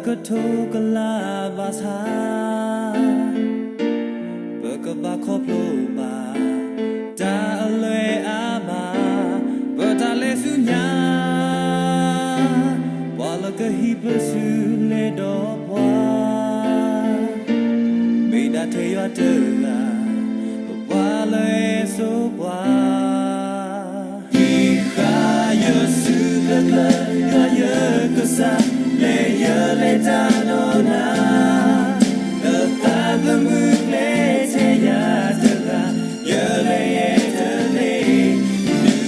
ကထိကလးဘၣ်ဆၣ်, ပကဘၣ်ခီဖျိဘၣ် တၢ်အလွဲၢ်အါမး, ပတၢ်လဲၤဆူညါ, ပှၤလၢကဟံးပစုလဲၤဒီးပှၤ, မ့ၢ်ဒၣ်ထဲယွၤတဂၤ, ပပှၤလၢအစိပှၤ ဟံးဃာ်ယစုကျၢၤကျၢၤ ယွၤယကစၢ်, လဲၤယလဲၤတၢ်ဒီးနၤ, လၢသးသမူကျဲထဲယၤတဂၤ, ယလဲၤယဲတသ့,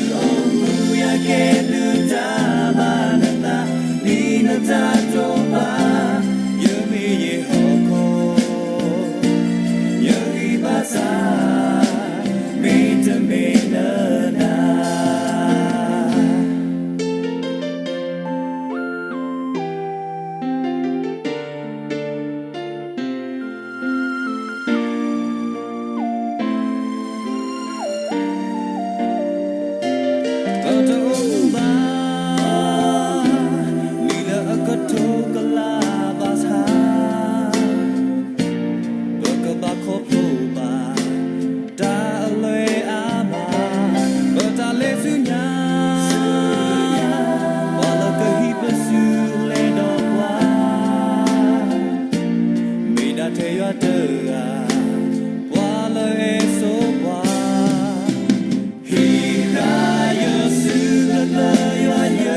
ဒုးအိၣ်မူယၤကဲဘျုးတၢ်ဘၣ်နသး, ဒ်နတၢ်တိာ်ပာ်, ယမ့ၢ်ယဲဟီၣ်ခိၣ် ယဂံၢ်ဘါစၢ်, မ့တမ့ၢ်လၢနၤ. ပတအိၣ်မူဘၣ် မ့ၢ်လၢအကထိကလးဘၣ်ဆၣ်, ပကဘၣ်ခီဖျိဘၣ် တၢ်အလွဲၢ်အါမး, ပတၢ်လဲၤဆူညါ, ပှၤလၢကဟံးပစုလဲၤဒီးပှၤ, မ့ၢ်ဒၣ်ထဲယွၤတဂၤ, ပှၤလၢအစိပှၤ ဟံးဃာ်ယစုကျၢၤကျၢၤ ယွၤယ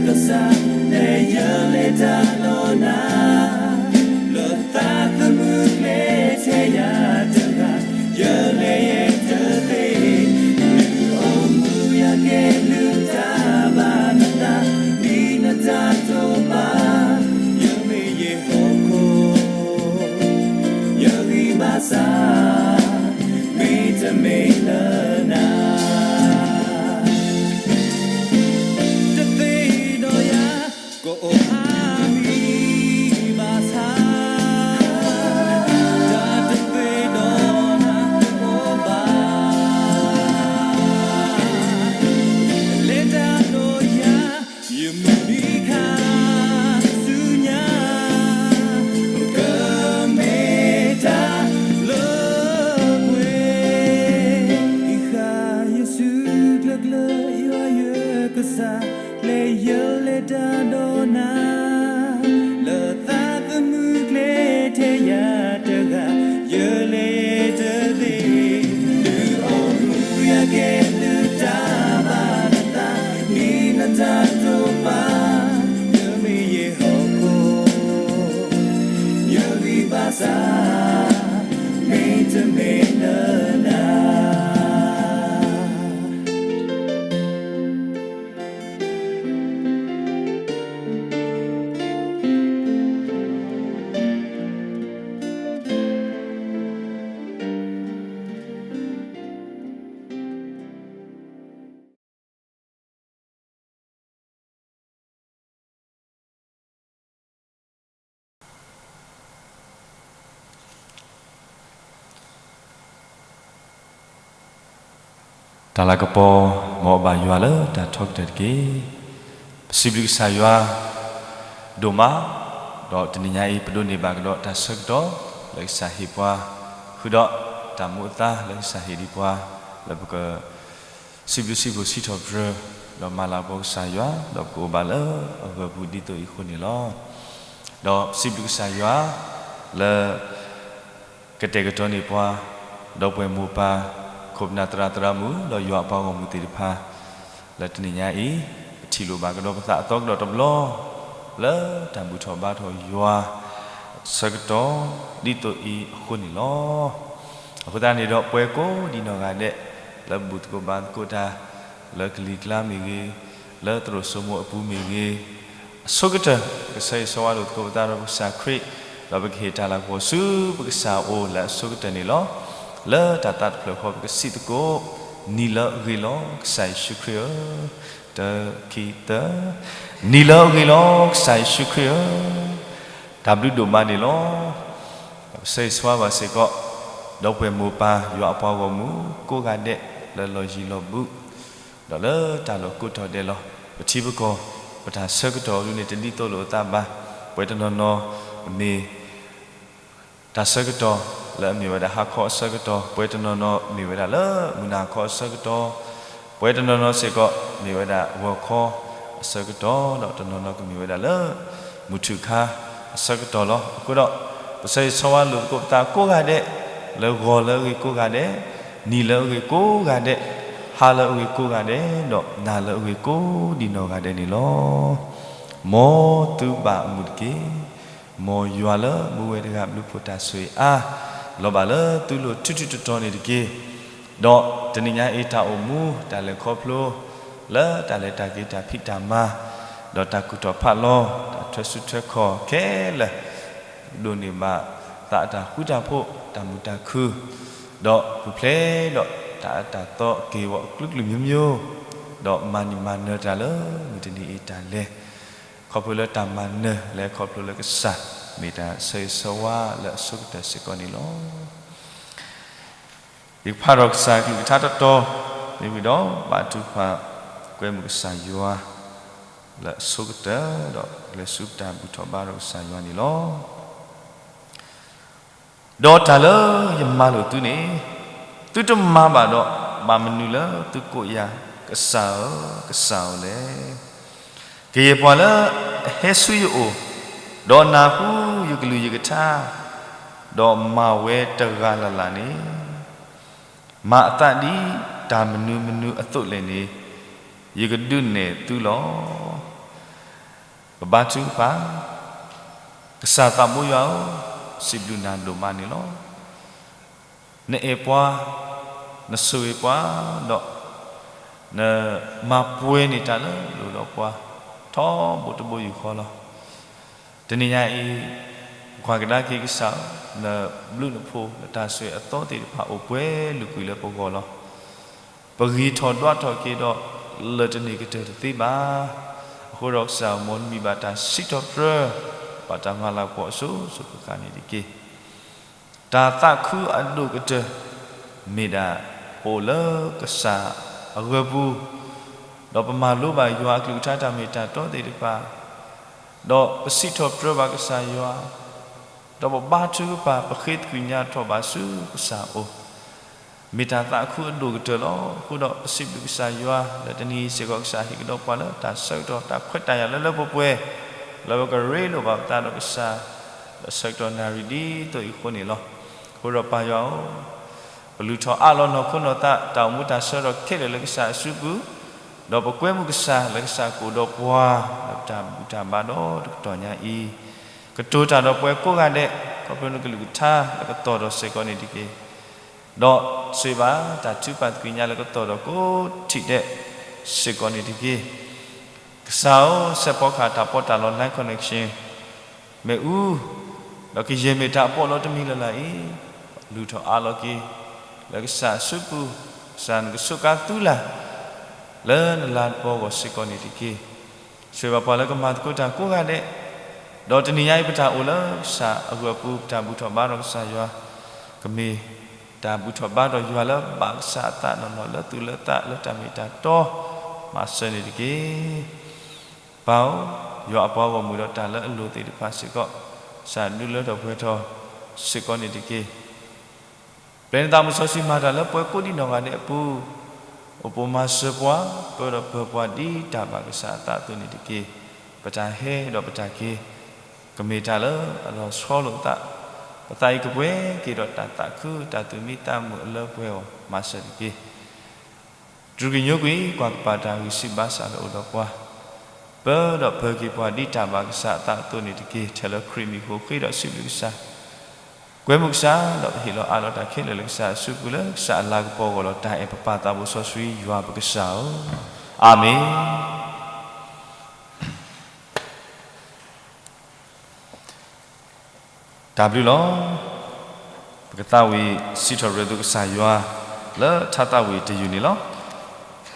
ကစၢ်, လဲၤယလဲၤတၢ်ဒီးနၤ, လၢသးသမူကျဲထဲယၤတဂၤ, ယလဲၤယဲတသ့, ဒုးအိၣ်မူယၤကဲဘျုးတၢ်ဘၣ်နသး, ဒ်နတၢ်တိာ်ပာ်, ယမ့ၢ်ယဲဟီၣ်ခိၣ် ယဂံၢ်ဘါစၢ်, မ့တမ့ၢ်လၢနၤ. တသ့ဒီးယၤ ကအိၣ်အါမံၤဘၣ်ဆၣ်, တၢ်တသ့ဒီးနၤတအိၣ်ဘၣ်, လဲၤတၢ်ဒီးယၤ ယမုၢ်နံၤခါဆူညါ, ကမ့ၢ်တၢ်လၢပှဲၤ, ဟံးဃာ်ယစုကျၢၤကျၢၤ ယွၤယကစၢ်, လဲၤယလဲၤတၢ်ဒီးနၤ, လၢသးသမူကျဲထဲယၤတဂၤ, ယလဲၤတသ့, ဒုးအိၣ်မူယၤကဲဘျုးတၢ်ဘၣ်နသး, ဒ်နတၢ်တိာ်ပာ်, ယမ့ၢ်ယဲဟီၣ်ခိၣ် ယဂံၢ်ဘါစၢ်, မ့တမ့ၢ်လၢနၤ. တၢ်လၤကပီၤ မ်အဘၣ်ယွၤလၢတၢ်ထီကတၢၢ်တက့ၢ်. ပစံးဘျုးကစၢ်ယွၤဒိၣ်မး, ဒီးတနံၤညါအံၤ ပဒိးန့ၢ်ဘၣ်ကဒီးတၢ်ဆၢကတီၢ် လၢကစၢ်ဟ့ၣ်ပှၤ ဃုာ်ဒီးတၢ်မူအသါလၢကစၢ်ဟ့ၣ်ဒံးပှၤ လၢပက စံးဘျုးစံးဖှိၣ်စံးထီၣ်ပတြၢၤ ဒီးမၤလၤကပီၤကစၢ်ယွၤ ဒီးပကအိၣ်ဘၣ်လၢအဂၢၢ်ပူၤဒ်သိးအံၤအဃိန့ၣ်လီၤ. ဒီးစံးဘျုးကစၢ်ယွၤ လၢ ကတဲာ်ကတီၤန့ၢ်ပှၤ ဒီပုၢ်ဝဲၢ်မိၢ်ပၢ် ခိၣ်ပနၢ်သရၣ်သရၣ်မုၣ် ဒီးယွၤအပှၤဂီၢ်မုၢ်သ့ၣ်တဖၣ် လၢတနံၤညါအံၤ ပထံၣ်လိာ်ဘၣ်ကဒီးပသးအသီကဒီးတဘျီ လၢတၢ်ဘူၣ်ထီၣ်ဘါထီၣ်ယွၤ ဆၢကတီၢ်ဒ်သိးအံၤအဃိန့ၣ်လီၤ. အဃိသတးန့ၣ်ဒီး ပဝဲကိးဒံနီၢ်ဂၤဒဲး လၢဘူၣ်သကိးဘါသကိးတၢ် လၢကလံၤကျါမ့ၢ်ဂ့ၤ, လၢသရိာ်စိမိၤအပူၤမ့ၢ်ဂ့ၤ, အဆိကတၢၢ် ပကဆၢဂ့ၤဆၢဝါလိာ်သကိးပသးဒီးပကစၢ်ခရံာ်, ဒီးပကဟ့ၣ်တၢ်လၤကပီၤဆူပကစၢ်အအိၣ်လၢအဆိကတၢၢ်န့ၣ်လီၤ. လၢတၢ်သးတဖျၢၣ်ဃီ ပကစံးသကိး, နံၤလၢအဂ့ၤလီၤ ကစၢ်ယ့ၣ်ၡူးခရံာ်ဧၢ, တၢ ခံ သၢ, နံၤလၢအဂ့ၤလီၤ ကစၢ်ယ့ၣ်ၡူးခရံာ်ဧၢ, တၢ်ဘျုးဒိၣ်မးန့ၣ်လီၤ. ပဆၢဂ့ၤဆၢဝါဘၣ်စ့ၢ်ကီး ဒီပုၢ်ဝဲၢ်မိၢ်ပၢ် ယွၤအပှၤဂီၢ်မုၢ် ကိးဂၤဒဲး လၢလီၢ်ယံၤလီၢ်ဘူး ဒီးလၢတၢ်လီၢ်ကိးထီၣ်ဒဲးလီၤ. ပထံပကီၢ် ပတၢ်ဆၢကတီၢ်ဒ်န့ၣ် တဒ်သိးလိာ်အသးဘၣ်. ပှဲၤတနီၤနီၤမ့ၢ် တၢ်ဆၢကတီၢ်လၢအမ့ၢ်ဝဲဒၣ်ဟါခီအဆၢကတီၢ်, ပှဲၤတနီၤနီၤမ့ၢ်ဝဲဒၣ်လၢမုၢ်နၤခီအဆၢကတီၢ်, ပှဲၤတနီၤနီၤစ့ၢ်ကီးမ့ၢ်ဝဲဒၣ်ဂီၤခီအဆၢကတီၢ်, ဒီးတနီၤနီၤကမ့ၢ်ဝဲဒၣ်လၢ မုၢ်ထူၣ်ခါအဆၢကတီၢ်လီၤ. အဃိဒီး ပဆၢဂ့ၤဆၢဝါလိာ်သကိးပသးကိးဂၤဒဲး, လၢဂီၤလၢအဂ့ၤကိးဂၤဒဲး, နံၤလၢအဂ့ၤကိးဂၤဒဲး, ဟါလၢအဂ့ၤကိးဂၤဒဲး, ဒီးနၤလၢအဂ့ၤကိးဒံးနီၢ်ဂၤဒဲးန့ၣ်လီၤ. မ်သုဘၣ်အမုာ်တက့ၢ်. မ်ယွၤလၢမူဝဲတဂၤဘျုးဖှိၣ်တၢ်ဆိၣ်ဂ့ၤအါ, လီၤဘၣ်လၢသုလိၤထူထူတီတီန့ၣ်တက့ၢ်. ဒီးတနံၤညါအံၤတၢ်အိၣ်မူ တၢ်လဲၤခီဖျိ လၢတၢ်လဲၤတၢ်က့ၤတၢ်ဖံးတၢ်မၤ, ဒီးတၢ်ကူၣ်ထီၣ်ဖးလီၤ တၢ်ထွဲစုထွဲခီၣ်ခဲလၢာ်, ဒိးန့ၢ်ဘၣ်သးအတၢ်ဃူတၢ်ဖိး တၢ်မုာ်တၢ်ခုၣ်, ဒီးပူၤဖျဲးဒီးတၢ်အၢတၢ်သီအက့ၢ်အဂီၤအကလုာ်ကလုာ်မျိုးမျိုး, ဒီးမၤန့ၢ်မၤနၢၤတၢ်လၢမုၢ်တနံၤအံၤတၢ်လဲၤ ခီဖျိလၢတၢ်မၤနၢၤလၢခီဖျိလၢကစၢ် မ့ၢ်တၢ်ဆၢဂ့ၤဆၢဝါလၢအဆိကတၢၢ်စ့ၢ်ကီးန့ၣ်လီၤ. ယကဖးထီၣ်ကစၢ်အကလုၢ်ကထါတီတီ, မ့ၢ်ဝံၤဒီး ဘါထုကဖၣ်ကွဲမုာ်ကစၢ်ယွၤ လၢအဆိကတၢၢ်, ဒီးလဲၤဆူပတၢ်ဘူၣ်ထီၣ်ဘါထီၣ်ကစၢ်ယွၤန့ၣ်လီၤ. ဒီးတၢ်လၢယမၤလိာ်သုန့ၣ်, သုတမၤဘၣ်ဒီး ဘၣ်မနုၤလၢသုကိးယၤ ကစၢ်ဧၢ, ကစၢ်ဧၢလဲၣ်. ကယဲၢ်ပှၤလၢအဟဲဆူယအိၣ်, ဒီးနၢ်ဟူယကလုၢ်ယကထါ, ဒီးမၤဝဲတဂၤလၢ်လၢ်န့ၣ်, မၤအသးဒ်တၢ်မနုၤမနုၤအသိးလဲၣ်န့ၣ်, ယကဒုးနဲၣ်သုလီၤ. ပဘါထုကဖၣ်, ကစၢ်သးဘိယွၤဧၢ, စံးဘျုးနၤဒိၣ်မးန့ၣ်လီၤ. နအဲၣ်ပှၤ, နဆိၣ်ဂ့ၤပှၤ, ဒီးနမၤပှဲၤန့ၢ်တၢ်လၢအလိၣ်ဒီးပှၤ ထီဘိတဘိယူၢ်ဃီလီၤ. တနံၤညါအံၤ, ကွၢ်ကဒါက့ၤကစၢ်, နဘျုးနဖှိၣ် နတၢ်ဆိၣ်ဂ့ၤအသီသ့ၣ်တဖၣ်အိၣ်ပှဲၤလုာ်ကွံာ်လၢပဂီၢ်လီၤ. ပဂံၢ်ထီၣ်ဒွးထီၣ်က့ၤဒီး လၢာ်တန့ၢ်ကတၢၢ်တသ့ဘၣ်. အဃိဒီးကစၢ်ဧၢ, မ်နမံၤဘၣ်တၢ်စံးထီၣ်ပတြၢၤ ဘၣ်တၢ်မၤလၤကပီၤအစိၤစိၤဃၣ်ဃၣ်န့ၣ်တက့ၢ်. တၢ်သးခုအဒိၣ်ကတၢၢ် မ့ၢ်ဒၣ်ပအိၣ်လၢကစၢ်အဂၢၤပူၤ, ဒီးပမၤလိဘၣ်ယွၤအကလုၢ်ကထါတၢ်မ့ၢ်တၢ်တီသ့ၣ်တဖၣ်, ဒီးပစံးထီၣ်ပတြၢၤဘၣ်ကစၢ်ယွၤ, ဒီးပဘါထုကဖၣ် ပဃ့သကွံာ်ညါထီၣ်ဘၣ်ဆူကစၢ်အအိၣ်, မ့ၢ်တၢ်သးခုအဒိၣ်ကတၢၢ်လီၤ. အဃိဒီးပစံးဘျုးကစၢ်ယွၤ လၢတနံၤအံၤစ့ၢ်ကီး ကစၢ်ဟ့ၣ်ကဒီးပှၤလၢတၢ်ဆၢကတီၢ် တၢ်ခွဲးတၢ်ယာ်လၢလၢပှဲၤပှဲၤ, လၢပကရ့လိာ်ဘၣ်ပသးဒီးကစၢ် လၢဆၢကတီၢ်နၣ်ရံၣ်ဒ်သိးအံၤအဃိန့ၣ်လီၤ. အဃိဒီးပၢ်ယွၤဧၢ, ပလုၢ်ထီၣ်အးလီၤနီၢ်ခိနီၢ်သး တၢ်အိၣ်မူတၢ်ဆၢကတီၢ်ခဲလၢာ်လၢကစၢ်အစုပူၤ, ဒီးပကွဲမုာ်ကစၢ်လၢကစၢ်ကအိၣ်ဒီးပှၤ လၢပတၢ်ဘူၣ်တၢ်ဘါဒီးတကတီၢ်ညါအံၤ, ကတိၤတၢ်ဒီးပှၤကိးဂၤဒဲး ခီဖျိနကလုၢ်ကထါလၢကသီၣ်ဒီးစ့ၢ်ကီးန့ၣ်တက့ၢ်. ဒီးဆိၣ်ဂ့ၤဘၣ်တၢ်ထုကဖၣ်သကွံာ်ညါလၢကသီၣ်ဒီးကိးထံၣ်ဒဲး စ့ၢ်ကီးန့ၣ်တက့ၢ်. ကစၢ်ဧၢ, စဲးဖီကဟၣ်တၢ်ပီးတၢ်လီ line connection မ့ၣ်အူ, ဒီးကယဲၢ်မ့ၢ်တၢ်အပီးလီတမံၤလၢ်လၢ်အံၤ, လုၢ်ထီၣ်အးလီၤက့ၤ လၢကစၢ်အစုပူၤ, ကစၢ်နကဆိးကါသုလၢ် လၢနလၤကပီၤအဂီၢ်စ့ၢ်ကီးန့ၣ်တက့ၢ်. ဆိၣ်ဂ့ၤဘၣ်ပှၤလၢကမၤသကိးတၢ်ကိးဂၤဒဲး, ဒီးတနံၤညါအံၤပတၢ်အိၣ်လၢကစၢ်အဂၢၤအပူၤ ပတၢ်ဘူၣ်ထီၣ်ဘါထီၣ်ကစၢ်ယွၤ, ကမ့ၢ်တၢ်ဘူၣ်ထီၣ်ဘါထီၣ်ယွၤလၢဘၣ်ကစၢ်အသးနီၢ်နီၢ်လၢသူၣ်လၢသးလၢတၢ်မ့ၢ်တၢ်တီ, မၤစၢၤန့ၣ်တက့ၢ်. ပၢ်ဧၢ, ယွၤအပှၤဂီၢ်မုၢ်ဒီးတၢ်လၢအလိၤသ့ၣ်တဖၣ်စ့ၢ်ကီး, ကစၢ်ဒုးလၢထီၣ်ပှဲၤထီၣ်စ့ၢ်ကီးန့ၣ်တက့ၢ်. ပျဲနသးမုၢ်စီဆှံမၤတၢ်လၢပှၤကိးဒံးနီၢ်ဂၤဒဲးအပူၤ, အိၣ်ပိာ်မၤစၢၤပှၤ, ပၢဒီးပၢၤပှၤဒ်တၢ်ဘၣ်ကစၢ်အသးအသိးန့ၣ်တက့ၢ်. ပတၢ်ဟဲဒီးပတၢ်က့ၤ, ကမ့ၢ်တၢ်လၢအလီၤဆီလိာ်သး, ပသးအံၤကပှဲၤက့ၤဒီးတၢ်သးခု တၢ်သူၣ်မံသးမုာ်အလၢပှဲၤအဂီၢ် မၤစၢၤတက့ၢ်. တြူာ်ကညိကွံာ် ကွၢ်ကပၤတၢ်ဂံၢ်စၢ်ဘါစၢ်လၢအိၣ်ဒီးပှၤ, ပၢဒီးပၢၤက့ၤပှၤဒ်တၢ်ဘၣ်ကစၢ်အသးအသိးန့ၣ်တက့ၢ်. ထဲလၢခရံာ်မံၤအဃိ ဃ့ဒီးစံးဘျုးကစၢ်, ကွဲမုာ်ကစၢ်, ဒီးပဟ့ၣ်လီၤအးလီၤတၢ်ခဲလၢာ်လၢကစၢ်အစုပူၤလၢကစၢ်အလၤကပီၤအဂီၢ်လီၤ. တၢ်အဲၣ်ပပၢ်သးဘိစီဆှံယွၤပကစၢ်ဧၢ, အၤမ့ၣ်. တၢ်ဘျုးလီၤ. ပကသးဝံၣ်စံးထီၣ်ပတြၢၤသုကစၢ်ယွၤ လၢထါသးဝံၣ်တယုၢ်န့ၣ်လီၤ.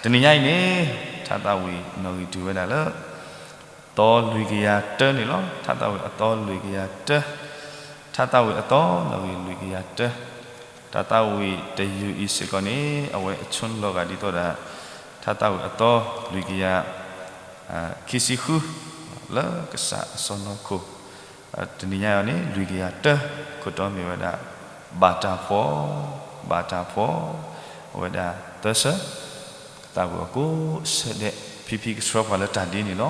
တနံၤညါအံၤန့ၣ် ထါသးဝံၣ်နီၣ်ဂံၢ်တုၤဝဲဒၣ်လၢ သီလွံၢ်ကယၤတၢန့ၣ်လီၤ. ထါသးဝံၣ်အသီလွံၢ်ကယၤတၢ, ထါသးဝံၣ်အသီနီၣ်ဂံၢ်လွံၢ်ကယၤတၢ, တၢ်သးဝံၣ်တယုၢ်အံၤစ့ၢ်ကီးန့ၣ် အဝဲအဆၢလီၤဂာ်ဒ်သိးဒၣ် ထါသးဝံၣ်အသီလွံၢ်ကယၤ ခံဆံဃု လၢကစၢ်အစီၢ်နီၤခိၣ် တနံၤညါအံၤန့ၣ် လွံၢ်ကယၤတၢ ခိၣ်တီမ့ၢ်ဝဲဒၣ် ဘၣ်တၢ်ဖှီၣ်, ဘၣ်တၢ်ဖှီၣ်, အဝဲဒၣ်သၢဆၢ, ကသးဝံၣ်အီၤကိးဆၢဒဲး ဖံဖံကဆှၢပှၤလၢတၢ်ဒ်န့ၣ်လီၤ.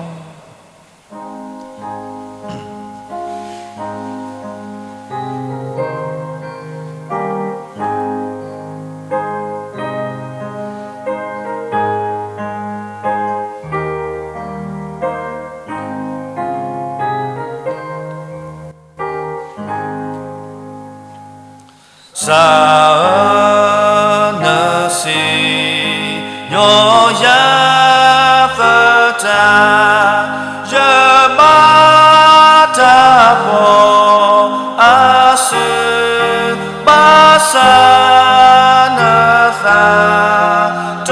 စၢ်ဧၢ, နစံၣ်ညီၣ်ယၤ သတး, ယဘၣ်တၢ်ဖှီၣ်အစု, ဘၣ်ဆၣ် နသးတ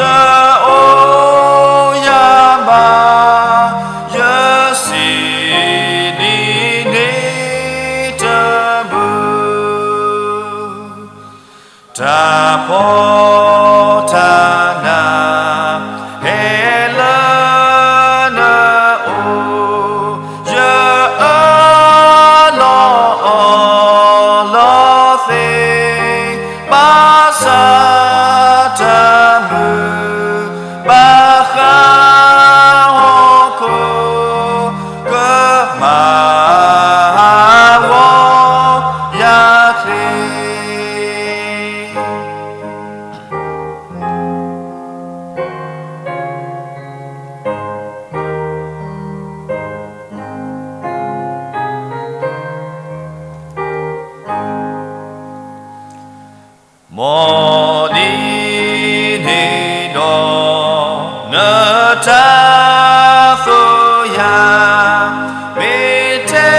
အိၣ်ယၤဘၣ်, ယစံးဒ်န့ၣ်တမုာ်. တၢ်ဖှီၣ်တၢ်နး ဟဲလၢနအိၣ်, ယအၢၣ်လီၤအီလီၤသ့, ဘၣ်ဆၣ်တမုာ်ဘၣ်ဃးဟီၣ်ခိၣ် ကမၤဟးဂီၤယၤချ့. မ်ဒ်န့ၣ်ဒီး နတၢ်သိၣ်ယၤ မ့ၢ်ထဲ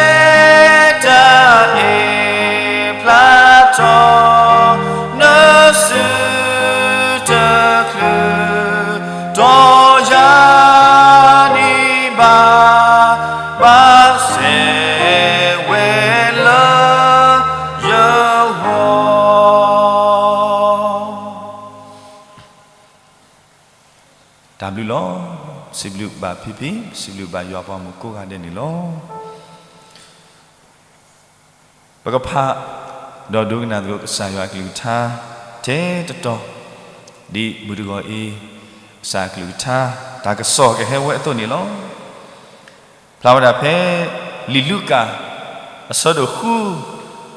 တၢ်အ့ၣ်ဖျါထီၣ် နစုတချုး ဒီးယၤဒံးဘၣ် ဘၣ်စဲးဝဲလၢယဂီၢ်. တၢ်ဘျုးလီၤ. စံးဘျုးဘၣ်ဖံဖံ, စံးဘျုးဘၣ်ယွၤပှၤမုၣ်ကိးဂၤဒဲးန့ၣ်လီၤ. ပကဖး ဒီးဒိကနၣ်သကိးကစၢ်ယွၤအကလုၢ်ကထါ ထဲတတီၤ, ဒ်မုၢ်တဂီၤအံၤ ကစၢ်အကလုၢ်ကထါ တၢ်ကစီၣ်ကဟဲဝဲအသိးန့ၣ်လီၤ. ဖျါဝဲဒၣ်ဖဲ လံာ်လူၤကၣ် အဆၢဒိၣ်ဃု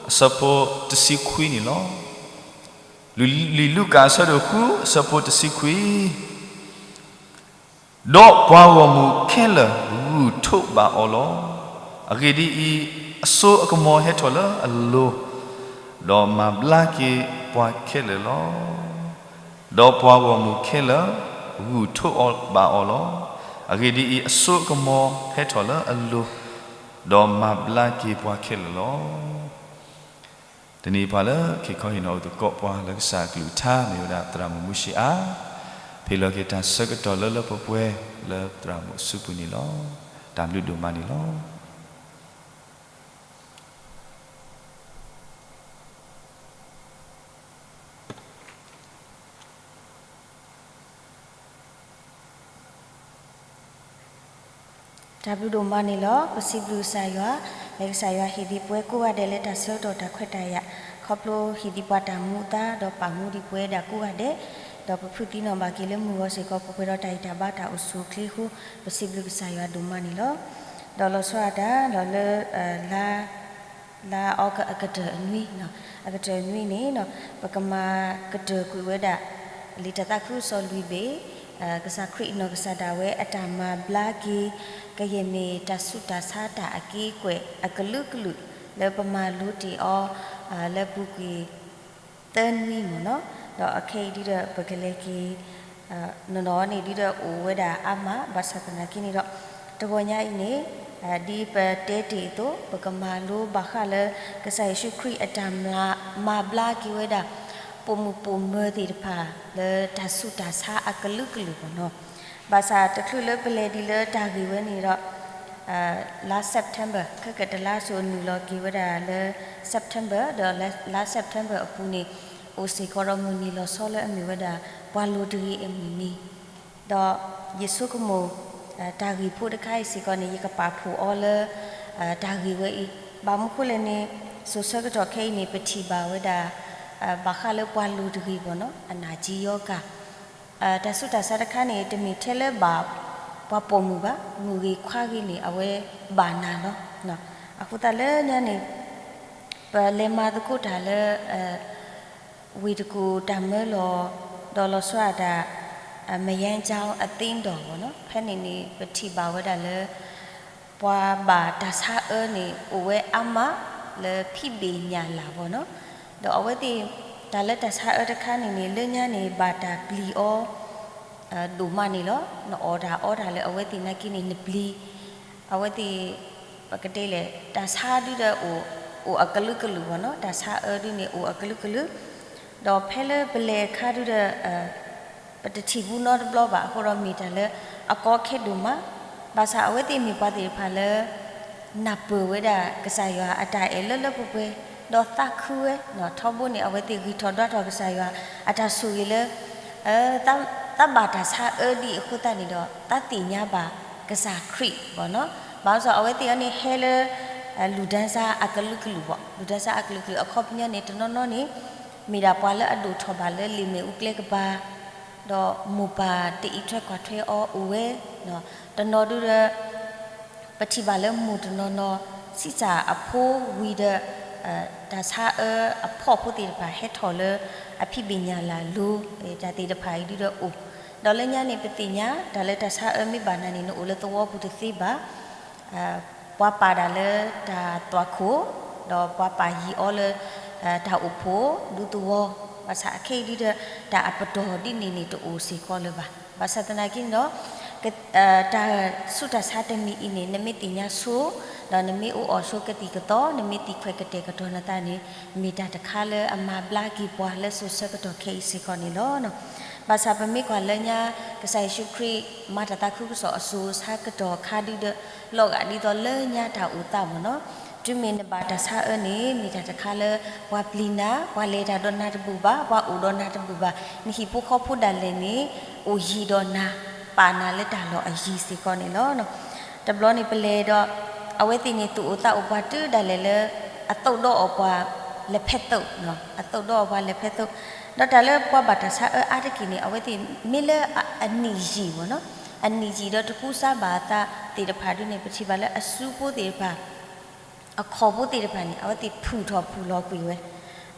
အဆၢဖိတဆံခွံန့ၣ်လီၤ. လံာ်လူၤကၣ်အဆၢဒိၣ်ဃု အဆၢဖိတဆံခွံ ဒီးပှၤဂီၢ်မုၢ်ခဲလၢာ်ဂုာ်ထီၣ်ဘၣ်အီၤလီၤ. အဂ့ၢ်ဒ်အံၤ, အစိအကမီၤဟဲထီၣ်လၢအလိၤ, ဒီးမၤဘျါက့ၤပှၤခဲလၢာ်လီၤ. ဒီးပှၤဂီၢ်မုၢ်ခဲလၢာ်ဂုာ်ထီၣ်ဘၣ်အီၤလီၤ. အဂ့ၢ်ဒ်အံၤ, အစိအကမီၤဟဲထီၣ်လၢအလိၤ, ဒီးမၤဘျါက့ၤပှၤခဲလၢာ်လီၤ. တနံၤအံၤပှၤလၢခံခီဟ့ၣ်နီၤအုၣ်သကိးပှၤ လၢကစၢ်အကလုၢ်ကထါ မ့ၢ်ဝဲဒၣ်သရၣ်မုၣ်မူၡ့အါ, ဖဲလီၤက့ၤတၢ်ဆၢကတီၢ်လၢလၢပှဲၤပှဲၤ လၢသရၣ်မုၣ်အစုပူၤန့ၣ်လီၤ. တၢ်ဘျုးဒိၣ်မးန့ၣ်လီၤ. တၢ်ဘျုးဒိၣ်မးန့ၣ်လီၤ. ပစံးဘျုးကစၢ်ယွၤ, လၢကစၢ်ယွၤဟ့ၣ်ဒံးပှၤကိးဂၤဒဲးလၢတၢ်ဆၢကတီၢ်တၢ်ခွဲးတၢ်ယာ်, ခီဖျိဟ့ၣ်ဒံးပှၤတၢ်မူအသါဒီးပာ်မူဒံးပဝဲဒၣ်ကိးဂၤဒဲး, ဒီးပဖုးသံနီၣ်ဘၣ်က့ၤလၢမုၢ်ဂီၤစ့ၢ်ကီး ပှဲၤဒီးတၢ်ဂံၢ်တၢ်ဘါတၢ်အိၣ်ဆူၣ်အိၣ်ချ့အဃိ, ပစံးဘျုးကစၢ်ယွၤဒိၣ်မးန့ၣ်လီၤ. ဒီးလီၤဆီဒၣ်တၢ်ဒီးလၢ လါ လါအီကူးအကတၢၢ်အနွံ, အကတၢၢ်အနွံန့ၣ် ပကမၤကတၢၢ်ကွံာ်ဝဲဒၣ် လံာ်တၢ်သးခုကစီၣ်လွံၢ်ဘ့ၣ်, ကစၢ်ခရံာ်အနီၢ်ကစၢ်ဒၣ်ဝဲအတၢ်မၤဘျါက့ၤ ကယဲၢ်မ့ၢ်တၢ်ဆူးတၢ်ဆါတၢ်အက့ၤကွဲးအကလုာ်ကလုာ် လၢပမၤလိတ့ၢ်အီၤ လၢပူၤကွံာ် သၢနွံမ့ၢ်နီၤ, ဒီးအခဲအံၤဒ်ဒီးပကလဲၤက့ၤ နီၢ်နီၢ်န့ၣ် ဒ်ဒီးအိၣ်ဝဲဒၣ်အါမး ဘၣ်ဆၣ်သနာ်က့န့ၣ်ဒီး တဂီၤညါအံၤန့ၣ် ဒ်ပတဲတ့ၢ်အသိး ပကမၤလိဘၣ်ဃးလၢ ကစၢ်ယ့ၣ်ၡူးခရံာ်အတၢ်မၤဘျါက့ၤဝဲဒၣ် ပိာ်မုၣ်ပိာ်မၢၤသ့ၣ်တဖၣ် လၢတၢ်ဆူးတၢ်ဆါအကလုာ်ကလုာ်မ့ၢ်နီၤ. ဘၣ်ဆၣ်တချုးလၢပလဲၤဒ်လၢတၢ်ဂ့ၢ်ဝဲန့ၣ်ဒီး လါ September ခဲကတလါစိၤနုာ်လီၤက့ၤဝဲဒၣ်လၢ September ဒီးလါ September အပူၤန့ၣ် အိၣ်စ့ၢ်ကီးဒီးမုၢ်နံၤလီၤဆီလၢအမ့ၢ်ဝဲဒၣ် ပှၤလိၤတဂ့ၤအမုၢ်နံၤ, ဒီးယဆိကမိၣ် တၢ်ဂ့ၢ်ဖိတခါအံၤစ့ၢ်ကီးန့ၣ် ယကပာ်ဖှိၣ်အီၤလၢ တၢ်ဂ့ၢ်ဝဲအံၤ ဘၣ်မနုၤဃိလဲၣ်န့ၣ်, စိၤဆၢကတီၢ်ခဲအံၤန့ၣ် ပထံၣ်ဘၣ်ဝဲဒၣ် ဘၣ်ဃးလၢပှၤလိၤတဂ့ၤဘၣ်နီၤ အနၢ်ကံယီကၢ် တၢ်ဆူးတၢ်ဆါတခါန့ၣ် တမ့ၢ်ထဲလၢဘၣ်ပှၤပိာ်မုၣ်ဘၣ်, မုၣ်ဂ့ၤခွါဂ့ၤန့ၣ် အဝဲဘၣ်နၤလီၤ. အဃိသတးလၢညါန့ၣ် ပလဲၤမၤသကိးတၢ်လၢ ဝ့ၢ်တကူၣ်တၢ်မၢလီၤ, ဒီးလီၤဆီဒၣ်တၢ် မယါကၠီအသ့ဒီးဘၣ်နီၤ, ဖဲန့ၣ်န့ၣ် ပထံၣ်ဘၣ်ဝဲဒၣ်လၢ ပှၤဘၣ်တၢ်ဆါအၢန့ၣ် အိၣ်ဝဲအါမးလၢဖံးဘ့ၣ်ညၣ်လၢ်ဘၣ်နီၤ, ဒီးအဝဲသ့ၣ် တၢ်လၢတၢ်ဆါအၢတခါန့ၣ်န့ၣ် လၢညါန့ၣ် ဘၣ်တၢ်ပျံၤအီၤ ဒိၣ်မးန့ၣ်လီၤ. နအီၣ်တၢ်အီတၢ်လၢအဝဲသ့ၣ်နာ်က့န့ၣ် နပျံၤ အဝဲသ့ၣ် ပကတဲလဲၣ် တၢ်ဆါဒုဒီး အိၣ်အကလုာ်ကလုာ်ဘၣ်နီၤ, တၢ်ဆါအၢဒုန့ၣ် အိၣ်အကလုာ်ကလုာ်, ဒီးဖဲလၢပလဲၤအခါဒုဒီး ပတထံၣ်ဘူးနီတဘျီဘၣ်, အဃိဒီးမ့ၢ်တၢ်လၢအကီခဲဒိၣ်မး, ဘၣ်ဆၣ်အဝဲသ့ၣ်မ့ၢ်ပှၤသ့ၣ်တဖၣ်လၢ နၢ်ပၢၢ်ဝဲဒၣ်ကစၢ်ယွၤအတၢ်အဲၣ်လၢလၢပှဲၤပှဲၤ, ဒီးသးခုဝဲ, ထီဘိန့ၣ် အဝဲသ့ၣ်ဂံၢ်ထီၣ်ဒွးထီၣ်ကစၢ်ယွၤအတၢ်ဆိၣ်ဂ့ၤလၢ သးဘၣ်တၢ်ဆါအၢဒံးအဃိသတးန့ၣ်ဒီး သးသ့ၣ်ညါဘၣ်ကစၢ်ခရံာ်ဘၣ်နီၤ, ဘၣ်ဆၣ်အဝဲသ့ၣ်အံၤန့ၣ်ဟဲလၢ လူၢ်ဒၢစါအကလုာ်ကလုာ်ဘၣ်, လူၢ်ဒၢစါအကလုာ်ကလုာ် အခီပညီန့ၣ် တနီၤနီၤန့ၣ် မ့ၢ်ဒၣ်ပှၤလၢအဒိၣ်ထီၣ်ဘၣ်လၢလံာ်မ့ၣ်အူကျဲကပၤ ဒီးမိၢ်ပၢ်တအံးထွဲကွၢ်ထွဲအီၤအိၣ်ဝဲ, တနီၤဒုဒီး ပထံၣ်ဘၣ်လၢမိၢ်တနီၤနီၤ ဆံးစၢ်အဖိဝံၤဒီး တၢ်ဆါအၢအဖီၣ်ဖိသ့ၣ်တဖၣ်ဟဲထီၣ်လၢအဖံးဘ့ၣ်ညၣ်လၢ်လိၤ, တၢ်သ့ၣ်တဖၣ်အံၤဒုဒီးအိၣ်, ဒီးလၢညါန့ၣ် ပသ့ၣ်ညါ တၢ်လၢတၢ်ဆါအၢမ့ၢ်ဘၣ်နၤန့ၣ် နအိၣ်လၢသဝီပူၤတသ့ဘၣ် ပှၤပာ်ဒၣ်လၢတၢ်သွၣ်ခိၣ်, ဒီးပှၤပာ်ယံၤအီၤလၢ တၢ်အိၣ်ဖှိၣ်ဒူသဝီ, ဘၣ်ဆၣ်အခဲအံၤဒုဒီး တၢ်အပတီၢ်ဒ်န့ၣ်န့ၣ် တအိၣ်စ့ၢ်ကီးလၢၤဘၣ်. ဘၣ်ဆၣ်သနာ်က့န့ၣ်ဒီး တၢ်ဆူးတၢ်ဆါတမံၤအံၤန့ၣ် နမ့ၢ်သ့ၣ်ညါဆိ, ဒီးနမ့ၢ်အိၣ်အီၣ်ဆိကသံၣ်ကသီ, နမ့ၢ်သံခွဲးကတဲာ်ကတီၤနသးန့ၣ် မ့ၢ်တၢ်တခါလၢအမၤဘျါက့ၤပှၤလၢစိၤဆၢကတီၢ်ခဲအံၤစ့ၢ်ကီးန့ၣ်လီၤ. ဘၣ်ဆၣ်ပမ့ၢ်ကွၢ်လၢညါ ကစၢ်ယ့ၣ်ၡူးခရံာ်မၤတၢ်သးခုကစီၣ်အစိၤဆါကတီၢ်ခါဒုဒီး လီၤဂာ်ဒ်သိးလၢညါတၢ်အိၣ်သးဘၣ်နီၤ, တုၤမ့ၢ်နဘၣ်တၢ်ဆါအၢန့ၣ် မ့ၢ်တၢ်တခါလၢ ပှၤပျံၤနၤ, ပှၤလဲၤတၢ်ဒီးနၤတဘူၣ်ဘၣ်, ပှၤအိၣ်ဒီးနၤတဘူၣ်ဘၣ်, နဟံၣ်ဖိဃီဖိဒၣ်လဲာ်န့ၣ် အိၣ်ယံၤဒီးနၤ, ပာ်နၤလၢတၢ်လီၢ်အယံၤစ့ၢ်ကီးန့ၣ်လီၤ. တဘျီန့ၣ်ပလဲၤဒီး အဝဲသ့ၣ်န့ၣ် သူၣ်အိၣ်သးအိၣ်ပှၤတုၤဒၣ်လဲာ်လၢ အသုးဒီးအီၣ်ပှၤလဲၤဖဲသုး, အသုးဒီးအီၣ်ပှၤလဲၤဖဲသုး, ဒီးတၢ်လၢပှၤဘၣ်တၢ်ဆါအၢအါတက့ၢ်န့ၣ် အဝဲသ့ၣ်မ့ၢ်လၢအနံၣ်ယံာ်ဘၣ်နီၤ, အနံၣ်ယံာ်ဒီးတကူစါဘၣ်အသးသ့ၣ်တဖၣ်ဒုန့ၣ် ပထံၣ်ဘၣ်လၢအစုဖိသ့ၣ်တဖၣ် အခီၣ်ဖိသ့ၣ်တဖၣ်န့ၣ် အဝဲသ့ၣ်ဖုၣ်ထီၣ်ဖုၣ်လီၤကွံာ်ဝဲ,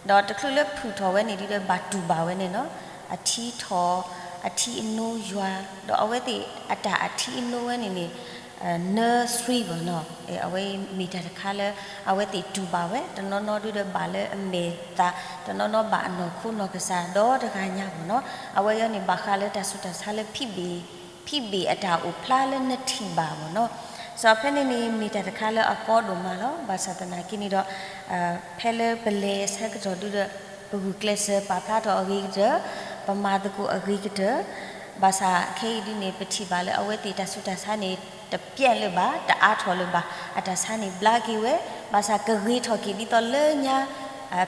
ဒီးတချုးလၢဖုၣ်ထီၣ်ဝဲန့ၣ်ဒုဒီး ဘၣ်တူၢ်ဘၣ်ဝဲန့ၣ်နီၤ, အထံထီၣ်, အထံအနိယွၤ, ဒီးအဝဲသ့ၣ်အတၢ်အထံအနိဝဲန့ၣ်န့ၣ် nursery ဘၣ်နီၤ, အဝဲမ့ၢ်တၢ်တခါလၢ အဝဲသ့ၣ်တူၢ်ဘၣ်ဝဲ, တနီၤနီၤဒုဒီးဘၣ်လၢအမဲာ်သး, တနီၤနီၤဘၣ်အနီၢ်ခိနီၢ်ကစၢ်ဒီတဂၤညါဘၣ်နီၤ, အဝဲအံၤန့ၣ် ဘၣ်ဃးလၢတၢ်ဆူးတၢ်ဆါလၢ ဖံးဘ့ၣ်အတၢ်အိၣ်ဖျါလၢနထံၣ်ဘၣ်ဘၣ်နီၤ, စီၤဖဲန့ၣ်န့ၣ် မ့ၢ်တၢ်တခါလၢအကီဒိၣ်မးလီၤ. ဘၣ်ဆၣ်သနာ်က့န့ၣ်ဒီး ဖဲလၢပလဲၤဆၢကတီၢ်ဒုဒီး ပဂုာ်ကျဲးစၢးပာ်ဖျါထီၣ်အဂ့ၤကတၢၢ်, ပမၤသကိးအဂ့ၤကတၢၢ်, ဘၣ်ဆၣ်ခဲအံၤဒုန့ၣ် ပထံၣ်ဘၣ်လၢအဝဲသ့ၣ်တၢ်ဆူးတၢ်ဆါန့ၣ် တပျဲလၢၤဘၣ်, တအါထီၣ်လၢၤဘၣ်, အတၢ်ဆါန့ၣ်ဘျါက့ၤဝဲ, ဘၣ်ဆၣ်ကဂ့ၤထီၣ်က့ၤဒ်သိးလၢညါ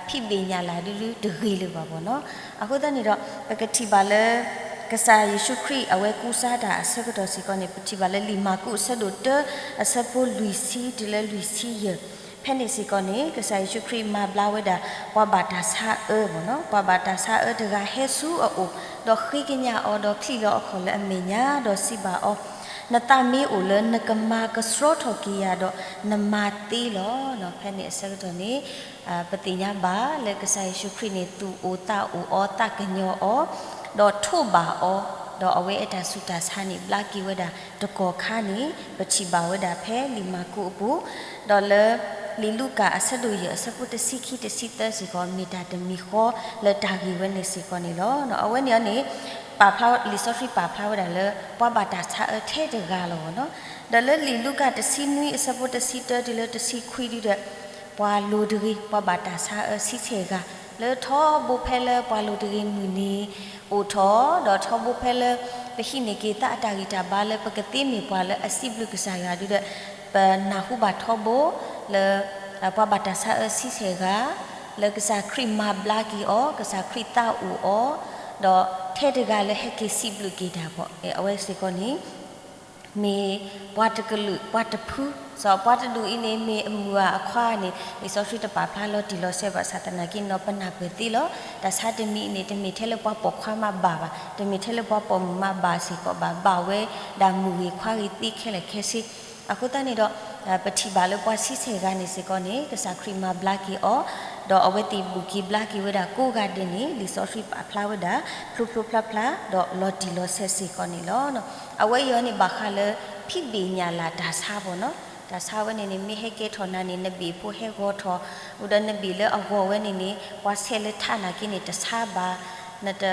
ဖံးဘ့ၣ်ညၣ်လၢ်ဒုဒုတဂ့ၤလၢၤဘၣ်ဘၣ်နီၤ, အဃိသတးန့ၣ်ဒီး ပကထံၣ်ဘၣ်လၢ ကစၢ်ယ့ၣ်ၡူးခရံာ်အဝဲကူစါတၢ်အဆၢကတီၢ်စ့ၢ်ကီးန့ၣ် ပထံၣ်ဘၣ်လၢလံာ်မၢ်ကူးအဆၢဒိၣ်တၢ အဆၢဖိလွံၢ်ဆံတုၤလၢလွံၢ်ဆံယဲၢ်, ဖဲန့ၣ်စ့ၢ်ကီးန့ၣ် ကစၢ်ယ့ၣ်ၡူးခရံာ်မၤဘျါဝဲဒၣ် ပှၤဘၣ်တၢ်ဆါအၢဘၣ်နီၤ, ပှၤဘၣ်တၢ်ဆါအၢတဂၤဟဲဆူအအိၣ်, ဒီးဃ့ကညးအီၤဒီးချံးလီၤအခီၣ်လၢအမဲာ်ညါ, ဒီးစံးဘၣ်အီၤ, နသးမ့ၢ်အိၣ်လၢနကမၤကဆှီထီၣ်က့ၤယၤဒီး နမၤသ့လီၤ. ဖဲန့ၣ်အဆၢကတီၢ်န့ၣ် ပသ့ၣ်ညါဘၣ်လၢကစၢ်ယ့ၣ်ၡူးခရံာ်န့ၣ် သူၣ်အိၣ်သးအိၣ်အီၤ သးကညီၤအီၤ, ဒီးထိးဘၣ်အီၤ, ဒီးအဝဲအတၢ်ဆူးတၢ်ဆါန့ၣ် ဘျါက့ၤဝဲဒၣ်တကီၢ်ခါန့ၣ် ပထံၣ်ဘၣ်ဝဲဒၣ်ဖဲလံာ်မၢ်ကူးအပူၤ, ဒီးလၢလံာ်လူၤကၣ်အဆၢဒိၣ်ယဲၢ်အဆၢဖိတဆံခံတဆံသၢစ့ၢ်ကီး မ့ၢ်တၢ်တမံၤဃီလၢတၢ်ဂ့ၢ်ဝဲန့ၣ်စ့ၢ်ကီးန့ၣ်လီၤ. အဝဲန့ၣ်န့ၣ် ပာ်ဖျါ လံာ်စီဆှံပာ်ဖျါဝဲဒၣ်လၢ ပှၤဘၣ်တၢ်ဆါအၢထဲတဂၤလီၤဘၣ်နီၤ, ဒီးလၢလံာ်လူၤကၣ်တဆံနွံအဆၢဖိတဆံတၢတုၤလၢတဆံခွံဒုဒီး ပှၤလိၤတဂ့ၤ ပှၤဘၣ်တၢ်ဆါအၢဆံဆဲၣ်ဂၤ လၢထီဘိဖဲလၢပှၤလိၤတဂ့ၤမုၢ်နံၤအိၣ်ထီၣ်, ဒီးထီဘိဖဲလၢ ပဟံးန့ၢ်က့ၤသးအတၢ်ဂံၢ်တၢ်ဘါလၢပကသ့မ့ၢ်ပှၤလၢအစံးဘျုးကစၢ်ယွၤဒုဒီး ပနၢ်ဟူဘၣ်ထီဘိလၢ ပှၤဘၣ်တၢ်ဆါအၢဆံဆဲၣ်ဂၤ လၢကစၢ်ခရံာ်မၤဘျါက့ၤအီၤ, ကစၢ်ခရံာ်သးအိၣ်အီၤ, ဒီးထဲတဂၤလၢဟဲက့ၤစံးဘျုးက့ၤတၢ်ဘၣ်, အဝဲစ့ၢ်ကီးန့ၣ် မ့ၢ်ပှၤတကလုာ် ပှၤတဖု, စီၤပှၤတဒူၣ်အံၤန့ၣ် မ့ၢ်အမုၢ်ဧါအခွါန့ၣ် လံာ်စီဆှံတပာ်ဖျါလီၤတံၢ်လီၤဆဲးဘၣ်ဆၣ်သနာ်က့န့ၣ်ဒီး ပနၢ်ပၢၢ်သ့လီၤ. တၢ်ဆါတမံၤအံၤန့ၣ် တမ့ၢ်ထဲလၢပှၤပိာ်ခွါမးဘၣ်ဘၣ်, တမ့ၢ်ထဲလၢပှၤပိာ်မုၣ်မးဘၣ်စ့ၢ်ကီးဘၣ်, ဘၣ်ဝဲဒၣ်မုၢ်ဂ့ၤခွါဂ့ၤသ့ခဲလၢာ်ခဲဆ့. အဃိသတးန့ၣ်ဒီး ပထံၣ်ဘၣ်လၢပှၤဆံဆဲၣ်ဂၤန့ၣ်စ့ၢ်ကီးန့ၣ် ကစၢ်ခရံာ်မၤဘျါက့ၤအီၤ, ဒီးအဝဲသ့ၣ်ဘူၣ်က့ၤဘျါက့ၤဝဲဒၣ်ကိးဂၤဒဲးန့ၣ် လံာ်စီဆှံပာ်ဖျါဝဲဒၣ် ဖျိဖျိဖျါဖျါ ဒီးလီၤတံၢ်လီၤဆဲးစ့ၢ်ကီးန့ၣ်လီၤ. အဝဲအံၤန့ၣ်ဘၣ်ဃးလၢ ဖံးဘ့ၣ်ညၣ်လၢ်တၢ်ဆါဘၣ်နီၤ, တၢ်ဆါဝဲန့ၣ်န့ၣ် မ့ၢ်ဟဲကဲထီၣ်နၤန့ၣ် နဘ့ၣ်ဖိဟဲဂီၤထီၣ်, ဝံၤဒီးနဘ့ၣ်လၢအဂီၤဝဲန့ၣ်န့ၣ် ပှၤဆဲးလၢထးနာ်က့န့ၣ် တဆါဘၣ်, နတ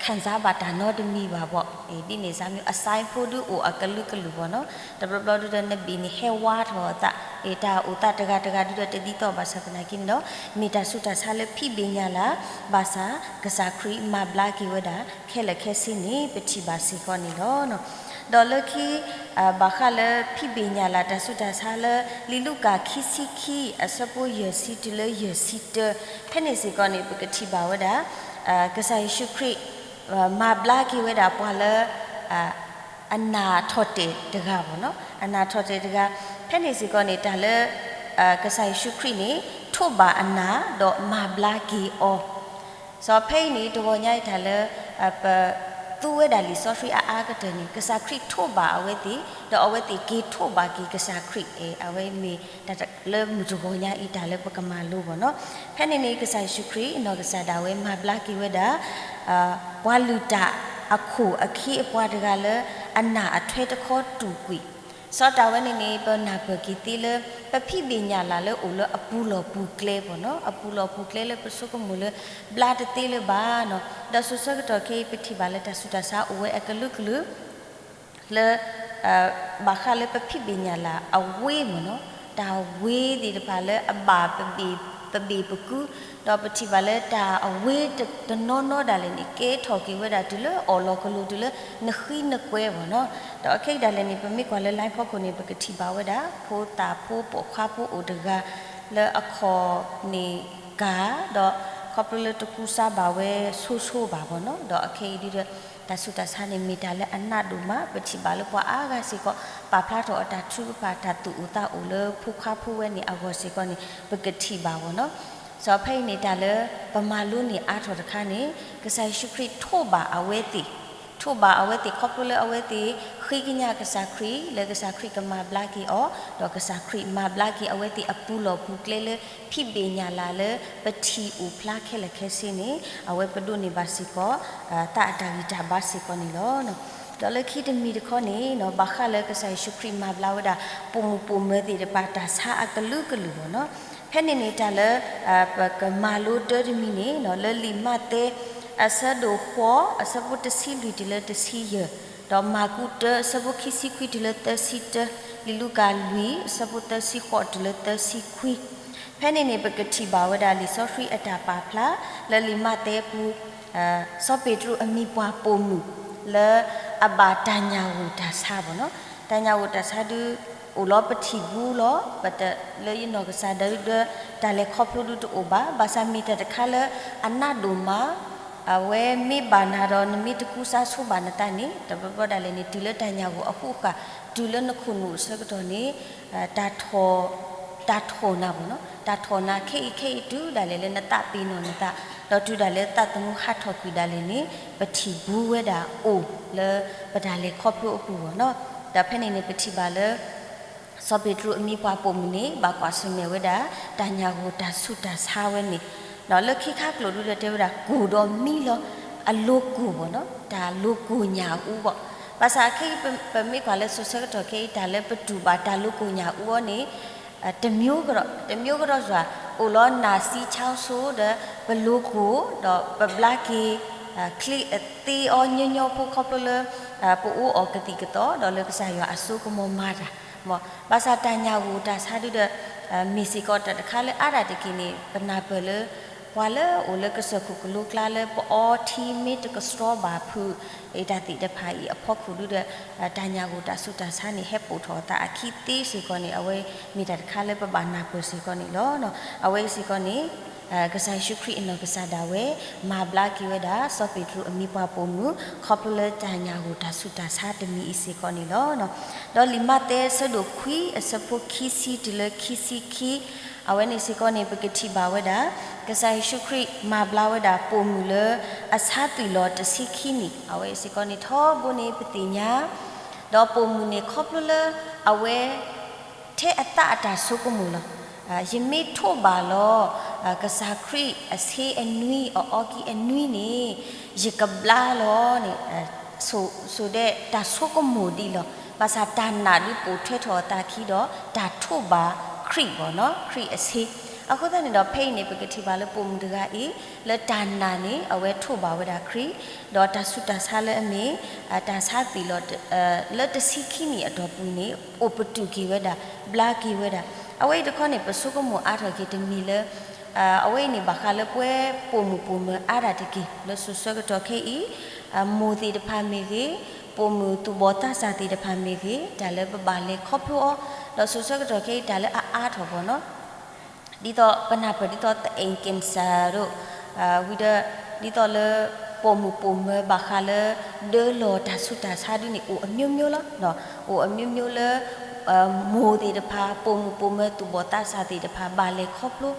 ခံစားဘၣ်တၢ်နီတမံၤဘၣ်ဘၣ်. ဒ်န့ၣ်စ့ၢ်မ့ၢ် အsign ဖိဒုအိၣ်အကလုာ်ကလုာ်ဘၣ်နီၤ, တဘျီဘျီဒုဒီးနဘ့ၣ်န့ၣ်ဟဲဝါထီၣ်အသး, တၢ်အိၣ်သးတဂၤတဂၤဒုဒီးတဒ်သိးဘၣ်ဆၣ်သနာ်က့န့ၣ်ဒီး မ့ၢ်တၢ်ဆူးတၢ်ဆါလၢဖံးဘ့ၣ်ညၣ်လၢ်, ဘၣ်ဆၣ်ကစၢ်ခရံာ်မၤဘျါက့ၤဝဲဒၣ် ခဲလၢာ်ခဲဆ့န့ၣ် ပထံၣ်ဘၣ်စ့ၢ်ကီးန့ၣ်လီၤ. ဒီးလၢခံ ဘၣ်ဃးလၢဖံးဘ့ၣ်ညၣ်လၢ်တၢ်ဆူးတၢ်ဆါလၢ လံာ်လူၤကၣ်ခံဆံခံ အဆၢဖိယဲၢ်ဆံတုၤလၢယဲၢ်ဆံတၢ, ဖဲန့ၣ်စ့ၢ်ကီးန့ၣ် ပကထံၣ်ဘၣ်ဝဲဒၣ် ကစၢ်ယ့ၣ်ၡူးခရံာ် မၤဘျါက့ၤဝဲဒၣ်ပှၤလၢ အနၢ်ထီၣ်တဲာ်တဂၤဘၣ်နီၤ, အနၢ်ထီၣ်တဲာ်တဂၤ, ဖဲန့ၣ်စ့ၢ်ကီးန့ၣ် တၢ်လၢ ကစၢ်ယ့ၣ်ၡူးခရံာ်န့ၣ် ထိးဘၣ်အနၢ်ဒီးမၤဘျါက့ၤအီၤ, စီၤဖဲအံၤန့ၣ် တဂီၤညါအံၤတၢ်လၢ ပသူဝဲဒၣ်လံာ်စီဆှံအါအါကတၢၢ်န့ၣ် ကစၢ်ခရံာ်ထိးဘၣ်အဝဲသ့ၣ် ဒီးအဝဲသ့ၣ်က့ၤထိးဘၣ်က့ၤကစၢ်ခရံာ်, အဝဲမ့ၢ်တၢ်လၢမုၢ်တဂီၤညါအံၤတၢ်လၢပကမၤလိဘၣ်နီၤ. ဖဲန့ၣ်န့ၣ် ကစၢ်ယ့ၣ်ၡူးခရံာ်နီၢ်ကစၢ်ဒၣ်ဝဲမၤဘျါက့ၤဝဲဒၣ် ပှၤလုၢ်တၢ်အခိၣ်အခ့အပှၤတဂၤလၢ အနၢ်အထွဲတခီတူာ်ကွံာ်, စီၤတၢ်ဝဲန့ၣ်န့ၣ် ပနၢ်ပၢၢ်က့ၤသ့လၢ ပဖံးဘ့ၣ်ညၣ်လၢ်လၢအိၣ်လၢအပူၤလီၢ်ပူၤကျဲဘၣ်နီၤ, အပူၤလီၢ်ပူၤကျဲလၢပဆိကမိၣ်လၢ ဘျါတသ့လၢၤဘၣ်နီၤ, ဒီးစိၤဆၢကတီၢ်ခဲအံၤ ပထံၣ်ဘၣ်လၢတၢ်ဆူးတၢ်ဆါအိၣ်ဝဲအကလုာ်ကလုာ် လၢ ဘၣ်ဃးလၢပဖံးဘ့ၣ်ညၣ်လၢ်အဝ့မ့ၢ်နီၤ, တၢ်ဝ့သ့ၣ်တဖၣ်လၢအဘၣ်ပဘ့ၣ်ပကု, ဒီးပထံၣ်ဘၣ်လၢတၢ်အဝ့တနီၤနီၤဒၣ်လဲာ်န့ၣ် ကဲထီၣ်က့ၤဝဲဒၣ်တုၤလၢအီၣ်လီၤကလိၤတုၤလၢနဃံနကွဲဘၣ်နီၤ, ဒီးအခဲအံၤဒၣ်လဲာ်န့ၣ် ပမ့ၢ်ကွၢ်လၢ line ဖီခိၣ်န့ၣ် ပကထံၣ်ဘၣ်ဝဲဒၣ် ဖိသၣ်ဖိပိာ်ခွါဖိအိၣ်တဂၤ လၢအခီၣ်န့ၣ်ကၢ်, ဒီးခီဖျိလၢတကူစါဘၣ်ဝဲဆိဆိဘၣ်ဘၣ်နီၤ, ဒီးအခဲအံၤဒုဒီး တၢ်ဆူးတၢ်ဆါန့ၣ် မ့ၢ်တၢ်လၢအနးဒိၣ်မး, ပထံၣ်ဘၣ်လၢပှၤအါဂၤစ့ၢ်ကီး ပာ်ဖျါထီၣ်အတၢ်ထုကဖၣ် တၢ်သူၣ်အိၣ်သးအိၣ်လၢဖိခွါဖိဝဲန့ၣ်အဂီၢ်စ့ၢ်ကီးန့ၣ် ပကထံၣ်ဘၣ်ဘၣ်နီၤ. စီၤဖဲအံၤန့ၣ် တၢ်လၢပမၤလိန့ၢ်အါထီၣ်တခါန့ၣ် ကစၢ်ယ့ၣ်ၡူးခရံာ်ထိးဘၣ်အဝဲသ့ၣ်, ထိးဘၣ်အဝဲသ့ၣ်ခီဖျိလၢအဝဲသ့ၣ် ဃ့ကညးကစၢ်ခရံာ် လၢကစၢ်ခရံာ်ကမၤဘျါက့ၤအီၤ, ဒီးကစၢ်ခရံာ်မၤဘျါက့ၤအဝဲသ့ၣ်အပူၤလီၢ်ပူၤကျဲလၢ ဖံးဘ့ၣ်ညၣ်လၢ်လၢပထံၣ်အိၣ်ဖျါခဲလၢာ်ခဲဆ့န့ၣ် အဝဲပဒိးန့ၢ်ဘၣ်စ့ၢ်ကီး သးအတၢ်ဂံၢ်တၢ်ဘါစ့ၢ်ကီးန့ၣ်လီၤ. ဒီးလၢခံတမံၤတခီန့ၣ် ဘၣ်ဃးလၢကစၢ်ယ့ၣ်ၡူးခရံာ်မၤဘျါဝဲဒၣ် ပိာ်မုၣ်ပိာ်မၢၤသ့ၣ်တဖၣ်တၢ်ဆါအကလုာ်ကလုာ်ဘၣ်နီၤ. ဖဲန့ၣ်န့ၣ် တၢ်လၢ ပကမၤလိတၢ်တမံၤန့ၣ် လၢလံာ်မးသဲ အဆၢဒိၣ်ဃိး အဆၢဖိတဆံလွံၢ်တုၤလၢတဆံယဲၢ်, ဒီးမၢ်ကူးတၢ အဆၢဖိခံဆံခွံတုၤလၢသၢဆံတၢ, လံာ်လူၤကၣ်လွံၢ် အဆၢဖိသၢဆံဃိးတုၤလၢသၢဆံခွံ ဖဲန့ၣ်န့ၣ် ပကထံၣ်ဘၣ်ဝဲဒၣ်လံာ်စီဆှံအတၢ်ပာ်ဖျါ လၢလံာ်မးသဲပူၤ စီၤပ့းတရူးအမံၤပှၢ်ပိာ်မုၣ် လၢအဘၣ်တၢ်ညၣ်ဂိၢ်တၢ်ဆါဘၣ်နီၤ. တၢ်ညၣ်ဂိၢ်တၢ်ဆါဒု အိၣ်လီၤပထံၣ်ဘူးလီၤ ပတလၢယနီၢ်ကစၢ်ဒၣ်ဒု တၢ်လဲၤခီဖျိဒုတအိၣ်ဘၣ်. ဘၣ်ဆၣ်မ့ၢ်တၢ်တခါလၢအနးဒိၣ်မး အဝဲမ့ၢ်ဘၣ်နၤဒီးနမ့ၢ်တကူစါဆိဘၣ်နသးန့ၣ် တဘျီဘျီဒၣ်လဲာ်န့ၣ် တုၤလၢတၢ်ညၣ်ဂိၢ်အဃိဃၣ် တုၤလၢနခိၣ်နူာ်အဆၢကတီၢ်န့ၣ် တၢ်ထိၣ်နၤဘၣ်နီၤ. တၢ်ထိၣ်နၤခဲအံၤခဲအံၤတုၤဒၣ်လဲာ်လၢနသးပ့ၤနီၣ်နသး ဒီးတုၤဒၣ်လဲာ်သးသမူဟးထီၣ်ကွံာ်ဒၣ်လဲာ်န့ၣ် ပထံၣ်ဘူးဝဲဒၣ်အိၣ်လၢပတၢ်လဲၤခီဖျိအပူၤဘၣ်နီၤ. ဒီးဖဲန့ၣ်န့ၣ် ပထံၣ်ဘၣ်လၢ စီၤပ့းတရူးအမံၤပှၢ်ပိာ်မုၣ်န့ၣ် ဘၣ်ကွၢ်ဆၢၣ်မဲာ်ဝဲဒၣ် တၢ်ညၣ်ဂိၢ်တၢ်ဆူးတၢ်ဆါဝဲန့ၣ် ဒီးလၢခံခါကျိာ်ဒုဒီးတဲဝဲဒၣ် ကိၢ်ဒီးမံလီၤ အလိၤကိၢ်ဘၣ်နီၤ, တၢ်လိၤကိၢ်ညၣ်အူဘၣ်. ဘၣ်ဆၣ်ခဲအံၤ ပမ့ၢ်ကွၢ်လၢစိၤဆၢကတီၢ်ခဲအံၤ တၢ်လၢပတူၢ်ဘၣ်တၢ်လိၤကိၢ်ညၣ်အူအီၤန့ၣ် တမျိုးကဒီး တမျိုးကဒီးစွာ အိၣ်လီၤနၢ်စံးဆါစိၤဒီး ပလိၤကိၢ် ဒီးပဘျါက့ၤ ချ့အသ့အီၤညီညီဖိခီဖျိလၢ ပအိၣ်အီၤကသံၣ်ကသီ ဒီးလၢကစၢ်ယွၤအစိကမီၤမၤတၢ် ဘၣ်ဆၣ်တၢ်ညၣ်ဂိၢ်တၢ်ဆါဒုဒီး မ့ၢ်စ့ၢ်ကီးတၢ်တခါလၢအါဒၣ်တက့ၢ်န့ၣ် ပနၢ်ပၢၢ်လၢ ပှၤလၢအအိၣ်လၢကစၢၢ်ခိၣ်ကလိကျါလၢပအီထံမ့ၢ်တကဆှီဘၣ်ဖုး အတၢ်သ့ၣ်တဖၣ်အံၤအဖီခိၣ်ဒုဒီး တၢ်ညၣ်ဂိၢ်တၢ်ဆူးတၢ်ဆါန့ၣ် ဟဲပိာ်ထီၣ်အသးအခံသ့စ့ၢ်ကီးန့ၣ် အဝဲမ့ၢ်တၢ်တခါလၢပဘၣ်နၢ်ပၢၢ်စ့ၢ်ကီးန့ၣ်လီၤ. အဝဲအံၤစ့ၢ်ကီးန့ၣ် ကစၢ်ယ့ၣ်ၡူးခရံာ်အနီၢ်ကစၢ်ဒၣ်ဝဲ မၤဘျါက့ၤဝဲဒၣ် စီၤပ့းတရူးအမံၤပှၢ်ပိာ်မုၣ် ခီဖျိလၢတၢ်ညၣ်ဂိၢ်တၢ်ဆူးတၢ်ဆါတမံၤအံၤစ့ၢ်ကီးန့ၣ်လီၤ. ဒီးလံာ်မးသဲအဆၢဒိၣ်ခွံအဆၢဖိခံဆံတုၤလၢခံဆံခံ အဝဲန့ၣ်စ့ၢ်ကီးန့ၣ် ပကထံၣ်ဘၣ်ဝဲဒၣ် ကစၢ်ယ့ၣ်ၡူးခရံာ်မၤဘျါဝဲဒၣ်ပိာ်မုၣ်လၢ အဆါသွံၣ်လီၤတဆံခံနံၣ် အဝဲစ့ၢ်ကီးန့ၣ် ထီဘိန့ၣ်ပသ့ၣ်ညါ ဒီးပိာ်မုၣ်န့ၣ်ခီဖျိလၢ အဝဲ ထဲအသးအတၢ်ဆိကမိၣ်လီၤ. ယမ့ၢ်ထိးဘၣ်လီၤ ကစၢ်ခရံာ်အဆ့အနွံ အအီကံအနွံန့ၣ် ယကဘျါလီၤန့ၣ် ဆိဒဲးတၢ်ဆိကမိၣ်ဒ်လီၤ. ဘၣ်ဆၣ်တၢ်နာ်ဒုးပိာ်ထွဲထီၣ်အသးခံဒီး တၢ်ထိးဘၣ်ခရံာ်ဘၣ်နီၤ ခရံာ်အဆ့. အဃိသတးန့ၣ်ဒီး ဖဲအံၤန့ၣ် ပကထံၣ်ဘၣ်လၢပိာ်မုၣ်တဂၤအံၤ လၢတၢ်နာ်န့ၣ် အဝဲထိးဘၣ်ဝဲဒၣ်ခရံာ်, ဒီးတၢ်ဆူးတၢ်ဆါလၢအမ့ၢ် တၢ်ဆါသွံၣ်လီၤ လၢတဆံခံနံၣ်အတီၢ်ပူၤန့ၣ် အိၣ်ပတုာ်က့ၤဝဲဒၣ်, ဘျါက့ၤဝဲဒၣ်. အဝဲအံၤတခီန့ၣ် ပဆိကမိၣ်အါထီၣ်က့ၤတမံၤလၢ အဝဲအံၤန့ၣ် ဘၣ်ဃးလၢပဝဲပိာ်မုၣ်ပိာ်မၢၤအါဒၣ်တက့ၢ်. လၢစိၤဆၢကတီၢ်ခဲအံၤ မိၢ်သ့ၣ်တဖၣ်မ့ၢ်ဂ့ၤ, ပိာ်မုၣ်သူၣ်ဘီၣ်သးစၢ်သ့ၣ်တဖၣ်မ့ၢ်ဂ့ၤ, တၢ်လၢပဘၣ်လဲၤခီဖျိအီၤ, ဒီးစိၤဆၢကတီၢ်ခဲအံၤ တၢ်လၢအအါထီၣ်ဘၣ်နီၤ ဒ်သိးပနၢ်ပၢၢ်ဒ်သိး သအဲၣ်ကၢၣ်စၢ် ဒိၣ်, ဝံၤဒီး ဒ်သိးလၢ ပိာ်မုၣ်ပိာ်မၢၤဘၣ်ဃးလၢ ဒၢလီၤတၢ်ဆူးတၢ်ဆါဒ်န့ၣ် အိၣ်အမျိုးမျိုးလီၤ. အိၣ်အမျိုးမျိုးလၢ မိၢ်သ့ၣ်တဖၣ် ပိာ်မုၣ်ပိာ်မၢၤသူၣ်ဘီၣ်သးစၢ်သ့ၣ်တဖၣ် ဘၣ်လဲၤခီဖျိ,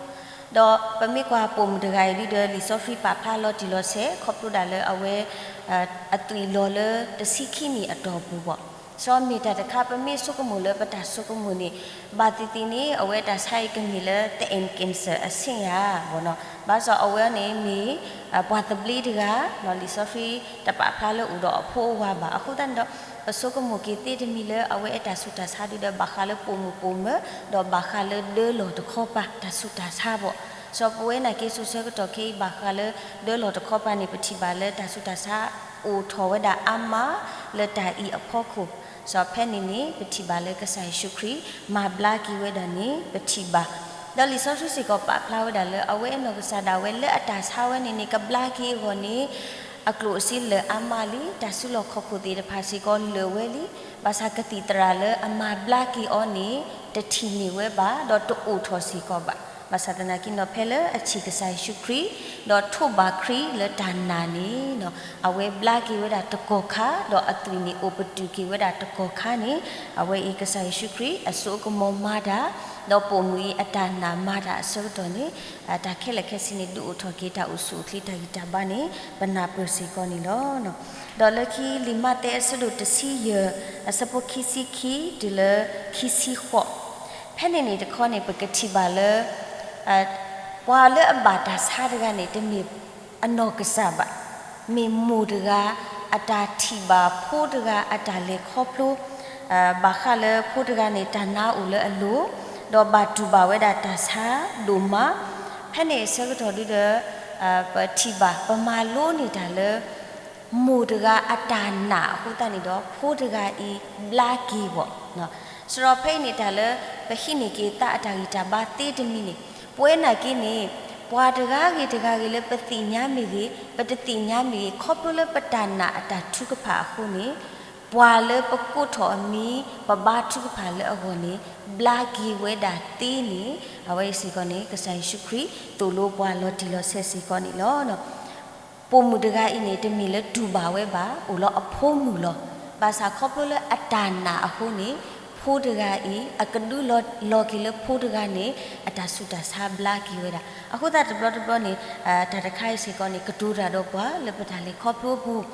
ဒီးပမ့ၢ်ကွၢ်ပိာ်မုၣ်တဂၤအံၤဒ်ဒီး လံာ်စီဆှံပာ်ဖျါလီၤတံၢ်လီၤဆဲး ခီဖျိဒၣ်လၢအဝဲ အသွံၣ်လီၤလၢတဆံခံနံၣ်အတီၢ်ပူၤဘၣ်. စီၤမ့ၢ်တၢ်တခါပမ့ၢ်ဆိကမိၣ်လၢပတၢ်ဆိကမိၣ်န့ၣ် ဘၣ်သ့ၣ်သ့ၣ်န့ၣ် အဝဲတၢ်ဆါအံၤကမ့ၢ်လၢ သအဲၣ်ကၢၣ်စၢ် အဆ့ၣ်ဧါဘၣ်နီၤ. ဘၣ်ဆၣ်အဝဲန့ၣ်မ့ၢ် ပှၤသဘျ့တဂၤ, လံာ်စီဆှံတပာ်ဖျါလၢအိၣ်ဒီးအဖိအဝၤဘၣ်. အဃိသတးန့ၣ်ဒီး ပဆိကမိၣ်က့ၤသ့တမံၤလၢအဝဲအဲၣ်တၢ်ဆူးတၢ်ဆါဒ်ဒီး ဘၣ်ဃးလၢပိာ်မုၣ်ပိာ်မၢၤ ဒီးဘၣ်ဃးလၢဒၢလီၤတခီပၤတၢ်ဆူးတၢ်ဆါဘၣ်. စီၤပဝဲနာ်က့ စိၤဆၢကတီၢ်ခဲအံၤ ဘၣ်ဃးလၢဒၢလီၤတခီပၤန့ၣ် ပထံၣ်ဘၣ်လၢတၢ်ဆူးတၢ်ဆါအိၣ်ထီၣ်ဝဲဒၣ်အါမးလၢတၢ်အံၤအဖီခိၣ်. စီၤဖဲန့ၣ်န့ၣ် ပထံၣ်ဘၣ်လၢကစၢ်ယ့ၣ်ၡူးခရံာ် မၤဘျါက့ၤဝဲဒၣ်န့ၣ် ပထံၣ်ဘၣ်. ဒီးလံာ်စီဆှံစ့ၢ်ကီးပာ်ဖျါဝဲဒၣ်လၢ အဝဲအနီၢ်ကစၢ်ဒၣ်ဝဲလၢအတၢ်ဆါဝဲန့ၣ်န့ၣ် ကဘျါက့ၤအဂီၢ်န့ၣ် အကျိၣ်အစ့လၢာ်အါမးလံ, တၢ်စုလီၢ်ခီၣ်ခိၣ်သ့ၣ်တဖၣ်စ့ၢ်ကီးလၢာ်ဝဲလံ. ဘၣ်ဆၣ်ကသံၣ်သရၣ်လၢအမၤဘျါက့ၤအီၤန့ၣ် တထံၣ်န့ၢ်ဝဲဘၣ် ဒီးတအိၣ်ထီၣ်စ့ၢ်ကီးဘၣ်. ဘၣ်ဆၣ်သနာ်က့နီၤ ဖဲလၢအထံၣ်ကစၢ်ယ့ၣ်ၡူးခရံာ် ဒီးထိးဘၣ်ခရံာ်လၢတၢ်နာ်န့ၣ် အဝဲဘျါက့ၤဝဲဒၣ်တကီၢ်ခါ ဒီးအသွံၣ်န့ၣ်အိၣ်ပတုာ်က့ၤဝဲဒၣ်တကီၢ်ခါန့ၣ် အဝဲအံၤကစၢ်ယ့ၣ်ၡူးခရံာ်အစိအကမီၤမၤတၢ်, ဒီးပိာ်မုၣ်အံၤအတၢ်နာ်မၤတၢ်အဆၢကတီၢ်န့ၣ် တၢ်ခဲလၢာ်ခဲဆ့န့ၣ် ဒုးအိၣ်ထီၣ်က့ၤတၢ်အိၣ်ဆူၣ်အိၣ်ချ့တၢ်ဂံၢ်တၢ်ဘါန့ၣ် ပနၢ်ပၢၢ်စ့ၢ်ကီးန့ၣ်လီၤ. ဒီးလၢခံလံာ်မးသဲအဆၢဒိၣ်တဆံယဲၢ် အဆၢဖိခံဆံခံတုၤလၢခံဆံဃိး ဖဲန့ၣ်န့ၣ်တခီန့ၣ် ပကထံၣ်ဘၣ်လၢ ပှၤလၢအဘၣ်တၢ်ဆါတဂၤန့ၣ် တမ့ၢ်အနီၢ်ကစၢ်ဘၣ်, မ့ၢ်မိၢ်တဂၤ အတၢ်ထံၣ်ဘၣ်ဖိတဂၤအတၢ်လဲၤခီဖျိ ဘၣ်ဃးလၢဖိတဂၤန့ၣ် တၢ်နါအိၣ်လၢအလိၤ, ဒီးဘၣ်တူၢ်ဘၣ်ဝဲဒၣ်တၢ်ဆါဒိၣ်မး, ဖဲန့ၣ်အဆၢကတီၢ်ဒုဒီး ပထံၣ်ဘၣ် ပမၤလိန့ၢ်တၢ်လၢ မိၢ်တဂၤအတၢ်နာ်အဃိသတးန့ၣ်ဒီး ဖိတဂၤအံၤဘျါက့ၤဘၣ်. စရီဖဲအံၤန့ၣ် တၢ်လၢပဟံးန့ၢ်က့ၤသးအတၢ်ဂံၢ်တၢ်ဘါသ့တမံၤန့ၣ် ပဝဲနာ်က့န့ၣ် ပှၤတဂၤဂ့ၤတဂၤဂ့ၤလၢပသ့ၣ်ညါမ့ၢ်ဂ့ၤ ပတသ့ၣ်ညါမ့ၢ်ဂ့ၤ ခီဖျိလၢပတၢ်နာ်အတၢ်ထုကဖၣ်အဃိန့ၣ် ပှၤလၢပကိးထီၣ်အမံၤ ပဘါထုကဖၣ်လၢအဂီၢ်န့ၣ် ဘျါက့ၤဝဲဒၣ်သ့န့ၣ် အဝဲအံၤစ့ၢ်ကီးန့ၣ် ကစၢ်ယ့ၣ်ၡူးခရံာ်သိၣ်လိပှၤလီၤတံၢ်လီၤဆဲးစ့ၢ်ကီးန့ၣ်လီၤ. ပိာ်မုၣ်တဂၤအံၤန့ၣ် တမ့ၢ်လၢတူၢ်ဘၣ်ဝဲဘၣ်, အိၣ်လၢအဖိမုၣ်လီၤ. ဘၣ်ဆၣ်ခီဖျိလၢအတၢ်နာ်အဃိန့ၣ် ဖိတဂၤအံၤ အကဒုလီၤက့ၤလၢဖိတဂၤန့ၣ် အတၢ်ဆူးတၢ်ဆါဘျါက့ၤဝဲဒၣ်. အဃိသတးတဘျီတဘျီန့ၣ် တၢ်တခါအံၤစ့ၢ်ကီးန့ၣ် ကတိၤတၢ်ဒီးပှၤလၢပတၢ်လဲၤခီဖျိအပူၤ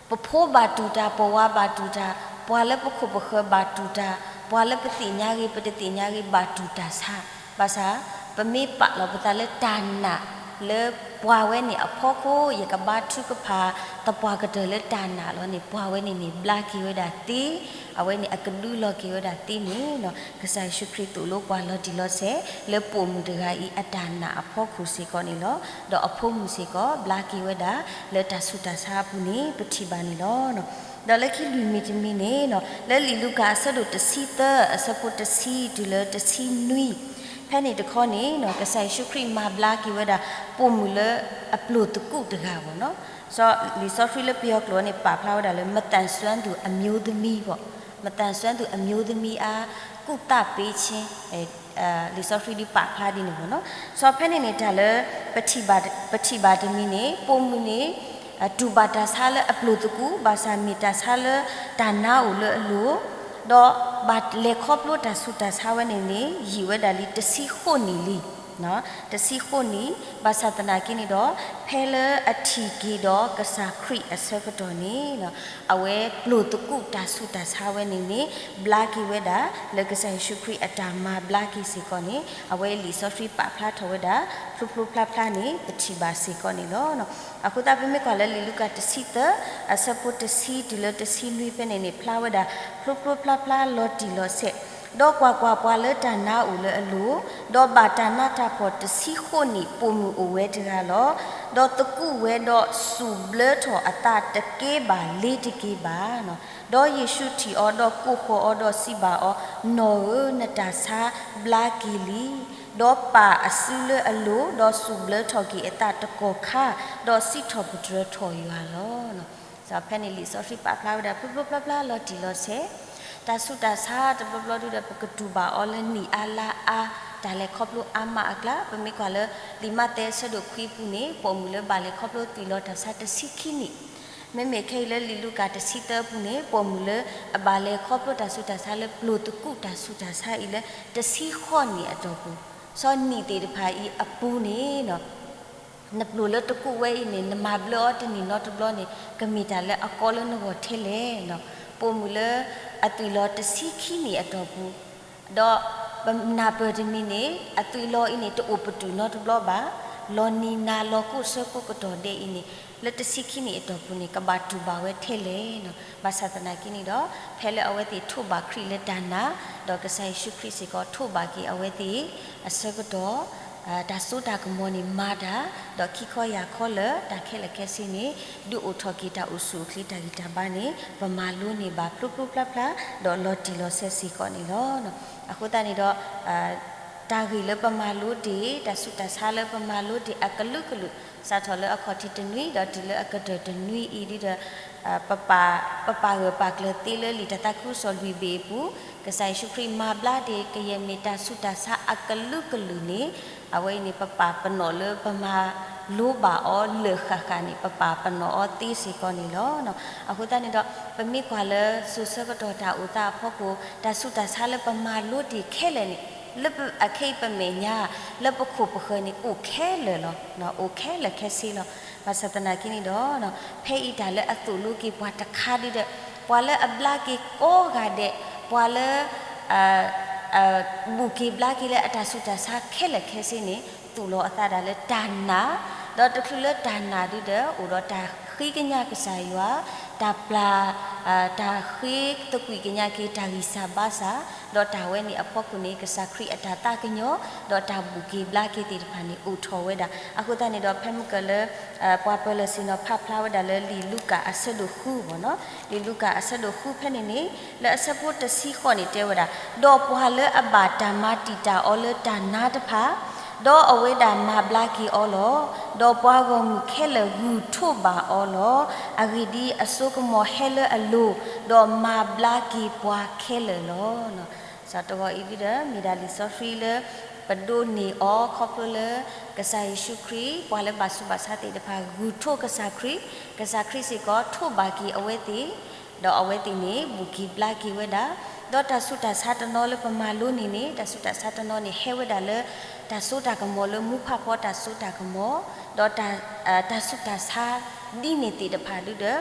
ပဖိဘၣ်တူၢ်တၢ်, ပဝၤဘၣ်တူၢ်တၢ်, ပှၤလၢပခိၣ်ပဃၢၤဘၣ်တူၢ်တၢ်, ပှၤလၢပသ့ၣ်ညါဂ့ၤ ပတသ့ၣ်ညါဂ့ၤ ဘၣ်တူၢ်တၢ်ဆါ, ဘၣ်ဆၣ် ပမ့ၢ်ပာ်လီၤပသးလၢတၢ်နာ်လၢပှၤဝဲန့ၣ်အဖီခိၣ် ယကဘါထုကဖၣ် သပှၢ်ကတၢၢ်လၢတၢ်နာ်လီၤန့ၣ် ပှၤဝဲန့ၣ်န့ၣ် ဘျါက့ၤဝဲဒၣ်သ့, အဝဲန့ၣ်အကဒုလီၤက့ၤဝဲဒၣ်သ့န့ၣ် ကစၢ်ယ့ၣ်ၡူးခရံာ်သိၣ်လိပှၤလီၤတံၢ်လီၤဆဲး လၢပိာ်မုၣ်တဂၤအံၤအတၢ်နာ်အဖီခိၣ်စ့ၢ်ကီးန့ၣ်လီၤ. ဒီးအဖိမုၣ်စ့ၢ်ကီး ဘျါက့ၤဝဲဒၣ်လၢတၢ်ဆူးတၢ်ဆါအပူၤန့ၣ် ပထံၣ်ဘၣ်န့ၣ်လီၤ. ဒီးလၢခံလွံၢ်မံၤတမံၤန့ၣ် လၢလံာ်လူၤကၣ်အဆၢဒိၣ်တဆံသၢ အဆၢဖိတဆံတုၤလၢတဆံနွံ ဖဲန့ၣ်တခီန့ၣ် ကစၢ်ယ့ၣ်ၡူးခရံာ်မၤဘျါက့ၤဝဲဒၣ် ပိာ်မုၣ်လၢအပျိာ်သကူးတဂၤဘၣ်နီၤ. လံာ်စီဆှံလၢပယီၤကျိာ်န့ၣ် ပာ်ဖျါဝဲဒၣ်လၢ မသန်စွမ်းသူအမျိုးသမီးဘၣ်, မသန်စွမ်းသူအမျိုးသမီးအါ ကူၣ်သၣ်ပ့ဆ့, လံာ်စီဆှံဒုးပာ်ဖျါဒ်န့ၣ်မ့ၢ်နီၤ. စီၤဖဲန့ၣ်န့ၣ် တၢ်လၢ ပထံၣ်ဘၣ်တမံၤန့ၣ် ပိာ်မုၣ်န့ၣ် တူၢ်ဘၣ်တၢ်ဆါလၢအပျိာ်သကူး ဘၣ်ဆၣ်မ့ၢ်တၢ်ဆါလၢတၢ်နါအိၣ်လၢအလိၤ, ဒီးဘၣ်လဲၤခီဖျိတၢ်ဆူးတၢ်ဆါဝဲန့ၣ်န့ၣ် ယံာ်ဝဲဒၣ်လံတဆံဃိးနံၣ်လံ. တဆံဃိးနံၣ်, ဘၣ်ဆၣ်သနာ်က့န့ၣ်ဒီး ဖဲလၢအထံၣ်က့ၤဒီးကစၢ်ခရံာ်အဆၢကတီၢ်န့ၣ် အဝဲပျိာ်သကူးတၢ်ဆူးတၢ်ဆါဝဲန့ၣ်န့ၣ် ဘျါက့ၤဝဲဒၣ် လၢကစၢ်ယ့ၣ်ၡူးခရံာ်အတၢ်မၤဘျါက့ၤစ့ၢ်ကီးန့ၣ် အဝဲလံာ်စီဆှံပာ်ဖျါထီၣ်ဝဲဒၣ် ဖျိဖျိဖျါဖျါန့ၣ် ပထံၣ်ဘၣ်စ့ၢ်ကီးန့ၣ်လီၤ. အဃိသတး ပမ့ၢ်ကွၢ်လၢလံာ်လူၤကၣ်တဆံသၢ အဆၢဖိတဆံတုၤလၢတဆံနွံဖဲန့ၣ်န့ၣ် ဖျါဝဲဒၣ် ဖျိဖျိဖျါဖျါလီၤတံၢ်လီၤဆဲး, ဒီးကွၢ်ကွၢ်ပှၤလၢတၢ်နါအိၣ်လၢအလိၤ, ဒီးဘၣ်တၢ်နးတၢ်ဖှီၣ်တဆံဃိးနံၣ်ပိာ်မုၣ်အိၣ်ဝဲတဂၤလီၤ. ဒီးသကူးဝဲဒီးစူၣ်ဘျၢထီၣ်အသးတက့ဘၣ်လ့ၤတက့ဘၣ်. ဒီးယ့ၣ်ၡူးထံၣ်အီၤဒီးကိးဃီၤအီၤဒီးစံးဘၣ်အီၤ, နီၢ်ဧၢ, နတၢ်ဆါဘျါက့ၤလံ. ဒီးပာ်အစုလၢအလိၤ, ဒီးစူၣ်ဘျၢထီၣ်က့ၤအသးတကီၢ်ခါ, ဒီးစံးထီၣ်ပတြၢၤထီၣ်ယွၤလီၤ. ဖဲန့ၣ်လံာ်စီဆှံပာ်ဖျါဝဲဒၣ် ဖျိဖျိဖျါဖျါလီၤတံၢ်လီၤဆဲး, တၢ်ဆူးတၢ်ဆါတဘျီဘျီဒုဒီး ပကတူၢ်ဘၣ်အီၤလၢနံၣ်အါလါအါ, တၢ်လဲၤခီဖျိအါမးအကျါ, ပမ့ၢ်ကွၢ်လၢ လံာ်မးသဲအဆၢဒိၣ်ခွံအပူၤန့ၣ် ပိာ်မုၣ်လၢဘၣ်လဲၤခီဖျိသွံၣ်လီၤတၢ်ဆါတဆံခံနံၣ်, မ့မ့ၢ်ခဲအံၤလၢလံာ်လူၤကၣ်တဆံသၢအပူၤန့ၣ် ပိာ်မုၣ်လၢအဘၣ်လဲၤခီဖျိတၢ်ဆူးတၢ်ဆါလၢပျိာ်သကူးတၢ်ဆူးတၢ်ဆါအံၤလၢတဆံဃိးနံၣ်အတီၢ်ပူၤ, ဆီနံၣ်သ့ၣ်တဖၣ်အံၤအပူၤန့ၣ် နပျိာ်လၢတကူးဝဲအံၤန့ၣ် နမၤဘျၢအီၤတနံၣ်နီတဘျီန့ၣ် ကမ့ၢ်တၢ်လၢအကီလၢနဂီၢ်ထဲလဲၣ်. ပိာ်မုၣ်လၢအသွံၣ်လီၤတဆံခံနံၣ်အတီၢ်ပူၤ, ဒီးပနၢ်ပၢၢ်တမံၤန့ၣ် အသွံၣ်လီၤအံၤန့ၣ် တအိၣ်ပတုာ်နီတဘျီဘၣ်, လီၤနံၤနၤလီၤကိၢ်ဆၢကိၢ်ကတီၢ်ဒဲးအံၤန့ၣ် လၢတဆံခံနံၣ်အတီၢ်ပူၤန့ၣ် ကဘၣ်တူၢ်ဘၣ်ဝဲထဲလဲၣ်. ဘၣ်ဆၣ်သနာ်က့န့ၣ်ဒီး ဖဲလၢအဝဲသ့ၣ်ထိးဘၣ်ခရံာ်လၢတၢ်နာ်, ဒီးကစၢ်ယ့ၣ်ၡူးခရံာ်စ့ၢ်ကီးထိးဘၣ်က့ၤအဝဲသ့ၣ်အဆၢကတီၢ် တၢ်စိတၢ်ကမီၤန့ၣ်မၤတၢ်, ဒီးခံခီယၢ်ခီလၢတၢ်ခဲလၢာ်ခဲဆ့န့ၣ် ဒုးအိၣ်ထီၣ်က့ၤတၢ်အိၣ်ဆူၣ်အိၣ်ချ့တၢ်ဂံၢ်တၢ်ဘါန့ၣ် ပမၤလိန့ၢ်ဘၣ်ဖျိဖျိဖျါဖျါ ဒီးလီၤတံၢ်လီၤဆဲးစ့ၢ်ကီးန့ၣ်လီၤ. အဃိသတးန့ၣ်ဒီး တၢ်ဂ့ၢ်လၢပမၤလိတ့ၢ်, တၢ်ဆူးတၢ်ဆါလၢပမၤလိတ့ၢ်အကလုာ်ကလုာ် စးထီၣ်လၢအခီၣ်ထံးတနွံ ဒီးတုၤလၢအကတၢၢ်တနွံအံၤဒ်ဒီး ပပာ်ဂၢၢ်ပာ်ကျၢၤသ့လၢလံာ်တၢ်သးခုကစီၣ်လွံၢ်ဘ့ၣ်အပူၤ, ကစၢ်ယ့ၣ်ၡူးခရံာ်မၤဘျါတ့ၢ် ကယဲၢ်မ့ၢ်တၢ်ဆူးတၢ်ဆါအကလုာ်ကလုာ်န့ၣ် အဝဲအံၤန့ၣ် ပပာ်ပနီၣ်လၢပမၤလိဘၣ်အီၤလၢာ်ဃၣ်ဃၣ်န့ၣ် ပပာ်ပနီၣ်အီၤသ့စ့ၢ်ကီးန့ၣ်လီၤ. အဃိသတးန့ၣ်ဒီး ပမ့ၢ်ကွၢ်လၢစိၤဆၢကတီၢ်တၢ်အိၣ်သးအဖီခိၣ် တၢ်ဆူးတၢ်ဆါလၢပမၤလိတ့ၢ်ခဲလၢာ်န့ၣ် လၢအခဲအံၤပမဲာ်ညါ လၢပခိၣ်ပဃၢၤန့ၣ် အိၣ်ခဲလၢာ်လီၤ, အိၣ်ခဲလၢာ်ခဲဆ့လီၤ. ဘၣ်ဆၣ်သနာ်က့န့ၣ်ဒီး ဖဲအံၤတၢ်လၢအသိၣ်လိက့ၤပှၤတခါဒ်ဒီး ပှၤလၢအဘျါက့ၤကိးဂၤဒဲး, ပှၤလၢ ဘူၣ်က့ၤဘျါက့ၤလၢအတၢ်ဆူးတၢ်ဆါခဲလၢာ်ခဲဆ့န့ၣ် သူၣ်လီၤအသးဒၣ်လၢတၢ်နာ်, ဒီးတချုးလၢတၢ်နာ်ဒ်ဒီး အိၣ်ဒီးတၢ်ဃ့ကညးကစၢ်ယွၤ, တၢ်ပျၢ် တၢ်ဃ့သကွံာ်ကညးက့ၤတၢ်ဂံၢ်စၢ်ဘါစၢ်, ဒီးတၢ်ဝဲန့ၣ်အဖီခိၣ်န့ၣ် ကစၢ်ခရံာ်အတၢ်သးကညီၤ ဒီးတၢ်ဘူၣ်က့ၤဘျါက့ၤသ့ၣ်တဖၣ်န့ၣ် အိၣ်ထီၣ်ဝဲဒၣ်. အဃိသတးန့ၣ်ဒီး ဖဲမုၢ်ကၢၢ်လၢ ပှၤပၢၤလၢာ်ဆ့ၣ်နီၤဖးဖျါဝဲဒၣ်လၢလံာ်လူၤကၣ်အဆၢဒိၣ်ဃုမ့ၢ်နီၤ, လံာ်လူၤကၣ်အဆၢဒိၣ်ဃုဖဲန့ၣ်န့ၣ် လၢအဆၢဖိတဆံဃိးန့ၣ်တဲဝဲဒၣ်, ဒီးပှၤလၢအဘၣ်တၢ်မၤတံာ်တာ်အီၤလၢတၢ်နါတဖၣ်, ဒီးအဝဲဒၣ်မၤဘျါက့ၤအီၤလီၤ. ဒီးပှၤဂီၢ်မုၢ်ခဲလၢာ်ဂုၢ်ထိးဘၣ်အီၤလီၤ. အဂ့ၢ်ဒ်အံၤ, အစိကမီၤဟဲလၢအလိၤ, ဒီးမၤဘျါက့ၤပှၤခဲလၢာ်လီၤ. စးတဂီၤအံၤဒ်ဒီး မ့ၢ်ဒၣ်လံာ်စီဆှံလၢ ပဒိးန့ၢ်အီၤခီဖျိလၢ ကစၢ်ယ့ၣ်ၡူးခရံာ် ပှၤလၢဘၣ်ဆူးဘၣ်ဆါသ့ၣ်တဖၣ် ဂုၢ်ထိးကစၢ်ခရံာ်, ကစၢ်ခရံာ်စ့ၢ်ကီးထိးဘၣ်က့ၤအဝဲသ့ၣ်, ဒီးအဝဲသ့ၣ်န့ၣ် ဘူၣ်က့ၤဘျါက့ၤဝဲဒၣ်, ဒီးတၢ်ဆူးတၢ်ဆါတနီၤလၢပမၤလိန့ၢ်န့ၣ် တၢ်ဆူးတၢ်ဆါတနီၤန့ၣ် ဟဲဝဲဒၣ်လၢ တၢ်စိတၢ်ကမီၤလၢမူဖးဖီတၢ်စိတၢ်ကမီၤ, ဒီး တၢ်ဆူးတၢ်ဆါဒ်န့ၣ်သ့ၣ်တဖၣ်ဒ်ဒီး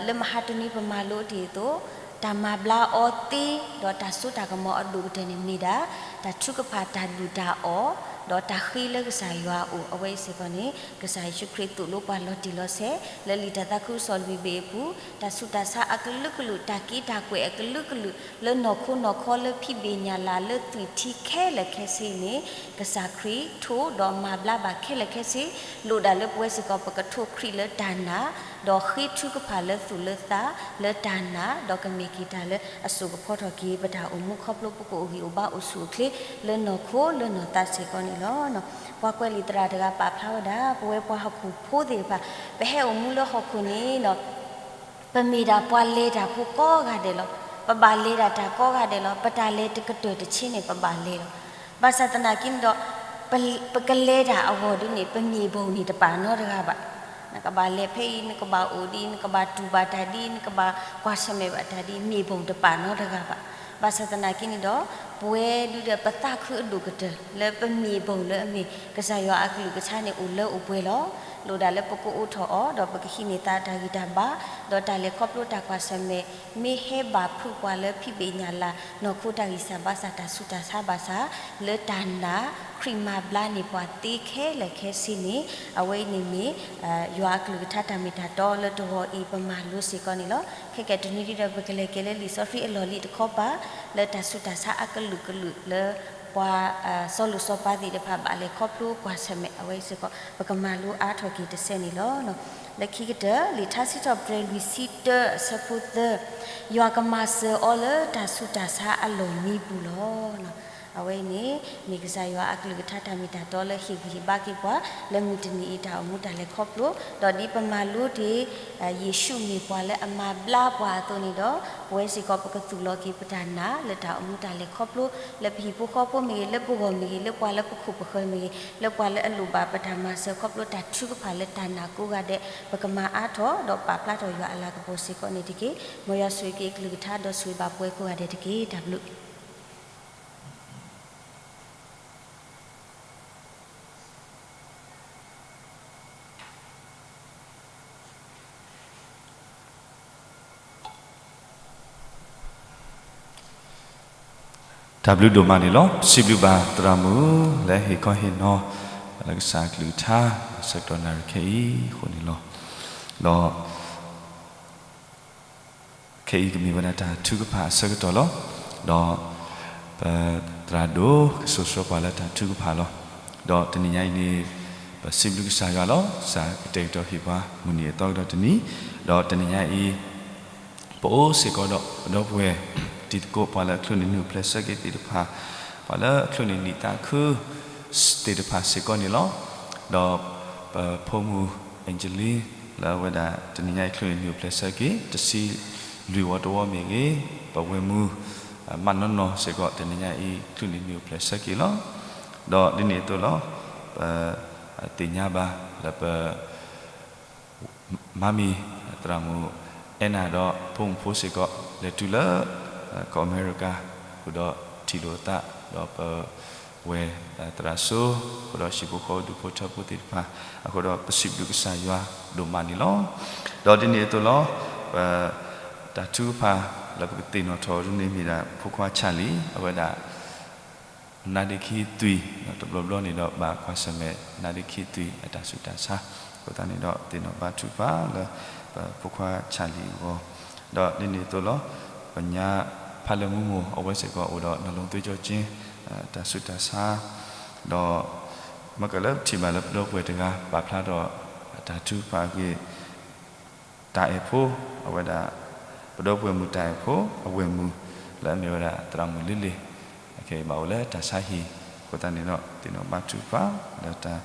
လၢမဟါတနွံပမၤလိတ့ၢ်အသိး, တၢ်မၤဘျါအီၤသ့, ဒီးတၢ်စိတၢ်ကမီၤအဒိၣ်ကတၢၢ်န့ၣ်မ့ၢ်ဒၣ် တၢ်ထုကဖၣ်တၢ်ဒုၣ်တၢ်အီၣ်, ဒီးတၢ်ဃ့လၢကစၢ်ယွၤအအိၣ် အဝဲအံၤစ့ၢ်ကီးန့ၣ် ကစၢ်ယ့ၣ်ၡူးခရံာ်သိၣ်လိပှၤလီၤတံၢ်လီၤဆဲး လၢလံာ်တၢ်သးခုကစီၣ်လွံၢ်ဘ့ၣ်အပူၤ, တၢ်ဆူးတၢ်ဆါအကလုာ်ကလုာ်, တၢ်က့တၢ်ကွဲးအကလုာ်ကလုာ်, လၢနီၢ်ခိနီၢ်ခီလၢဖံးဘ့ၣ်ညၣ်လၢ်လၢသွံၣ်ထံခဲလၢာ်ခဲဆ့န့ၣ် ကစၢ်ခရံာ်ထိးဒီးမၤဘျါဘၣ်ခဲလၢာ်ခဲဆ့, လိၣ်ဒၣ်လၢပဝဲစ့ၢ်ကီး ပကထိးခရံာ်လၢတၢ်နာ်, ဒီးဃ့ထုကဖၣ်လၢသူၣ်လၢသးလၢတၢ်နာ်, ဒီးကမ့ၢ်က့ၤတၢ်လၢအစိာ်ကဖီထီၣ်က့ၤ ပတၢ်အိၣ်မူခီဖျိပကအိၣ်ဂံၢ်အိၣ်ဘါအိၣ်ဆူၣ်အိၣ်ချ့လၢနီၢ်ခိလၢနီၢ်သးစ့ၢ်ကီးန့ၣ်လီၤ. ပှၤကွဲးလံာ်သရၣ်တဂၤပာ်ဖျါဝဲဒၣ် ပဝဲပှၤဟီၣ်ခိၣ်ဖိသ့ၣ်တဖၣ် ပဟဲအိၣ်မူလၢဟီၣ်ခိၣ်န့ၣ် ပမ့ၢ်ဒၣ်ပှၤလဲၤတၢ်ဖိကိးဂၤဒဲးလီၤ. ပဘၣ်လဲၤဒၣ်တၢ်ကိးဂၤဒဲးလီၤ. ပတၢ်လဲၤတကတၢၢ်တဆ့န့ၣ် ပဘၣ်လဲၤလီၤ. ဘၣ်ဆၣ်သနာ်က့န့ၣ်ဒီး ပကလဲၤတၢ်အဂီၢ်ဒုန့ၣ် ပမြေပုံန့ၣ်တပာ်နီတဂၤဘၣ်. နကဘၣ်လဲၤဖဲအံၤ နကဘၣ်အိၣ်ဒ်အံၤ နကဘၣ်တူၢ်ဘၣ်တၢ်ဒ်အံၤ နကဘၣ်ကွၢ်ဆၢၣ်မဲာ်ဘၣ်တၢ်ဒ်အံၤ မြေပုံတပာ်နီတဂၤဘၣ်. ဘၣ်ဆၣ်သနာ်က့န့ၣ်ဒီး ပဝဲဒုဒီးပသးခုအဒိၣ်ကတၢၢ်လၢပမြေပုံလၢအမ့ၢ် ကစၢ်ယွၤအကလုၢ်ကထါန့ၣ်အိၣ်လၢအိၣ်ပှဲၤလီၤ. လိၣ်ဒၣ်လၢပကအိးထီၣ်အီၤ ဒီးပကဟံးန့ၢ်သးတၢ်ဂံၢ်တၢ်ဘါ ဒီးတၢ်လဲၤခီဖျိတၢ်ကွၢ်ဆၢၣ်မဲာ် မ့ၢ်ဟဲဘၣ်ဖုးပှၤလၢဖံးဘ့ၣ်ညၣ်လၢ် နီၢ်ခိတၢ်ဂံၢ်စၢ်ဘါစၢ် တၢ်ဆူးတၢ်ဆါဘၣ်ဆၣ် လၢတၢ်နာ် ခရံာ်မၤဘျါန့ၢ်ပှၤသ့ခဲလၢာ်ခဲဆ့န့ၣ် အဝဲအံၤန့ၣ်မ့ၢ် ယွၤအကလုၢ်ကထါတၢ်မ့ၢ်တၢ်တီလၢတဂီၤအံၤ ပမၤလိစ့ၢ်ကီးန့ၣ်လီၤ. ခဲကဲတနွံဒုဒီး ပကလဲၤက့ၤလၢလံာ်စီဆှံအလီၢ်လံၤတခီပၤ လၢတၢ်ဆူးတၢ်ဆါအကလုာ်ကလုာ်လၢ ပှၤ စီၤလိၣ်စီၤပၤသ့ၣ်တဖၣ် ဘၣ်လဲၤခီဖျိကွၢ်ဆၢၣ်မဲာ်အဝဲစ့ၢ်ကီး ပကမၤလိအါထီၣ်က့ၤတစဲးန့ၣ်လီၤ. လၢခံကတၢၢ် လံာ်ထါစံးထီၣ်ပတြၢၤလွံၢ်ဆံတၢ အဆၢဖိသၢ, ယွၤကမၤစၢၤအီၤလၢတၢ်ဆူးတၢ်ဆါအလီၢ်မံပူၤလီၤ. အဝဲအံၤန့ၣ် မ့ၢ်ကစၢ်ယွၤအကလုၢ်ကထါတၢ်မ့ၢ်တၢ်တီလၢဟ့ၣ်ဂံၢ်ဟ့ၣ်ဘါက့ၤပှၤ လၢမုၢ်တနံၤအံၤတၢ်အိၣ်မူတၢ်လဲၤခီဖျိ ဒီးဒ်ပမၤလိတ့ၢ် ယ့ၣ်ၡူးမ့ၢ်ပှၤလၢအမၤဘျါပှၤအသိးန့ၣ်ဒီး ပဝဲစ့ၢ်ကီးပကသူၣ်လီၤက့ၤပတၢ်နာ်လၢတၢ်အိၣ်မူတၢ်လဲၤခီဖျိ လၢပဟံၣ်ဖိဃီဖိမ့ၢ်ဂ့ၤ လၢပဂီၢ်မ့ၢ်ဂ့ၤ လၢပှၤလၢပခိၣ်ပဃၢၤမ့ၢ်ဂ့ၤ လၢပှၤလၢအလိၣ်ဘၣ်ပတၢ်မၤစၢၤခီဖျိတၢ်ထုကဖၣ်လၢတၢ်နာ်ကိးဂၤဒဲး ပကမၤအါထီၣ် ဒီးပာ်ဖျါထီၣ်ယွၤအလၤကပီၤစ့ၢ်ကီးန့ၣ်တက့ၢ်. မ်ယွၤဆိၣ်ဂ့ၤက့ၤအကလုၢ်ကထါဒီးဆိၣ်ဂ့ၤဘၣ်ပှၤကိးဂၤဒဲးတက့ၢ်. တၢ်ဘျုး တၢ်ဘျုးဒိၣ်မးန့ၣ်လီၤ. စံးဘျုးဘၣ်သရၣ်မုၣ် လၢဟ့ၣ်ခီဟ့ၣ်နီၤ လၢကစၢ်အကလုၢ်ကထါ ဆၢကတီၢ်နၣ်ရံၣ်ခဲအံၤအဃိန့ၣ်လီၤ. ဒီး ခဲအံၤကမ့ၢ်ဝဲဒၣ်တၢ်ထုကဖၣ်အဆၢကတီၢ်လီၤ. ဒီး ပသရၣ်ဒိၣ်ကစိၤဆှၢပှၤလၢတၢ်ထုကဖၣ်လီၤ. ဒီးတနံၤညါအံၤန့ၣ် ပစံးဘျုးကစၢ်ယွၤလီၤ. ကစၢ်ကတဲာ်ကတီၤဟ့ၣ်ပှၤမုၢ်နံၤအသီကဒီးတနံၤ, ဒီးတနံၤညါအံၤ ပအိၣ်စ့ၢ်ကီးဒီးပဒီပုၢ်ဝဲၢ်တံၤသကိး ပှၤလၢအချုးန့ၢ်နံၣ်အိၣ်ဖျဲၣ်ဆၢက့ၤသ့ၣ်တဖၣ်, ပှၤလၢအချုးန့ၢ်နံၣ်သးခု သ့ၣ်တဖၣ်စ့ၢ်ကီးန့ၣ်လီၤ. ဒီးပဖိမုၣ် Angeline လၢအဝဲဒၣ်တနံၤညါအံၤချုးန့ၢ်နံၣ်အိၣ်ဖျဲၣ်ဆၢက့ၤ တဆံလွံၢ်ဝီတဝီမ့ၢ်ဂ့ၤ, ပဝဲၢ်မုၣ် မၣ်နီၢ်နီၢ်စ့ၢ်ကီး တနံၤညါအံၤချုးန့ၢ်နံၣ်အိၣ်ဖျဲၣ်ဆၢက့ၤလီၤ. ဒီးဒ်န့ၣ်အသိးလီၤ. ပသ့ၣ်ညါဘၣ်လၢပ မါမံၤ သရၣ်မုၣ်အဲၣ်နၤဒီးဖိမုၣ်ဖိစ့ၢ်ကီး လဲၤတုၤလၢ ကီၢ်အမဲရကၤ ဃုာ်ဒီးထံၣ်လိာ်အသး ဒီးပဝဲၢ်သရၣ်စိ ဃုာ်ဒီးဟံၣ်ဖိဃီဖိဒူၣ်ဖိထၢဖိသ့ၣ်တဖၣ်အဃိဒီး ပစံးဘျုးကစၢ်ယွၤဒိၣ်မးန့ၣ်လီၤ. ဒီးဒ်န့ၣ်အသိးလီၤ. ပ တၢ်ထုကဖၣ်လၢပကသ့ၣ်နီၣ်ထီၣ်ဒ်န့ၣ်မ့ၢ်ဒၣ် ဖိခွါ Charlie အဝဲဒၣ် နါဒ့ခံသွံၣ် တဘျီဘျီန့ၣ်ဒီးဘၣ်ကွၢ်ဆၢၣ်မဲာ် နါဒ့ခံသွံၣ်အတၢ်ဆူးတၢ်ဆါ, အဃိသတးန့ၣ်ဒီးသ့ၣ်နီၣ်ဘါထုကဖၣ်လၢ ပဖိခွါ Charlie အဂီၢ်, ဒီးဒ်န့ၣ်အသိးလီၤ. ပညါဖးလၢမူမိၢ် အဝဲစ့ၢ်ကီးအိၣ်ဒီးနီၢ်လိၤသွ့ကၠီကၠ့ တၢ်ဆူးတၢ်ဆါ, ဒီး မ့ၢ်ကလၢပထံၣ်ဘၣ်လၢပဒီပုၢ်ဝဲၢ်တဂၤ ပာ်ဖျါထီၣ်တၢ်ထုကဖၣ်အဂ့ၢ် တၢ်အဲၣ်ဖိ, အဝဲဒၣ် ပဒီပုၢ်ဝဲၢ်မုၣ်တၢ်အဲၣ်ဖိ အဝဲၢ်မုၣ် လၢအမ့ၢ်ဝဲဒၣ်သရၣ်မုၣ်လ့လ့ၣ် အခဲအံၤဘၣ်အိၣ်လၢတၢ်ဆါဟံၣ်, အဃိသတးန့ၣ်ဒီး သ့ၣ်နီၣ်ဘါထုကဖၣ်လၢတၢ်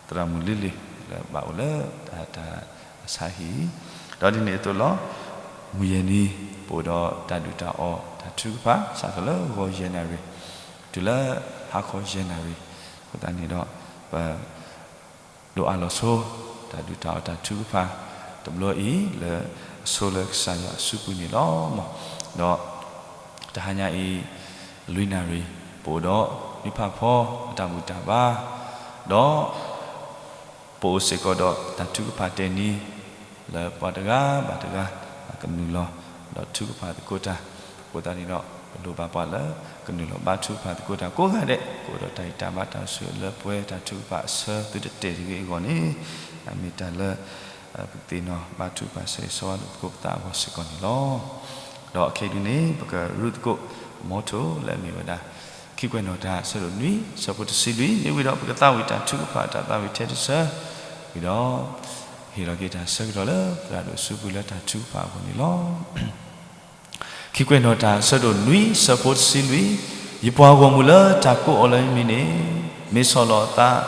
သရၣ်မုၣ်လ့လ့ၣ် လၢဘၣ်အိၣ်လၢတၢ် တၢ်ဆါဟံၣ်, ဒီးဒ်န့ၣ်အသိးလီၤ. မုၢ်ယဲၢ်နံၤ ပအိၣ်ဒီးတၢ်ဒုၣ်တၢ်အီၣ်တၢ်ထုကဖၣ် စးထီၣ်လၢဂီၤယဲၢ်နၣ်ရံၣ် တုၤလၢဟါခီယဲၢ်နၣ်ရံၣ်, အဃိသတးန့ၣ်ဒီး ပ ဒိးအးလီၤဆိ တၢ်ဒုၣ်တၢ်အီၣ်တၢ်ထုကဖၣ်တဘျီအံၤ လၢအဆိလၢကစၢ်ယွၤအစုပူၤန့ၣ်လီၤ. ဒီးတဟါညါအံၤ လွံၢ်နၣ်ရံၣ် ပအိၣ်ဒီးနွံဖးဖီအတၢ်ဘူၣ်တၢ်ဘါ, ဒီး ပအိၣ်စ့ၢ်ကီးဒီးတၢ်ထုကဖၣ်တဲာ်နံၤ လၢပှၤတဂၤဘၣ်တဂၤ ကနုာ်လီၤဒီးထုကဖၣ်သကိးတၢ်, အဃိသတးန့ၣ်ဒီး ပလိၣ်ဘၣ်ပှၤလၢကနုာ်လီၤဘါထုကဖၣ်သကိးတၢ်ကိးဂၤဒဲး ကအိၣ်ဒီးတၢ်ဂံၢ်တၢ်ဘါတၢ်အိၣ်ဆူၣ်အိၣ်လၢပှဲၤတၢ်ထုကဖၣ်အဆၢသုတတဲာ်တဂ့ၤအဂီၢ်န့ၣ်, မ့ၢ်တၢ်လၢ ပကသ့ၣ်နီၣ်ဘါထုကဖၣ်ဆၢဂ့ၤဆၢဝါလိာ်သကိးပသးအဂီၢ်စ့ၢ်ကီးန့ၣ်လီၤ. ဒီးခဲအံၤဒုန့ၣ် ပကရူၢ်သကိး motto လၢအမ့ၢ်ဝဲဒၣ် ခံကွဲးနီၣ်တၢ်အဆၢဒိၣ်နွံ ဆၢဖိတဆံလွံၢ် မ့ၢ်ဝံၤဒီး ပကသးဝံၣ်တၢ်ထုကဖၣ်တၢ်သးဝံၣ်ထဲတဆၢ, ဝံၤဒီး ဟ့ၣ်လီၤက့ၤတၢ်ဆၢကတီၢ်လၢသရၣ်ဒိၣ်စုပူၤလၢတၢ်ထုကဖၣ်အဂီၢ်န့ၣ်လီၤ. ခံကွဲးနီၣ်တၢ်အဆၢဒိၣ်နွံ ဆၢဖိတဆံလွံၢ်, ယပှၤဂီၢ်မုၢ်လၢတၢ်ကိးအီၤလၢယမံၤန့ၣ် မ့ၢ်ဆီၣ်လီၤအသး,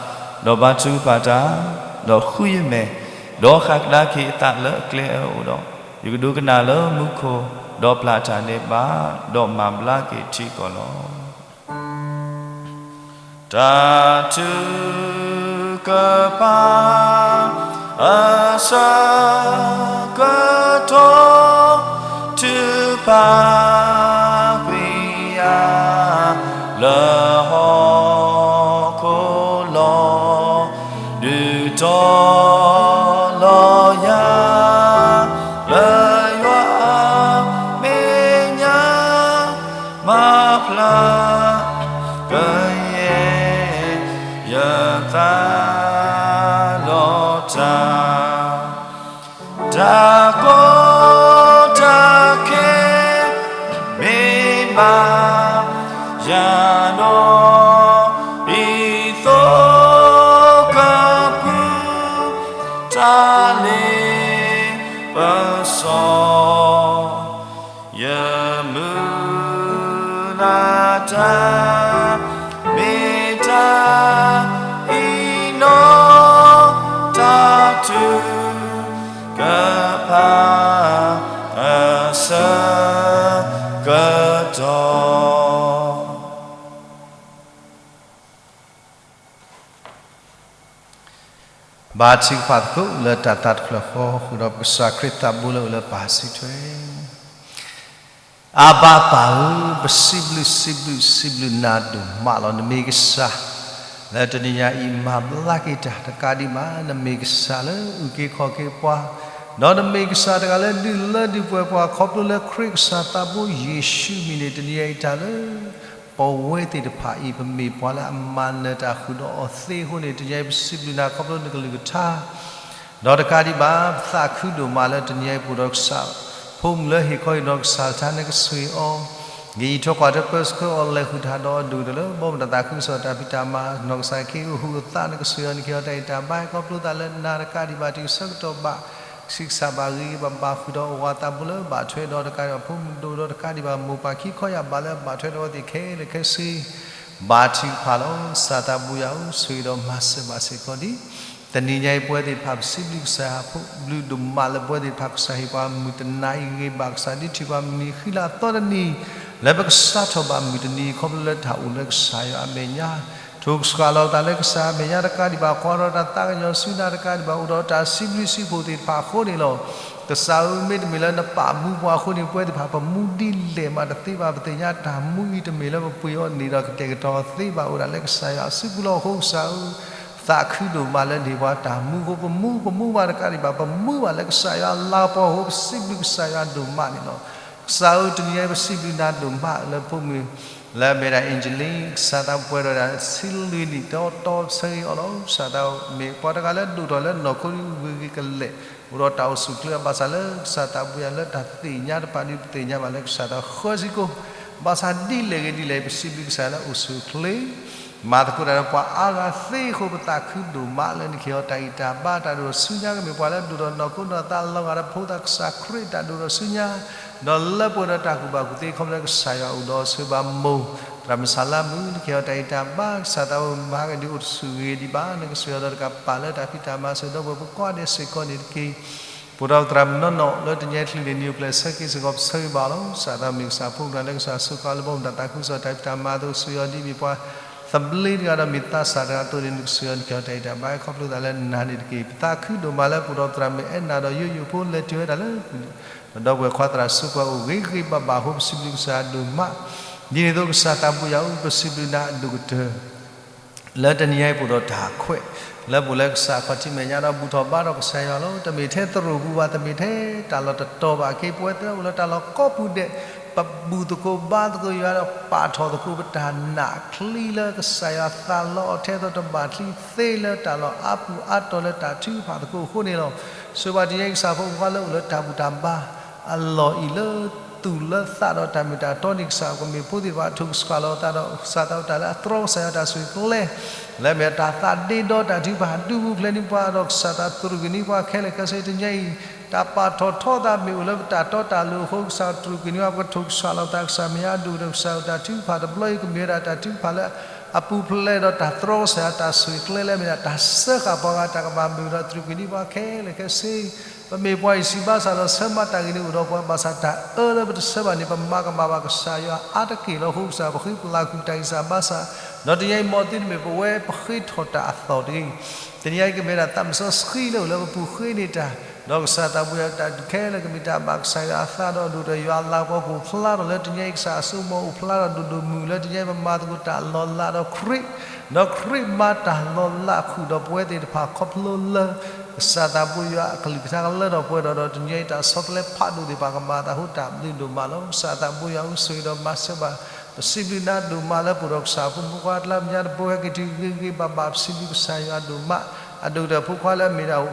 ဒီးဘါထုကဖၣ်တၢ်, ဒီးဃုယမဲာ်, ဒီးဃၣ်ကဒါက့ၤအသးလၢအကျဲအၢအအိၣ်ဒီး, ယကဒိကနၣ်လၢမူခိၣ် ဒီးပျၢ်တၢ်န့ၣ်ဘၣ်, ဒီးမၤဘျါက့ၤထံကီၢ်လီၤ. တၢ်ထုကဖၣ်အဆၢကတီၢ်, ထုကဖၣ်ကွံာ်ယၤ လၢဟီၣ်ခိၣ်လီၤ. ဒုးတီၤလီၤယၤ လၢယွၤအမဲာ်ညါ, မၤဖျါကယဲၢ် ယသးလီၤတၢ်, တၢ်ကီတၢ်ခဲ မ့ၢ်ဘၣ်ယၤနီၤ, ဒ်သိးကပူၤ တၢ်လ့ပစီ ယမုၢ်လၢ်တၢ် မ့ၢ်တၢ်အံၤနီၤ, တၢ်ထုကဖၣ်အဆၢကတီၢ်. ဘါထုကဖၣ်သကိးလၢတၢ်သးတဖျၢၣ်ဃီ ဃုာ်ဒီးပကစၢ်ခရံာ်သးဘိလၢအိၣ်လၢပၢ်စုထွဲ, အၢဘါပၢ်ဧၢ, ပစံးဘျုးစံးဘျုးစံးဘျုးနၤဒိၣ်မးလီၤ. နမ့ၢ်ကစၢ် လၢတနံၤညါအံၤ မၤဘျါက့ၤတၢ်တကးဒံးဘၣ်, နမ့ၢ်ကစၢ်လၢအုၣ်က့ၤခီၣ်က့ၤပှၤ, ဒီးနမ့ၢ်ကစၢ်တဂၤလၢဒုးလၢဒုးပှဲၤပှၤ ခီဖျိလၢခရံာ်ကစၢ်သးဘိယ့ၣ်ၡူးအမံၤန့ၣ် တနံၤညါအံၤတၢ်လၢ ပဝဲသ့ၣ်တဖၣ်အံၤ ပမ့ၢ်ပှၤလၢအမၤနၢၤတၢ်ဃုာ်ဒီးအီၤသ့အဃိန့ၣ် တနံၤအံၤပစံးဘျုးနၤခီဖျိနကလုၢ်ကထါ, ဒီးတကးဒံးဘၣ် ပသးခုဒိၣ်မးလၢတနံၤအံၤ ပအိၣ်ဒီးကစၢ်ဖိမုၣ်လၢဟ့ၣ်ခီဟ့ၣ်နီၤကစၢ်တခါ နကဆိၣ်ဂ့ၤအီၤ, ဂ့ၤအံၤထိၣ်ကွၢ်ထွဲပၢဆှၢအီၤ လဲၤဃုာ်တၢ်ဒီးအဒိၣ်ကတၢၢ်လၢ ဘီမုၢ်တၢ်သးခုကစီၣ်တၢ်ဖံးတၢ်မၤ နီၢ်ကစၢ်ခ့အိၣ်ဟုၣ်အသး နကဆိၣ်ဂ့ၤအီၤ နကဟ့ၣ်အီၤတၢ်ဂံၢ်တၢ်ဘါ ခီဖျိသးလၢနၤတကးဒံးဘၣ် တုၤဆၢကတီၢ်ဘၣ် ဆံးကစၢ်ဘၣ်ဂ့ၤဂ့ၤဘၣ်ဘၣ်ဃုာ်ဒီးအဝၤသးဘိလၢဘၣ်ထွဲဒီးတကးဒံးဘၣ် ဖိမုၣ်ဒိၣ်ဒီးတကးဒံးဘၣ် မိၢ်ပၢ်ခံခီယၢ်ဘၣ်လၢဘၣ်ထွဲဒီးအဝဲသ့ၣ်ခဲလၢာ်ခဲဆ့ ဘါထုကဖၣ်လီၤ. ကစၢ်သးဘိယွၤဧၢ, ဆိၣ်ဂ့ၤဒီးမၤစၢၤဘၣ်စ့ၢ်ကီးဒံး တနံၤညါအံၤပဝဲသ့ၣ်တဖၣ် ပစံးဘျုးကစၢ်ယွၤအဖိ ဘျုးဒိၣ်မးလၢပဝဲသ့ၣ်တဖၣ် ကစၢ်ဟ့ၣ်ပှၤမုၢ်တနၤအံၤဂ့ၤဘၣ် ကစၢ်ဒုးထံၣ်ပှၤမုၢ်နံၤဃံလၤအသီတနံၤ လၢပကစးထီၣ်ဘၣ်မုၢ်တနံၤ ခီဖျိလၢတၢ်အိၣ်လၢကစၢ်ယွၤအမဲာ်ညါ ထိၣ်ကဆှီလီၤသးလၢကစၢ်အမဲာ်ညါတကးဒံးဘၣ် ကွၢ်ဒီးတၢ်သးကညီၤဆူနၤတကးဒံးဘၣ် အိၣ်ဒီးတၢ်စံးဘျုးစံးဖှိၣ်သ့ၣ်တဖၣ်အဃိန့ၣ်လီၤ. ကစၢ်ဧၢ, မ့တမ့ၢ်လၢနပာ်မူပှၤအဃိန့ၣ် ပဝဲသ့ၣ်တဖၣ် ပမူဒ်လဲၣ်မးတသ့ဘၣ်. ပသ့ၣ်ညါတၢ်မူအံၤတမ့ၢ်လၢပပှ့ၤအီၤန့ၣ်ဒီး ကတဲာ်ကတီၤသ့ဘၣ် အိၣ်ဒၣ်လၢကစၢ်ယွၤအစုပူၤလီၤ. အဃိကစၢ်ဧၢ, သးခုဒိၣ်မးလၢနဟ့ၣ်ပှၤတၢ်မူအဃိ ပမူပမူဘၣ်တကးဒံးဘၣ် ပမူဘၣ်လၢကစၢ်ယွၤအလၤကပီၤအဃိ ပစံးဘျုးကစၢ်ယွၤဒိၣ်မးန့ၣ်လီၤ. ကစၢ်ဧၢ, တနံၤအံၤပစံးဘျုးနၤဒိၣ်မးလၢဖိမုၣ် လၢအမ့ၢ်ဒၣ် Angeline ကစၢ်သးပှဲၤဒီးဒၣ်ဆံလွံၢ်နံၣ် တီတီဆၢဂ့ၤအီၤလီၤ. ကစၢ်သးမ့ၢ်ပှၤတဂၤလၢဒိၣ်ထီၣ်လၢနီၢ်ခိဂ့ၤဂ့ၤကလဲာ် အိၣ်ဒီးတၢ်အိၣ်ဆူၣ်အိၣ်ချ့အဘၣ်ဆၣ်လၢ ကစၢ်သးဘိယွၤလၢတၢ်သ့ၣ်ညါတဖၣ်ဒ်ပသ့ၣ်ညါဘၣ်လၢကစၢ်သးဃၢစ့ၢ်ကီး ဘၣ်ဆၣ်ဒ်လဲၣ်ဂ့ၤဒ်လဲၣ် ပစံးဘျုးကစၢ်ယွၤလၢအိၣ်ဆူၣ်အိၣ်ချ့ မၤသကိးတၢ်ဒီးပှၤအါဂၤသ့အဃိ ပသးခုဒိၣ်မးလၢနကဟ့ၣ်အီၤတၢ်ဂံၢ်တၢ်ဘါ တၢ်ဒိၣ်ထီၣ်ဆူညါ ကမ့ၢ်ပှၤလၢဒိၣ်ထီၣ်နီၢ်ခိနီၢ်သးလီၤဂာ်ဒီးဖိသၣ်ကစၢ်ခရံာ်တၢ်ဒိၣ်ထီၣ်ဆူညါ ဒီးလၢပှဲၤဒီးတၢ်ကူၣ်ဘၣ်ကူၣ်သ့ ခီဖျိလၢကစၢ်ယွၤအိၣ်ဒီးအဆၢဘၣ်မိၢ် သရၣ်မုၣ်ဆၣ်လါမုၣ် နကဟ့ၣ်အီၤတၢ်ဂံၢ်တၢ်ဘါ ကစၢ်သးအိၣ်မၤကဒုးအိၣ်တဆူၣ်ဂ့ၤဒံးဘၣ် နကဆိၣ်ဂ့ၤအီၤဒီးတကပၤလၢတၢ်ဖံးတၢ်မၤစၢၤဒီးပှၤပကိးဂၤဒဲးစ့ၢ်ကီးန့ၣ်တက့ၢ်. ပအိၣ်ဒီးသရၣ်မုၣ်နီၢ်နီၢ်လၢတနံၤအံၤ ချုးန့ၣ်နံၤအိၣ်ဖျဲၣ်ဆၢက့ၤစ့ၢ်ကီး ပဆၢဂ့ၤဘၣ်အီၤလီၤ. ကစၢ်သးမ့ၢ်ကစၢ်ဖိမုၣ်တဂၤလၢကစၢ်စူးကါလၢဘီမုၢ်တၢ်သးခုကစီၣ်တၢ်ဖံးတၢ်မၤအသိး ကဆိၣ်ဂ့ၤအီၤဒ်မ့ၢ်ပှၤသဘျ့တဂၤဒီးမ့ၢ်သးစၢ်တဂၤအသိးန့ၣ် နကဆိၣ်ဂ့ၤအီၤ နကဟ့ၣ်အီၤတၢ်ဂံၢ်တၢ်ဘါ ခီဖျိသးလၢနၤန့ၣ်တက့ၢ်. ပသးခုဒိၣ်မးလၢပအိၣ်ဒီးသရၣ်မုၣ်အဲၣ်နၤဒီးယိယိဖိလဲၤတုၤဝဲဒၣ်လၢ ပဒီပုၢ်ဝဲၢ်ခွါသရၣ်စူးပှၤအိၣ်ဂ့ၤဂ့ၤဘၣ်ဘၣ်အဃိ ပစံးဘျုးကစၢ်ဒိၣ်မး ဒ်န့ၣ်အသိး ကစၢ်သးဘိယွၤဧၢ, ပစံးဘျုးနၤအဒိၣ်ကတၢၢ် လၢတနံၤအံၤပအိၣ်ဒီးတၢ်ခွဲး လၢပအိၣ်လၢကစၢ်ခီၣ်ထံးမဲာ်ညါဒီးဘူၣ်ထီၣ်ဘါထီၣ်ကစၢ်ယွၤလီၤ. တမ့ၢ်ထဲသရိာ်ပူၤဘၣ်, တမ့ၢ်ထဲတၢ်လီၢ်တတီၤဘၣ်, က့ၤပဝဲသ့ၣ်အိၣ်လၢတၢ်လီၢ်ကိးပူၤဒဲး ပဘူၣ်သကိးဘါသကိးယွၤဒီး ပာ်ထီၣ်သကိးပတၢ်နာ်ချံလၢကစၢ်ယွၤသးလီအီၤထဲသိး တဘၣ်ချံသ့လၢတၢ်လီၢ်အါပူၤအါတီၤလၢတၢ်ထုကဖၣ်သကိးအဃိန့ၣ်လီၤ. ဆိၣ်ဂ့ၤဘၣ်တနံၤအံၤကစၢ်ဖိမုၣ်ဖိလၢအိၣ်လၢတၢ်ဘူၣ်တၢ်ဘါ အလီၢ်အံၤလၢ သူၣ်လၢသးဒီးတၢ်မ့ၢ်တၢ်တီန့ၣ် ကစၢ်ကမ့ၢ်ဖိသ့ၣ်တဖၣ် ထိၣ်ကဆှီလီၤသးဒီး ကစၢ်သးအိၣ်တၢ်လၢအတြီကစၢ်ယွၤတၢ်ဆိၣ်ဂ့ၤကျဲ လၢအမ့ၢ်တၢ်သးဒ့ဒီတၢ်ထုကဖၣ် ဒုးပူၤဖျဲးန့ၢ်ပှၤဒီး ကစၢ်သးတြူာ်ကွံာ်န့ၢ်ပှၤခဲလၢာ်ခဲဆ့တနံၤအံၤ တၢ်ပာ်ထီၣ်ထီသးမ့ၢ်အိၣ်လၢပတၢ်တီတၢ်လိၤအဃိ ကစၢ်တြူာ်ကွံာ်န့ၢ်ပှၤ ပကထိၣ်ကဆှီလီၤသး ကစၢ်မ့ၢ်အဒိၣ်ကတၢၢ် ကစၢ်တၢ်ထုကဖၣ်တဘျီအံၤ ကမ့ၢ်ဝဲဒၣ်တၢ်ထုကဖၣ်လၢ အပူၤဖျဲးဒီးတၢ်တြီကစၢ်ယွၤတၢ်ဆိၣ်ဂ့ၤကျဲလၢအမ့ၢ်ဒၣ်တၢ်စၢဃာ်ပှၤဂၤတၢ်ကမၣ်မုာ်ဒီးတြီကွံာ်ဒံးပှၤခဲလၢာ်ခဲဆ့, ပမ့ၢ်ပှၤအံၤစံးဘၣ်ဆၣ်ဒီးဆၢမးတၢ်ဂ့ၤန့ၣ်အိၣ်ဒီးပှၤ ဘၣ်ဆၣ်တၢ်အၢလၢပတဆၢဘၣ်န့ၣ် ပမၤကမၣ်ဘၣ်ကစၢ်ယွၤအါတက့ၢ်လီၤ. အဃိကစၢ်ပဃ့ပလၢ်ဃုာ်တၢ်ဂံၢ်စၢ်ဘါစၢ်, ဒီးတနံၤအံၤမ်သုတမ့ၢ်ပဝဲပဃ့ထီၣ်တၢ်အသီၣ်တဂ့ၤ, တနံၤအံၤကမ့ၢ်ဒၣ်သးမုၢ်စီဆှံလၢအိၣ်လၢပပူၤဃ့န့ၢ်တၢ်, ဒီးကစၢ်သးပူၤယွၤတၢ်ဒုးခဲလၢာ်ကမ့ၢ်တၢ်ဘၣ်ကစၢ်ယွၤအသးဒီးဒိၣ်ဒီးယွၤအလၤကပီၤကအိၣ်ဖျါထီၣ်လၢတနံၤအံၤ ကစၢ်အစိကမီၤအိၣ်ဖျါထီၣ်ဒိၣ်ဒိၣ်မုၢ်မုၢ်လၢတနံၤအံၤ ပမၤသကိးတၢ်လီၤလးဒီးခရံာ်, ဒီးခရံာ်မၤတၢ်လီၤလးဃုာ်ဒီးပဝဲသ့ၣ်တဖၣ်ခီဖျိလၢ ကစၢ်သးပူၤယွၤအကလုၢ်ကထါကလၢထီၣ်ပှဲၤထီၣ်ဒီး တနံၤအံၤတၢ်ဆီတလဲဖးဒိၣ်သ့ၣ်တဖၣ် ကမၤအသးဟူတၢ်ဘျုးဒိၣ်မးလီၤ. ကစၢ်သးပူၤယွၤအိၣ်ဆိၣ်ဂ့ၤဒီးမၤစၢၤဘၣ်, ပစံးဘျုးနၤဒိၣ်မးလၢပအိၣ်ဒီးကစၢ်အဖိမုၣ်ဖိခွါအကျါ ပညါတဘိဟဲက့ၤတုၤဂ့ၤဂ့ၤဘၣ်ဘၣ် ပစံးဘျုးကစၢ်ယွၤဒိၣ်မး, အဒိၣ်ကတၢၢ်ဖိခွါလၢအမ့ၢ်ဒၣ်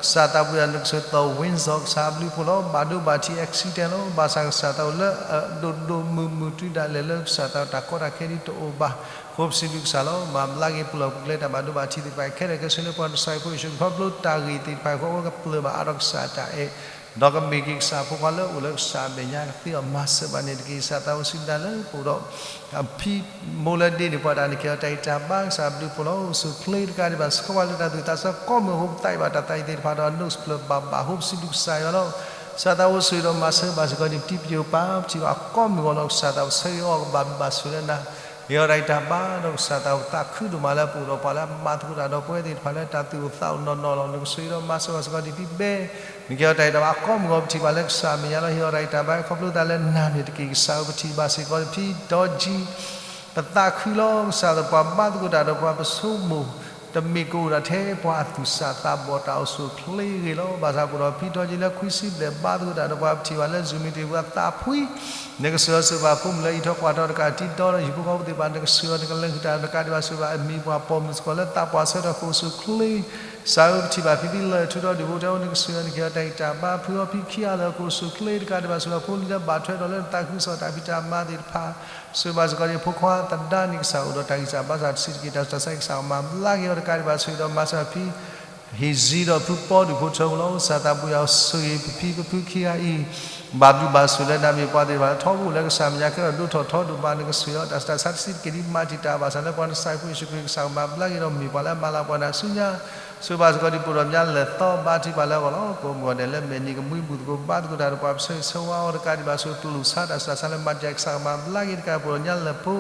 ကစၢ်သးပူၤယွၤနကစၢ်သီဝ့ၣ်စီၤ ကစၢ်အဘျုးဖိလီၤ. ဘၣ်ဒိဘၣ်ထံး accident လီၤ, ဘၣ်ဆၣ်ကစၢ်သးအိၣ်လၢအဒိၣ်ဒိၣ်မုၢ်မုၢ်တုၤဒၣ်လဲာ်လၢကစၢ်သးတၢ်ကီတၢ်ခဲဒ်တအိၣ်ဘၣ်, အဃိပစံးဘျုးကစၢ်လီၤ. မၤဘျါက့ၤပလီၢ်ပကျဲတၢ်ဘၣ်ဒိဘၣ်ထံးသ့ၣ်တဖၣ်ခဲလၢာ်ခဲဆ့လၢပှၤကစၢ်အံၤဖိယ့ၣ်ၡူးခရံာ်ခီဖျိတၢ်ဂ့ၤသ့ၣ်တဖၣ်အဃိ အဝဲကပျၢ်ဘၣ်အါထီၣ်ကစၢ်အတၢ်အဲၣ်, ဒီးကမ့ၢ်က့ၤကစၢ်ဖိခွါလၢအိၣ်လၢကစၢ်အမဲာ်ညါကသ့အီၤမၤစၢၤဘၣ်န့ၣ်တက့ၢ်. ကစၢ်သးအိၣ်ဆူၣ်နၤလၢပအိၣ်ဒီး အဖံမိၢ်လၢဒ့န့ၣ် ပှၤတၢ်နကဲၤအီၤတၢ်အံၣ်တၢ်ဘါ ကစၢ်အဘျုးဖိလီၤ. အိၣ်ဆူၣ်ချ့တကးဒံးဘၣ် ဆှၢပှၤလၢတၢ်သူၣ်သးစၢ်ကိးမုၢ်အဃိ ပသးအံၣ်ဘၣ်တၢ်သးအံၤသ့ၣ်တဖၣ်ဒီး အနိးစပျၢၤဘၣ်ဘၣ်အဃိ ပစံးဘျုးကစၢ်ယွၤလီၤ. ကစၢ်သးအိၣ်ဆိၣ်ဂ့ၤဒီးမၤစၢၤဘၣ်စ့ၢ်ကီး ဒ်ပတံပယိၤပာ် ပထံၣ်ဘၣ်ကိးမုၢ်အဂီၢ်လီၤ. ကစၢ်သးအိၣ်ဆၢဂ့ၤအီၤကဘၣ်ဘျုးဘၣ်ဆိၣ်လၢနၤ ဟ့ၣ်အီၤတၢ်အံၣ်တၢ်ဘါဒီး ကစၢ်သးအိၣ်သးခုဒိၣ်မးလၢပအိၣ်ဒီးပှၤလၢအမၤသကိးတၢ်ဒီးပဝဲသ့ၣ်တဖၣ်လၢတၢ်သူၣ်အိၣ်သးအိၣ်နီၢ်နီၢ်လီၤ. နကဆိၣ်ဂ့ၤဒီးမၤစၢၤဘၣ်စ့ၢ်ကီး ဒ်ဖံဘဲ နကဲၤအီၤတၢ်အံၣ်တၢ်ဘါကိးမုၢ်အဂီၢ် ပထံၣ်ဘၣ်လၢကစၢ်အမဲာ်ညါလီၤ. ဟ့ၣ်အီၤတၢ်အံၣ်တၢ်ဘါခီဖျိသးလၢနၤန့ၣ်တက့ၢ်. ကစၢ်ဧၢ ပထံၣ်ဘၣ်စ့ၢ်ကီး ဒ်ဖံဒီကံ ပသးခုလီၤ. ကစၢ်သးပှၤဘါသကိးတၢ်ဒီးပှၤပဆိကမိၣ် တမ့ၢ်ကအိၣ်ဒၣ်ထဲပှၤအသူၣ်စၢ်သးဘီၣ် တၢ်အိၣ်ဆူၣ်အိၣ်ချ့အဂ့ၢ်လီၤ. ဘၣ်ဆၣ်ပအိၣ်ဒီးဖံဒီကံလၢခွံဆံဘျဲၣ်ဘါသကိးတၢ်ဒီးပှၤ ပထံၣ်ဘၣ်လၢ Zoom meeting ပှၤသးဖှံ, နကဆိၣ်ဂ့ၤအီၤဆိၣ်ဂ့ၤဘၣ်ဖိမုၣ်လၢအံးထီၣ်ကွၢ်ထီၣ်တကးတံၢ်ဒီဒီး ဟံၣ်ဖိဃီဖိသ့ၣ်တဖၣ် နကဆိၣ်ဂ့ၤအီၤ နကလဲၤဃုာ်တၢ်တကးဒံးဘၣ် ဆိၣ်ဂ့ၤဘၣ်အမံၤပှၤပိာ်မုၣ်စ့ၢ်ကီးလၢသးပှၢ်ဆၢကတီၢ်ကအိၣ်ဆူၣ်ချ့ ကစၢ်ဧၢ ပထံၣ်ဘၣ်ဖံဖံလၢာ်ထူဒီးဒူၣ်ဖိထၢဖိ နကဆိၣ်ဂ့ၤအီၤ နကဲၤအီၤတၢ်အံၣ်တၢ်ဘါ ဖုအီဖံခံဂၤလၢာ်ကအိၣ်ဆူၣ်ချ့တကးဒံးဘၣ် ဆိၣ်ဂ့ၤဖိလံၤလၢဘၣ်ထွဲဒီးလၢနသးခုကစီၣ်တၢ်ဖံးတၢ်မၤသ့ၣ်တဖၣ် ဆိၣ်ဂ့ၤဘၣ်စ့ၢ်ကီး ယဖိခွါသဒါန့ၣ် ကစၢ်အိၣ်ဒီးတၢ်ဂံၢ်စၢ်ဘါစၢ်တဆံးတက့ၢ် တၢ်ဆူးတၢ်ဆါ ကစၢ်ကမၤဘျါက့ၤအီၤတကးဒံးဘၣ် ဆိၣ်ဂ့ၤဒီးမၤစၢၤဖံ ဟံးစံဒီးဖုပီဒူၣ်ဖိထၢဖိလီၤ. ကစၢ်သးပူၤယွၤဆိၣ်ဂ့ၤပဖံပဖုခံဂၤအံၤ ဘၣ်ဘျုးဘၣ်ဆိၣ်လၢနၤ မ့ၢ်ပှၤသ့ၣ်တဖၣ်လၢထီဘိလၢကစၢ်မဲာ်ညါကဲထီၣ်ဒိၣ်ထီၣ်ထီဒိၣ်မး နကဆိၣ်ဂ့ၤအီၤ တၢ်ဆူးတၢ်ဆါတဆံးတက့ၢ် ဒ်မၤတံာ်တာ်ဘၣ်ဆၣ်လၢပှၤနစၢ်ဖိယ့ၣ်ၡူးခရံာ် ကစၢ်ကမၤဘျါက့ၤဒီးမ့ၢ်ပှၤလၢအမၤလၤပှၤနၤဆူညါ ဆိၣ်ဂ့ၤဘၣ်စ့ၢ်ကီး ဒ်ပအိၣ်ဒီးညါလၢာ်သီဘါထုကဖၣ်လၢအဂီၢ်လီၤ. ကိးမုၢ်ဂီၤဒဲးလၢမဲာ်နံၤကမှံ ဘူၣ်သကိးဘါသကိးတၢ်ဒီးပှၤ ပဆိၣ်ဂ့ၤဆိၣ်ဝါအီၤတကးဒံးဘၣ် ဆိၣ်ဂ့ၤတၢ်ဆူးတၢ်ဆါလၢမၤတံာ်တာ် ကစၢ်ကမၤဘျါက့ၤတကး ပအိၣ်ဒီးညါလၢာ်ဖိ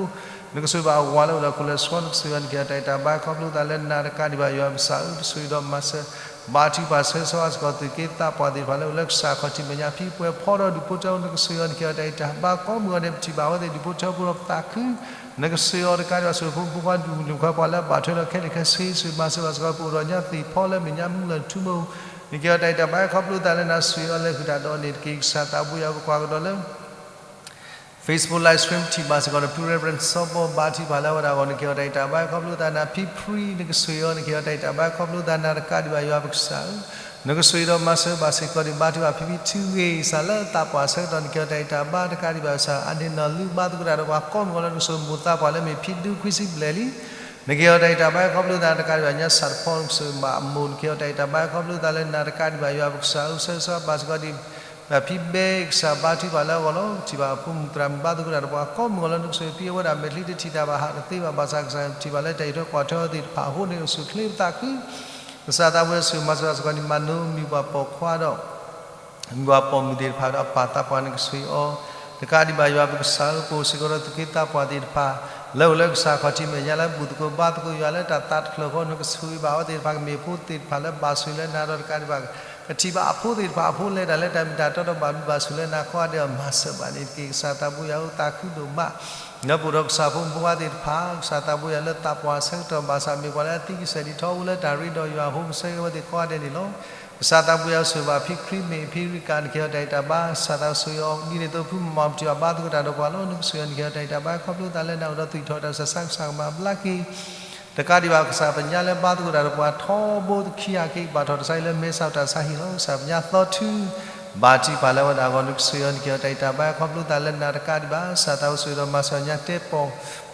နကဆိၣ်ဂ့ၤဘၣ်အဝၤလၢအိၣ်ဒီးခိၣ်လၢဆှီ နကဆိၣ်ဂ့ၤအီၤ နကဲၤအီၤတၢ်အံၣ်တၢ်ဘါခီဖျိသးလၢနၤတကးဒံးဘၣ် ယွၤပကစၢ်ဧၢ ပဆိၣ်ဂ့ၤဒီးမၤစၢၤ ဘါထုကဖၣ်ဆၢဂ့ၤဆၢဝါစ့ၢ်ကီး သုးက့သးပှၢ်သ့ၣ်တဖၣ်လၢအိၣ်လၢကစၢ်ခီၣ်ထံးမဲာ်ညါ ဖံပှဲၤဖီဒီးဒူၣ်ဖိထၢဖိ နကဆိၣ်ဂ့ၤအီၤ နကဲၤအီၤတၢ်အံၣ်တၢ်ဘါ ကိးမုၢ်ဂီၤဒဲး ပထံၣ်ဘၣ်အဝဲသ့ၣ်ဒူၣ်ဖိထၢဖိဒီးပသးခု နကဆိၣ်ဂ့ၤအီၤတကးဒံးဘၣ် ဆိၣ်ဂ့ၤဖိမုၣ်ဖိခွါဒူၣ်ဖိထၢဖိ ပှၤလၢအဘၣ်ထွဲဒီးခဲလၢာ်ခဲဆ့ ဆိၣ်ဂ့ၤမၤစၢၤဘၣ်စ့ၢ်ကီး ပအိၣ်ဒီးညါသ့ၣ်ဖီလၢမဲာ်ညါမုၢ်လၢ်ထူမိၢ် နကဲၤအီၤတၢ်အံၣ်တၢ်ဘါခီဖျိသးလၢနၤ ဆိၣ်ဂ့ၤအီၤလဲၤဃုာ်တၢ်ဒီးန့ၣ်တက့ၢ် ကစၢ်သးပူၤယွၤ ပကွၢ်ကဒီးလၢ Facebook live stream ထံၣ်ဘၣ်စ့ၢ်ကီးဒီး ဖု Reverend စီၤဘီ ဘါထုကဖၣ်လၢအဝဲဒၣ်အဂီၢ် နကဲၤအီၤတၢ်အံၣ်တၢ်ဘါခီဖျိသးနၤ ဖံဖရံ နကဆိၣ်ဂ့ၤအီၤ နကဲၤအီၤတၢ်အံၣ်တၢ်ဘါခီဖျိသးနၤတကးဒံးဘၣ် ယွၤပကစၢ်ဧၢ နကဆိၣ်ဂ့ၤဒီးမၤစၢၤဘၣ်စ့ၢ်ကီး ဒ်ဘါထုကဖၣ်ဖံဖံထုဂ့ၤ ကစၢ်လၢသးပှၢ်ဆၢကတီၢ် နကဲၤအီၤတၢ်အံၣ်တၢ်ဘါတကးဒံးဘၣ် ကစၢ်အါန့ၢ်နီၢ်လုၢ်ဘါသကိးတၢ်ဒီးပှၤကိးမုၢ်ဂီၤလၢ နကဆိၣ်ဂ့ၤမိၢ်သးပှၢ်လၢမ့ၢ်ဖံဒူခွံဆံဘျဲၣ်လံ နကဲၤအီၤတၢ်အံၣ်တၢ်ဘါခီဖျိသးနၤတကးဒံးဘၣ် ညါစးတဖီ နကဆိၣ်ဂ့ၤဘၣ်အမိၢ် နကဲၤအီၤတၢ်အံၣ်တၢ်ဘါခီဖျိသးလၢနၤတကးဒံးဘၣ် ယွၤပကစၢ်ဧၢ ဆၢဂ့ၤဆၢဝါဘၣ်စ့ၢ်ကီးဒ် ဖံဘဲ ကစၢ်ဘါထုကဖၣ်လၢအဂီၢ်လီၤ. ပထံၣ်ဘၣ်အဖိမုၣ်သရၣ်မုၣ်ဘါသကိးတၢ်ဒီးပှၤကိးမုၢ်ဂီၤလၢ နကဆိၣ်ဂ့ၤဖံအဝဲဒၣ်မဲာ်ချံတထံၣ်တၢ်ဘၣ်ဟးတသ့ဘၣ် ဘၣ်ဆၣ်ကစၢ်ပထံၣ်ဘၣ်လၢတၢ်အံးထွဲကွၢ်ထွဲအီၤသ့ၣ်တဖၣ်အဃိန့ၣ် အိၣ်ဆူၣ်ချ့ပသးခု ကစၢ်သးပူၤယွၤဆိၣ်ဂ့ၤမၤစၢၤဘၣ်စ့ၢ်ကီး ဒ်မၤနိမံၤပှၤပိာ်ခွါဒီး မံၤပှၤပိာ်မုၣ်သ့ၣ်တဖၣ်ဒီးအပၢ်သးပှၢ် နကဆိၣ်ဂ့ၤအီၤ တကးဒံးဘၣ် ယွၤပကစၢ်ဧၢ ပအိၣ်စ့ၢ်ကီးဒီးသုးက့သးပှၢ်သ့ၣ်တဖၣ် လၢအိၣ်လၢကစၢ်ခီၣ်ထံးမဲာ်ညါလၢဘူၣ်သကိးဘါသကိးယွၤလၢတၢ်သးတဖျၢၣ်အဃိ နကဆိၣ်ဂ့ၤဘၣ်အဝဲသ့ၣ်တဖၣ် ကမ့ၢ်ဖိသ့ၣ်တဖၣ်လၢဘၣ်ဆိၣ်ဂ့ၤလၢနၤဒီးတကးဒံးဘၣ် ကထံၣ်ဘၣ်အဖိသ့ၣ်တဖၣ်အဖိလဲၤတၢ်လၢတၢ်မ့ၢ်တၢ်တီဒီးဘၣ်ဘျုးဘၣ်ဆိၣ်လၢနၤ ကိးဂၤဒဲးအီၤမၤစၢၤဘၣ်န့ၣ်တက့ၢ်. ကစၢ်သးပူၤယွၤဧၢ သးခုဒိၣ်မး လၢပအိၣ်ဒီးကစၢ်ဖိမုၣ်ဖိခွါသ့ၣ်တဖၣ် ကစၢ်သးပူၤယွၤလၢသးပှၢ်ဆၢကတီၢ်ဘၣ်ဆၣ် မ့ၢ်ပှၤလၢအသံကစဲာ်ဒ်ထီဘိလၢတၢ်ရ့ဒီးယွၤအဃိ ကဆၢဂ့ၤအဝဲသ့ၣ်ကိးဂၤဒဲးန့ၣ်လီၤ. ကစၢ်သးပူၤယွၤဆိၣ်ဂ့ၤဘၣ်ဖံခရံာ်မ့ၢ်ဖံရံကၤ နကဲၤအီၤတၢ်အံၣ်တၢ်ဘါ ကစၢ်သးဆိၣ်ဂ့ၤအီၤ ဒ်န့ၣ်အသိးဖုမၤပထံၣ်ဘၣ်ဘါသကိးတၢ်ဒီးပှၤလီၤ နကဆိၣ်ဂ့ၤအီၤ နကဲၤအီၤတၢ်အံၣ်တၢ်ဘါခီဖျိသးလၢနၤအိၣ်ဒီးသူၣ်ထီၣ်တၢ်ဆူးတၢ်ဆါ ကစၢ်ကမၤဘျါက့ၤ တကးဒံးဘၣ် ကစၢ်ပညါလၢဘါသကိးတၢ်ဒီးပှၤထီဘိခံဂၤက့ၤ ဘၣ်ထီၣ်တၢ်ဆါဟံၣ်လၢမဲာ်ဆှးတၢ်ဆါဟံၣ်လီၤ. ကစၢ်ပညါသီထူ ဘါထုကဖၣ်လၢအဝဲဒၣ်အဂီၢ် နကဆိၣ်ဂ့ၤအီၤ နကဲၤအီၤတၢ်အံၣ်တၢ်ဘါခီဖျိသးလၢနၤတကးဒံးဘၣ် ကစၢ်သးအိၣ်ဆိၣ်ဂ့ၤဒီးမၤစၢၤညါတဲပီၢ်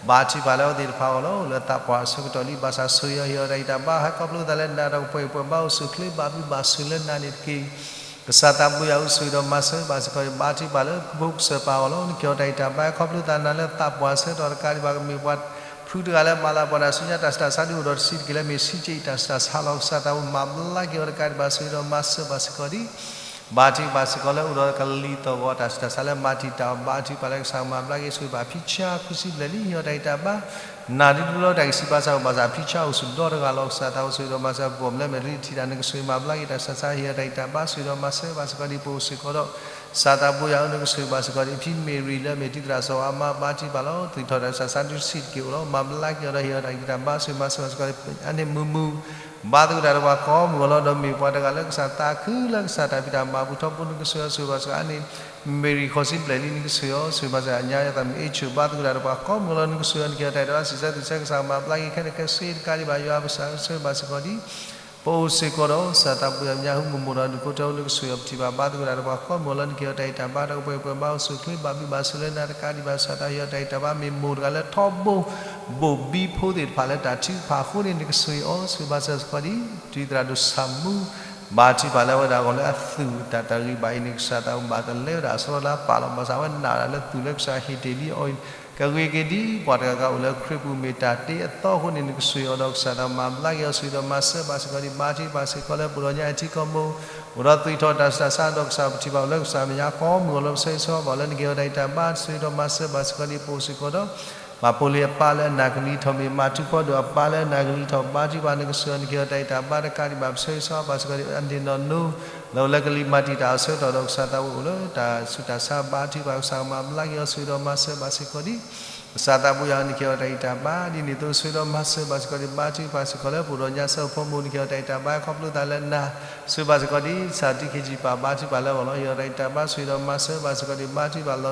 ဘါထုကဖၣ်လၢအဝဲသ့ၣ်တဖၣ်အဂီၢ်လီၤ. အိၣ်လၢသးပှၢ်အဆၢကတီၢ်လံ ဘၣ်ဆၣ်ဆိၣ်ဂ့ၤအီၤ ဟ့ၣ်အီၤတၢ်အံၣ်တၢ်ဘါ ဟဲခီဖျိသးလၢနၤဒီးကပှဲၤပှဲၤဘါ အိၣ်ဆူၣ်ချ့ဘၣ်ဘျုးဘၣ်ဆိၣ်လၢနၤန့ၣ်တက့ၢ်. ကစၢ်သးပူၤယွၤအိၣ်ဆိၣ်ဂ့ၤဒီးမၤစၢၤဘၣ်စ့ၢ်ကီး ဘါထုကဖၣ်လၢပဖိကစၢၢ်ပၢ်အဂီၢ်လီၤ. နကဲၤအီၤတၢ်အံၣ်တၢ်ဘါ ခီဖျိသးနၤလၢသးပှၢ်ဆၢကတီၢ်တကးဒံးဘၣ် ကမ့ၢ်ပှၤ ဖုတဂၤလၢမၤလၤကပီၤနၤဆူညါတၢ်ဆူးတၢ်ဆါဒုးအိၣ်ဒီးတဆံးတက့ၢ်လၢမ့ၢ်ဆံးက့အံၤတၢ်ဆူးတၢ်ဆါလီၤ. ကစၢ်သးဝဲမၤဘျါက့ၤအီၤတကးဒံးဘၣ် ဆိၣ်ဂ့ၤဒီးမၤစၢၤဘၣ်စ့ၢ်ကီးဒံး ဘါထုကဖၣ်စ့ၢ်ကီးလၢအိၣ်ဒီးကလံၤသီၣ်ဂီၤတၢ်ဆူးတၢ်ဆါလၢမၤတံာ်တာ်အီၤ ဘါထုကဖၣ်လၢကစၢ်မၤဘျါက့ၤ ဆိၣ်ဂ့ၤဘၣ်ဖံဆါ ခွံဆံဘျဲၣ်လံ ဟ့ၣ်အီၤတၢ်ဂံၢ်တၢ်ဘါ နၤဒ်တဘျီတၢ်ဂံၢ်ဆံးဘါစၢ်အိၣ်ဘၣ်ဆၣ် ဖံဆါအိၣ်ဆူၣ်ဒီတဂၤလီၤ. ကစၢ်သးဝဲဆိၣ်ဂ့ၤဒီးမၤစၢၤ ပှၤမလဲမ့ၢ်တလံထံၣ်တၢ် နကဆိၣ်ဂ့ၤမၤဘျါက့ၤတၢ်ဆူးတၢ်ဆါ ဟ့ၣ်အီၤတၢ်ဂံၢ်တၢ်ဘါ ဆိၣ်ဂ့ၤဒီးမၤစၢၤဘၣ်စ့ၢ်ကီးဒံး ပအိၣ်စ့ၢ်ကီးဒီး ကစၢ်သးဘိယွၤဧၢ နကဆိၣ်ဂ့ၤဘၣ်စ့ၢ်ကီးဒံး ဖံမ့ၢ်ရံၤလၢမ့ၢ်တံၤသရၣ်စီၤအၤမါ ဘါထုကဖၣ်လီၤ သူၣ်ထီၣ်တၢ်ဆူးတၢ်ဆါဒုးဆံးတက့ၢ်အိၣ်လီၤ မၤဘျါက့ၤအီၤဒီးဟ့ၣ်အီၤတၢ်ဂံၢ်တၢ်ဘါ ဆိၣ်ဂ့ၤမၤစၢၤဘၣ်စ့ၢ်ကီးဒံး အန့ၣ်မုာ်မုာ် ဘါသဂၢၢ်တၢ်တပှၤကိးမုၢ်ဂီၤလီၤ ဒီးမ့ၢ်ပှၤတဂၤလၢကစၢ်သးခုလၢကစၢ်တၢ်ဖံးတၢ်မၤပူၤထီဘိ နကဆိၣ်ဂ့ၤဆိၣ်ဂ့ၤဘၣ်စ့ၢ်ကီး အန့ၣ် မ့ၢ်ရံၤဃိးဆံဘျဲၣ်လံ နကဆိၣ်ဂ့ၤအီၤ ဆိၣ်ဂ့ၤမၤစၢၤအညါယသးမ့ၢ်အ့ၣ်ဆူၣ် ဘါသဂၢၢ်တၢ်တပှၤကိးမုၢ်ဂီၤလီၤ နကဆိၣ်ဂ့ၤအီၤ နကဟ့ၣ်အီၤတၢ်ဂံၢ်တၢ်ဘါ စံးဆၢသံဆၢ ကစၢ်မၤဘျါက့ၤခဲလၢာ်ခဲဆ့ တကးဒံးဘၣ် ယွၤပကစၢ်ဆိၣ်ဂ့ၤဘၣ်စ့ၢ်ကီးဒံး ပအိၣ်စ့ၢ်ကီးဒီး ကစၢ်သးဘိယွၤ မ့ၢ်ဟူမုၢ်မုၢ်ဒီးဒုးခိၣ်ထၢ နကဆိၣ်ဂ့ၤအီၤ ပထံၣ်ဘၣ် ဘါသဂၢၢ်တၢ်တပှၤကိးမုၢ်ဂီၤလီၤ နကဟ့ၣ်အီၤတၢ်ဂံၢ်တၢ်ဘါ တၢ်ကပှဲၤပှဲၤဘါ အိၣ်ဆူၣ်အိၣ်ချ့ ဘၣ်ဘျုးဘၣ်ဆိၣ်ဂ့ၤလၢနၤ တကးဒံးဘၣ် ကစၢ်သးဟ့ၣ်အီၤတၢ်ဂံၢ်တၢ်ဘါ မ့ၢ်မိၢ်တဂၤလၢထီဘိ ဘိၣ်ဘံဖိသ့ၣ်တဖၣ်လၢတၢ်ထုကဖၣ်အဃိန့ၣ် နကဆိၣ်ဂ့ၤအီၤ ဆိၣ်ဂ့ၤမၤစၢၤစ့ၢ်ကီးဒံး တံၤသရၣ်ဒိၣ်ဆၣ်မူ ဘါထုကဖၣ်လၢအဝဲဒၣ်အဂီၢ်လၢအသူၣ်တၢ်တဂ့ၤဘၣ်အံၤန့ၣ် ကစၢ်သးဘၣ်တလဲဝဲဒၣ်အစီၤလါပာ်လီၤ ဘၣ်ဆၣ်ဝဲနာ်ဝဲဒၣ်လၢသူၣ်လၢကစၢ်ဟ့ၣ်တ့ၢ်လံအီၤအံၤ ကဂ့ၤက့ၤဒ်ပှၤတဂၤဂၤအိၣ်လၢခရံာ်ပူၤမ့ၢ်တၢ်တ့အသီအဃိန့ၣ် နကဆိၣ်ဂ့ၤအီၤဒီး ကစၢ်သးမၤဘျါက့ၤအီၤ ဆိၣ်ဂ့ၤဒီးမၤစၢၤဘၣ်စ့ၢ်ကီးဒံး ဘါထုကဖၣ်စ့ၢ်ကီးလၢပအိၣ်ဒီးညါအထံကီၢ်မိၢ် အိၣ်ဒီးသူၣ်ထီၣ်တၢ်ဆူးတၢ်ဆါဒီး ကစၢ်ပထံၣ်ဘၣ်အိၣ်လၢကစၢ်မဲာ်ညါကိးမုၢ်ဂီၤလီၤ ပဆၢဂ့ၤဆၢဝါဘၣ်လၢနကဟ့ၣ်အီၤတၢ်ဂံၢ်တၢ်ဘါ ဆိၣ်ဂ့ၤဒီးမၤစၢၤဘၣ်စ့ၢ်ကီးဒံး ပအိၣ်စ့ၢ်ကီးဒီး ပၢ်ဖိလံၤအပၢ်လၢအနၢ်ကလံၤထီၣ် မ့ၢ်မၤထူခီဒိၣ်အပၢ်လၢအနၢ်ကလံၤထီၣ် ဘါထုကဖၣ် နကဆိၣ်ဂ့ၤအီၤ နကဟ့ၣ်အီၤတၢ်ဂံၢ်တၢ်ဘါ တကးဒံးဘၣ် ပဆၢဂ့ၤဆၢဝါဘၣ်စ့ၢ်ကီးဒံး အန့ၣ်နီၢ်နီၢ် လၢအိၣ်လၢကလံၤမၤတံာ်တာ်အဆၢကတီၢ်ဒီး ကစၢ်သးဝဲအိၣ်လၢတၢ်ဆူးတၢ်ဆါ ဘါထုကဖၣ် ကစၢ်မၤဘျါက့ၤအီၤ ဆိၣ်ဂ့ၤဒီးမၤစၢၤဘၣ်စ့ၢ်ကီးဒံး ကစၢ်သးဘိယွၤ နကဟ့ၣ်အီၤတၢ်ဂံၢ်တၢ်ဘါ ဒ်န့ၣ်အသိး ဆိၣ်ဂ့ၤဒီးမၤစၢၤဘၣ်စ့ၢ်ကီးဒံး ဘါထုကဖၣ်စ့ၢ်ကီးလၢပအိၣ်ဒီးညါစၢၤဖိမုၣ် နကဟ့ၣ်အီၤတၢ်ဂံၢ်တၢ်ဘါ ခီဖျိသးလၢနၤ ဆိၣ်ဂ့ၤဘၣ်စ့ၢ်ကီးဒံး ကစၢ်တံၤခ့ယုၢ်ပၢ် ဘါထုကဖၣ်လၢအဂီၢ်လီၤ ဟ့ၣ်အီၤတၢ်ဂံၢ်တၢ်ဘါ ဆိၣ်ဂ့ၤဒီးမၤစၢၤဘၣ်စ့ၢ်ကီးဒံး ဘါထုကဖၣ်လ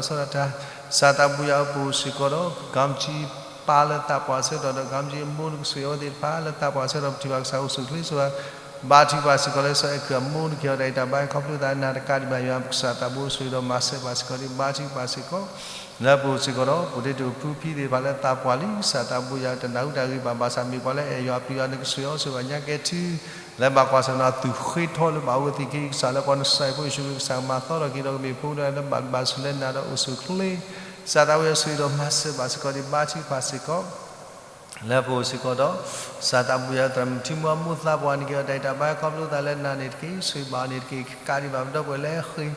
ီၤဆီဒၣ်တၢ် ကစၢ်သးဘိယွၤဧၢ ပအိၣ်စ့ၢ်ကီးဒီး ကမ္ကၠံပၢ်လၢသးပှၢ်အဆၢကတီၢ်ဒီး ကမ္ကၠံအမိၢ် နကဆိၣ်ဂ့ၤအဝဲသ့ၣ်တဖၣ်လၢသးပှၢ်အဆၢကတီၢ် ပထံၣ်ဘၣ်ကစၢ်အိၣ်ဆူၣ်အိၣ်ချ့ ဆိၣ်ဂ့ၤ ဘါထုကဖၣ်စ့ၢ်ကီးလၢစီၤအဲၣ်ခုးအမိၢ် နကဟ့ၣ်အီၤတၢ်ဂံၢ်တၢ်ဘါ ခီဖျိသးနၤ တကးဒံးဘၣ် ယွၤပကစၢ်သးဘိ ဆိၣ်ဂ့ၤဒီးမၤစၢၤဘၣ်စ့ၢ်ကီးဒံး ဘါထုကဖၣ်စ့ၢ်ကီး လၢပအိၣ်စ့ၢ်ကီးဒီး ပဒ့တအိၣ်ဖုဖံသ့ၣ်တဖၣ်လၢသးပှၢ်လံ ကစၢ်သးဘိယွၤ တနၢ်ဟူတၢ်ဂ့ၤဘၣ်ဘၣ်ဆၣ် မ့ၢ်ပှၤလၢအဲၣ်ယွၤပျံၤယွၤ နကဆိၣ်ဂ့ၤအီၤ ဆိၣ်ဂ့ၤဘၣ်ညါကဲထူ လၢဘၣ်ကွၢ်ဆၢၣ်နီၤ အသူၣ်ဃ့ထီလၢဘၣ်အိၣ်ဝဲသ့ၣ်က့ ကစၢ်လၢပှၤနစၢ်အဖိယ့ၣ်ၡူးခရံာ် ကစၢ်မၤသီထီၣ်က့ၤဒီးကမ့ၢ်ဖိလၢဘၣ်ဘျုးဘၣ်ဆိၣ်လၢနၤဒီးအိၣ်ဆူၣ်အိၣ်ချ့ ကစၢ်သးဘိယွၤ ဆိၣ်ဂ့ၤဒီးမၤစၢၤဘၣ်စ့ၢ်ကီးဒံး ဘါထုကဖၣ်စ့ၢ်ကီး လၢပအိၣ်စ့ၢ်ကီးဒီး ကစၢ်သးဘိယွၤ သရၣ်မုၣ်ထံမူအမိၢ်သးပှၢ် နကဟ့ၣ်အီၤတၢ်ဂံၢ်တၢ်ဘါ ခီဖျိသးလၢနၤန့ၣ်တက့ၢ် ဆိၣ်ဂ့ၤဘၣ်အီၤန့ၣ်တက့ၢ် ကးဒံးဘၣ်ပဒီပုၢ်ဝဲၢ်လၢဃ့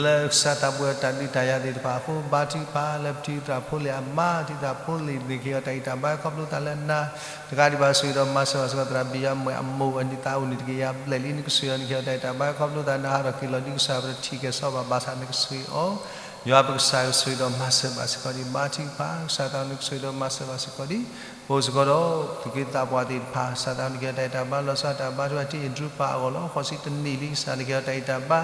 လၢကစၢ်သးဘိယွၤတၢ်ဒုးတၢ်ယၤသ့ၣ်တဖၣ်အဃိ ဘါထုကဖၣ်လၢပထံၣ်သရၣ်ဖိလ့ၣ်အမါ ထံၣ်သရၣ်ဖိလ့ၣ် နကဟ့ၣ်အီၤတၢ်ဂံၢ်တၢ်ဘါ ခီဖျိသးလၢနၤ တကးဒံးဘၣ် ဆိၣ်ဂ့ၤဒီးမၤစၢၤဘၣ်စ့ၢ်ကီး သရၣ်ဘံၣ်ယၤမွဲၣ်အမိၢ် အနံၣ်သးအိၣ်န့ၣ်တက့ၢ် ယၤဘျဲၣ်လံ နကဆိၣ်ဂ့ၤအီၤ နကဟ့ၣ်အီၤတၢ်ဂံၢ်တၢ်ဘါ ခီဖျိသးနၤဟးထီၣ်က့ၤလီၤဒ်ကစၢ်ပတထံၣ်ကဲၤဆီဘၣ်ဘၣ်ဆၣ် နကဆိၣ်ဂ့ၤအီၤ ယွၤပကစၢ်ဆိၣ်ဂ့ၤဒီးမၤစၢၤဘၣ်စ့ၢ်ကီးဒံး ဘါထုကဖၣ် ကစၢ်သး နကဆိၣ်ဂ့ၤဒီးမၤစၢၤဘၣ်စ့ၢ်ကီးဒံး ပအိၣ်စ့ၢ်ကီးဒီး သူၣ်က့သးပှၢ်သ့ၣ်တဖၣ် ကစၢ်သး နကဟ့ၣ်အီၤတၢ်ဂံၢ်တၢ်ဘါ လီၤဆီဒၣ်တၢ်ဘါထုကဖၣ် ထံၣ်အ့ၣ်ဒြူပၢ်အဂီၢ်လီၤ ဃိးဆံတနံၣ်လံ ကစၢ် နကဟ့ၣ်အီၤတၢ်ဂံၢ်တၢ်ဘါ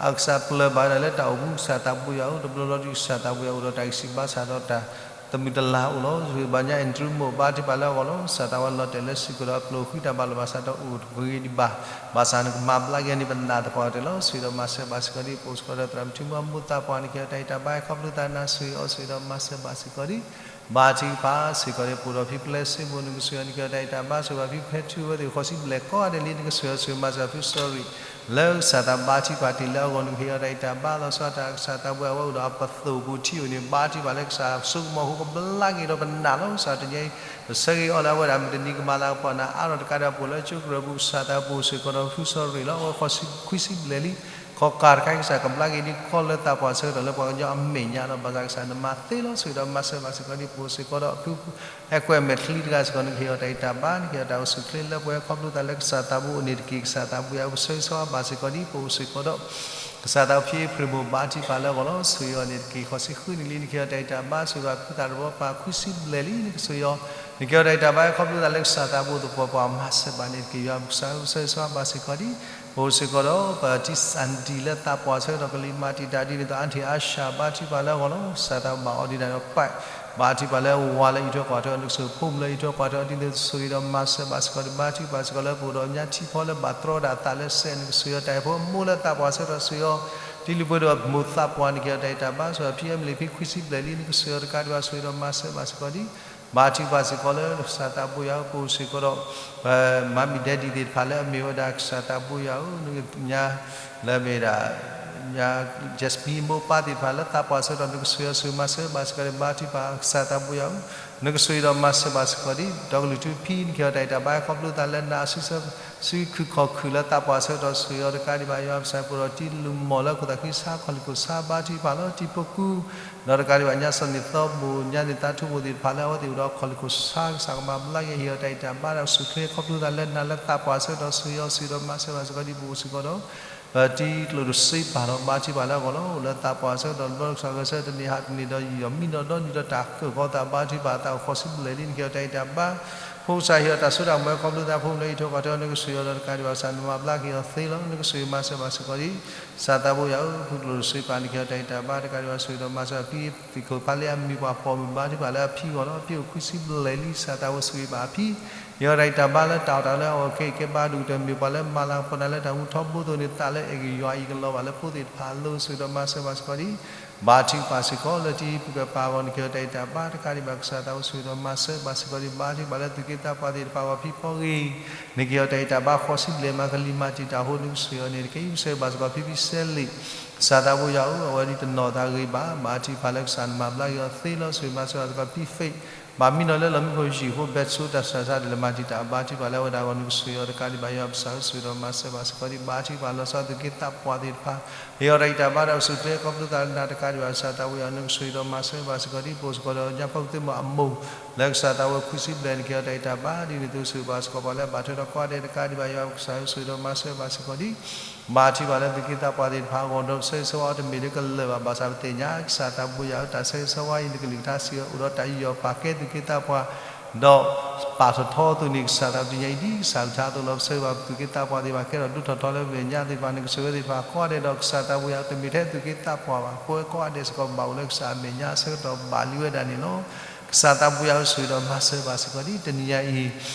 အကစၢ်ပျၢၤဘၣ်ဝဲဒၣ်လၢတၢ်အိၣ်မူ ကစၢ်သးဘိယွၤဧၢ တဘျီလီၤဒုး ကစၢ်သးဘိယွၤအိၣ်ဒီးတၢ်ဂံၢ်ဆံးဘါဆၣ်ဒီးတၢ် သမုၢ်တလၤအိၣ်လီၤ ဆိၣ်ဂ့ၤဘၣ်ညါအ့ၣ်ဒြူမိၢ် ဘါထုကဖၣ်လၢအဂီၢ်လီၤ ကစၢ်သးဝဲလီၤတဲာ်လၢစုကဝဲၤဒီးအကျိၤအဃံတၢ်ဘၣ်လီၤဘၣ်ဆၣ်ဒီးအိၣ်တဂ့ၤဒံးဘၣ် ဘၣ်ဆၣ်နကမၤဘျါက့ၤန့ၢ်ပနာ်သပှၢ်တၢၢ်လီၤ ဆိၣ်ဂ့ၤဒီးမၤစၢၤဘၣ်စ့ၢ်ကီးဒံး ပအိၣ်စ့ၢ်ကီးဒီးသရၣ်မုၣ်ထံမူအမိၢ်သးပှၢ် နကဟ့ၣ်အီၤတၢ်ဂံၢ်တၢ်ဘါ ခီဖျိသးနၤ ဆိၣ်ဂ့ၤအီၤ ဆိၣ်ဂ့ၤဒီးမၤစၢၤဘၣ်စ့ၢ်ကီးဒံး ဘါထုကဖၣ်စ့ၢ်ကီးဒံး ပအိၣ်ဒီးဖံပျဲၢ်စ့ၢ်မိၢ် နကဆိၣ်ဂ့ၤအီၤ နကဟ့ၣ်အီၤတၢ်ဂံၢ်တၢ်ဘါ ဆိၣ်ဂ့ၤဘၣ်ဖံဖဲထူဝဲသ့ၣ် ဃိးဆံဘျဲၣ်ကိးဂၤဒဲးလံ နကဆိၣ်ဂ့ၤအီၤ ဆိၣ်ဂ့ၤမၤစၢၤဖုစီၤရံၣ် လၢကစၢ်သးဘါထုကဖၣ်တ့ၢ်လၢအဂီၢ် နကဟ့ၣ်အီၤတၢ်ဂံၢ်တၢ်ဘါ လီၤဆီဒၣ်တၢ်ကစၢ်သးဘိယွၤဝဲအိၣ်ဒီးအပသိၣ်ပူၤထံအိၣ်န့ၣ် ဘါထုကဖၣ်လၢကစၢ်ဆိကမိၣ်အဃိ ကဘျါက့ၤဒီးပနာ်လီၤ ကစၢ်တနံၤအံၤ ပဆၢဂ့ၤအီၤလၢအဝဲဒၣ်မုၢ်တနံၤကမၤလၤကပီၤနၤအါထီၣ်တကးဒီး ပအိၣ်လၢကၠိကရၢၢ်ပူၤ ကစၢ်သး ပအိၣ်စ့ၢ်ကီးဒီးဖုစီၤရံၣ်လီၤ အဝဲဃိးဆံခွံဆံဘျဲၣ်လံ ခီၣ်ကၢ်တခါ ကစၢ်ကဘျါက့ၤဒ်ကီၢ်လၢသးပှၢ်ဆၢကတီၢ်လၢပှၤကညီအမဲာ်ညါလီၤ ဘၣ်ဆၣ်ကစၢ်နမၤသ့လီၤ ဆိၣ်ဂ့ၤဒီးမၤစၢၤဘၣ်စ့ၢ်ကီးဒံး ပအိၣ်စ့ၢ်ကီးဒီးဖု ဟဲကွဲမဲာ်ချံတဂၤစ့ၢ်ကီး နကဟ့ၣ်အီၤတၢ်ဂံၢ်တၢ်ဘါ နကဟ့ၣ်အီၤတၢ်အိၣ်ဆူၣ်အိၣ်ချ့လၢပှဲၤ ခီဖျိသးလၢကစၢ်သးဘိအိၣ်န့ၣ်တက့ၢ် ကစၢ်သးဘိယွၤဧၢ ပဆၢဂ့ၤဆၢဝါဘၣ်စ့ၢ်ကီးဒံး ပအိၣ်စ့ၢ်ကီးဒီး ကစၢ်သးဖံဖရံးမိၢ် ဘါထုကဖၣ်လၢအဂီၢ်လီၤ ဆိၣ်ဂ့ၤအီၤန့ၣ်တက့ၢ် ဃိးဆံဃုနံၣ်လံ နကဟ့ၣ်အီၤတၢ်ဂံၢ်တၢ်ဘါ ဆိၣ်ဂ့ၤဘၣ်ဖုသၣ်တဘီပၢ် ခွံဆံဘျဲၣ်လံ နကဆိၣ်ဂ့ၤအီၤ နကဟ့ၣ်အီၤတၢ်ဂံၢ်တၢ်ဘါ ခီဖျိသးလၢကစၢ်သးဘိသပှၢ်ပှၢ်မၤစၢၤဘၣ်န့ၣ်တက့ၢ် ယွၤပကစၢ်ဧၢ ပဆၢဂ့ၤဆၢဝါဘၣ်စ့ၢ်ကီးဒံး ပအိၣ်စ့ၢ်ကီးဒီး ပထံၣ်စၣ်ဒံၣ်လၢသးပှၢ်ဆၢကတီၢ် ကလံၤမၤတံာ်တာ်ဒ်န့ၣ်သိး အါထံၣ်အါၡၢ် ဘါထုကဖၣ်လၢအဂီၢ်လီၤ ကစၢ်သးဘၣ်အီၤဒ်န့ၣ်ဒီး ပၢ် ဘါထုကဖၣ်လၢဝၤလၢအံးထွဲကွၢ်ထွဲ နကဆိၣ်ဂ့ၤဖိမုၣ်လၢအံးထွဲကွၢ်ထွဲ ဒ်န့ၣ်ဆိၣ်ဂ့ၤဒီးမၤစၢၤဘၣ်စ့ၢ်ကီးဒံး ဘါထုကဖၣ်စ့ၢ်ကီးလၢပအိၣ်ဒီးညါထံဖီလၢဘၣ်တြီဒၣ်အသးလၢစဲး နကဆိၣ်ဂ့ၤအီၤ တၢ်အဲၣ်ဖိအမိၢ်လၢသးပှၢ်ဆၢကတီၢ် ဆိၣ်ဂ့ၤအီၤ တံၤလုၢ်ပှ့ၤဒိၣ်မိၢ်သးပှၢ် နကဟ့ၣ်အီၤတၢ်ဂံၢ်တၢ်ဘါ ဆိၣ်ဂ့ၤဖံအမလံၤ ဖံခွံဆံဘျဲၣ်လံ နကဆိၣ်ဂ့ၤအီၤတကးဒံးဘၣ် ဆိၣ်ဂ့ၤဒီးမၤစၢၤဘၣ်စ့ၢ်ကီးဒံး ဘါထုကဖၣ်စ့ၢ်ကီးလၢကစၢ်သးဘိယွၤဧၢ ပအိၣ်စ့ၢ်ကီးဒီး မၤမံၤဒဲဒံၣ်သ့ၣ်တဖၣ်လၢအမ့ၢ်ဝဲဒၣ်ကစၢ်သးဘိယွၤဧၢ နကညါလၢမ့ၢ်ဒၣ် ယၤ Jasmine မိၢ်ပၢ်သ့ၣ်တဖၣ်လၢသးပှၢ်ဆၢကတီၢ် နကဆိၣ်ဂ့ၤအီၤဆိၣ်ဂ့ၤမၤစၢၤဘၣ်စ့ၢ်ကီး ဘါထုကဖၣ်ကစၢ်သးဘိယၤဧၢ, နကဆိၣ်ဂ့ၤဒီးမၤစၢၤဘၣ်စ့ၢ်ကီးဒံး ဒီကလုာ်ထူဖံ နကဟ့ၣ်အီၤတၢ်အဲၣ်တၢ်ဘါ ခီဖျိသးလၢနၤ စုခုၣ်ခီၣ်ခုၣ်လၢသးပှၢ်ဆၢကတီၢ် ဆိၣ်ဂ့ၤအီၤတကးဒံးဘၣ် ယွၤပကစၢ် ပအိၣ်ဒီးတံၤလူၤမီၢ်လၢခိၣ်သးခု ဆါခီၣ်လံၢ်ခိၣ်ဆါ ဘါထုကဖၣ်လီၤ တံၤဖိကူ ဒီးတကးဒံးဘၣ် ညါစီၤန့ၣ်သီဘိၣ် ညါန့ၣ်သးထူဘိၣ်သ့ၣ်တဖၣ်လၢအဝဲသ့ၣ်အိၣ်ဒီးခီၣ်လံၢ်ခိၣ်ဆါ ကစၢ်ကမၤဘျါက့ၤ ဟ့ၣ်အီၤတၢ်အဲၣ်တၢ်ဘါ တၢ်အိၣ်ဆူၣ်အိၣ်ချ့ ခီဖျိသးလၢနၤလၢသးပှၢ်ဆၢကတီၢ် ဆိၣ်ဂ့ၤအီၤဆိၣ်ဂ့ၤဒီးမၤစၢၤဘၣ်စ့ၢ်ကီးဒံး ပအိၣ်စ့ၢ်ကီးဒီး ပတံၤကျိၣ်တစ့ဘၣ်လီၤ ဘါထုကဖၣ်လၢအဂီၢ်လီၤ အိၣ်လၢသးပှၢ်ဆၢကတီၢ် ဘျီကစၢ်ဂဲၤဆၢတနံၤဟးတနံၤဒီး ယီၢ်မံဒီးဒီနံၤဒီးတၢ်ကၢၣ်ကီသး ဘါထုကဖၣ်သးအိၣ်ဃီၤစံးဘျဲၣ်လံ နကဟ့ၣ်အီၤတၢ်အဲၣ်တၢ်ဘါ ဖိကစၢ်ဟ့ၣ်အီၤတၢ်စိတၢ်ကမီၤ ခီဖျိသးဖိမုၣ်လၢအံးထွဲကွၢ်ထွဲ နကဆိၣ်ဂ့ၤအီၤဒီးတကးဒံးဘၣ် ကစၢ်နမၤဘျါက့ၤအီၤသ့လီၤ နကဆိၣ်ဂ့ၤမၤစၢၤဘၣ်စ့ၢ်ကီးဒံး ကစၢ်သးဘိယၤဧၢ ဖုကျိၣ်တစ့ပာ် နကဟ့ၣ်အီၤတၢ်အဲၣ်တၢ်ဘါ တကးဒံးဘၣ် ဆိၣ်ဂ့ၤဒီးမၤစၢၤအီၤ ဖံသ့ၣ်ခိၣ်ဖးလ့အမံၤ ပှၤပိာ်မုၣ် ဘါထုကဖၣ်လၢအဖံအဂီၢ်လီၤ အဖံအိၣ်ခွံဆံဘျဲၣ်လံ ကစၢ်သးဘိဆိၣ်ဂ့ၤဘၣ်အဖံ ဟ့ၣ်အီၤတၢ်အဲၣ်တၢ်ဘါလၢတၢ်အီၣ်တၢ်အီလၢအအီၣ်ကဲအံၤကဲဘါ ဒိၣ်ကတၢၢ်မ့ၢ်ပှၤလၢမၤလၤကပီၤနၤလၢတၢ်မူထီဘိအသိးန့ၣ် သးလၢအဲၣ်က့ၤယွၤအံၤကလီၤဘၣ်လၢဖိသ့ၣ်တဖၣ်အလိၤ ဆိၣ်ဂ့ၤဒီးမၤစၢၤဘၣ်စ့ၢ်ကီးဒံး ဘါထုကဖၣ်စ့ၢ်ကီးလၢတံၤပူၤကပၤအဂီၢ် နကဟ့ၣ်အီၤတၢ်အဲၣ်တၢ်ဘါ တကးဒံးဘၣ် ကစၢ်သးဘိဆိၣ်ဂ့ၤဒီးမၤစၢၤဘၣ်စ့ၢ်ကီးဒံး ဘါထုကဖၣ်လၢသုးက့သးပှၢ်သ့ၣ်တဖၣ်အဂီၢ် ဖံဖီဂ့ၤ နကဟ့ၣ်အီၤတၢ်အဲၣ်တၢ်ဘါဃီၤစံးဘျဲၣ် မၤကလံၤမၤတံာ်တာ်အဃိ နကဆိၣ်ဂ့ၤအီၤန့ၣ်တက့ၢ် ပဆၢဘၣ်စ့ၢ်ကီးဖံဖံစဲလ့း ကစၢ်သးဘိယၤဧၢ အဝဲဒၣ်တနီၤသးဂ့ၤဘၣ် ဘါထုကဖၣ်လၢကစၢ်နမၤဘျါက့ၤအီၤသ့လီၤ ဆိၣ်ဂ့ၤမၤစၢၤဘၣ်စ့ၢ်ကီးဖံဖံ ဘၣ်မံနီၤလၢလီၢ်မံခိၣ်ယံာ်အဃိ ဘဲၣ်ဆိတၢ်ဆူးတၢ်ဆါဒ်လဲၣ် မၤတံာ်တာ်အဘါထုကဖၣ်လၢအဝဲဒၣ်အဂီၢ် နကဆိၣ်ဂ့ၤအီၤတကးဒံးဘၣ် ယွၤပကစၢ်ဧၢ ဆိၣ်ဂ့ၤဒီးမၤစၢၤဘၣ်စ့ၢ်ကီးဒံး ဘါထုကဖၣ်လီၤဆီသုးက့သးပှၢ်သ့ၣ်တဖၣ် ဟ့ၣ်အီၤတၢ်အဲၣ်တၢ်ဘါတၢ်အိၣ်ဆူၣ်အိၣ်ချ့ ခီဖျိသးလၢနၤတကးဒံးဘၣ် ကစၢ်သးဘိယၤဧၢ နကဆိၣ်ဂ့ၤဒီးမၤစၢၤဘၣ်စ့ၢ်ကီးဒံး ပအိၣ်စ့ၢ်ကီးဒီးညါပၢ်ကသ့မီၤအမိၢ် လၢကစၢ်သးဘိခွံဆံဘျဲၣ် နကဟ့ၣ်အီၤတၢ်အဲၣ်တၢ်ဘါ ဒ်န့ၣ်အသိး ဆိၣ်ဂ့ၤဘၣ်စ့ၢ်ကီးပှၤလၢအဘၣ်ထွဲဒီးကိးဂၤဒဲးတကးဒံးဘၣ် ယွၤပကစၢ်ဧၢ ဆိၣ်ဂ့ၤဒီးမၤစၢၤဘၣ်စ့ၢ်ကီးဒံး ဘါထုကဖၣ်လၢသုးက့သးပှၢ်သ့ၣ်တဖၣ်အဂီၢ် ဒီးပဆၢဂ့ၤဆၢဝါအီၤတမ့ၢ်လၢကလၢာ်ဘၣ် ဘၣ်ဆၣ်ပသ့ၣ်ညါ ကစၢ်သးဘိယၤဧၢ တၢ်ဆၢဂ့ၤဆၢဝါအံၤ နကလုၢ်ကထါစံးဝဲ အိၣ်ဒီးတၢ်ယူးယီၣ်ပာ်ကဲသုးက့သးပှၢ် ဒီးပာ်ထီၣ်ထီအသိးန့ၣ် ကစၢ်သးဘိယၤအံၤ ဒ်ကစၢ်ကလုၢ်ကထါအသိးလီၤ ပဆၢဂ့ၤဘၣ်သုးက့သးပှၢ်သ့ၣ်တဖၣ် ကဲထီၣ်ဒိၣ်ထီၣ်ထီလၢပမဲာ်ညါသ့ၣ်တဖၣ် နကဆိၣ်ဂ့ၤသ့ၣ်တဖၣ်ကိးဂၤဒဲး ဒီးကစၢ်သးဘိယၤဧၢ တမ့ၢ်ထဲသုးက့သးပှၢ်ဘၣ် ပဝဲကိးဂၤဒဲးစ့ၢ်ကီးဘၣ်အိၣ်လၢကစၢ်အမဲာ်ညါအဆၢကတီၢ်ဘၣ်လံဝဲဒၣ်န့ၣ်လီၤ. ကစၢ်သးဘိယၤဧၢ ဆိၣ်ဂ့ၤဒီးမၤစၢၤဘၣ်စ့ၢ်ကီးဒံး တနံၤညါအံၤ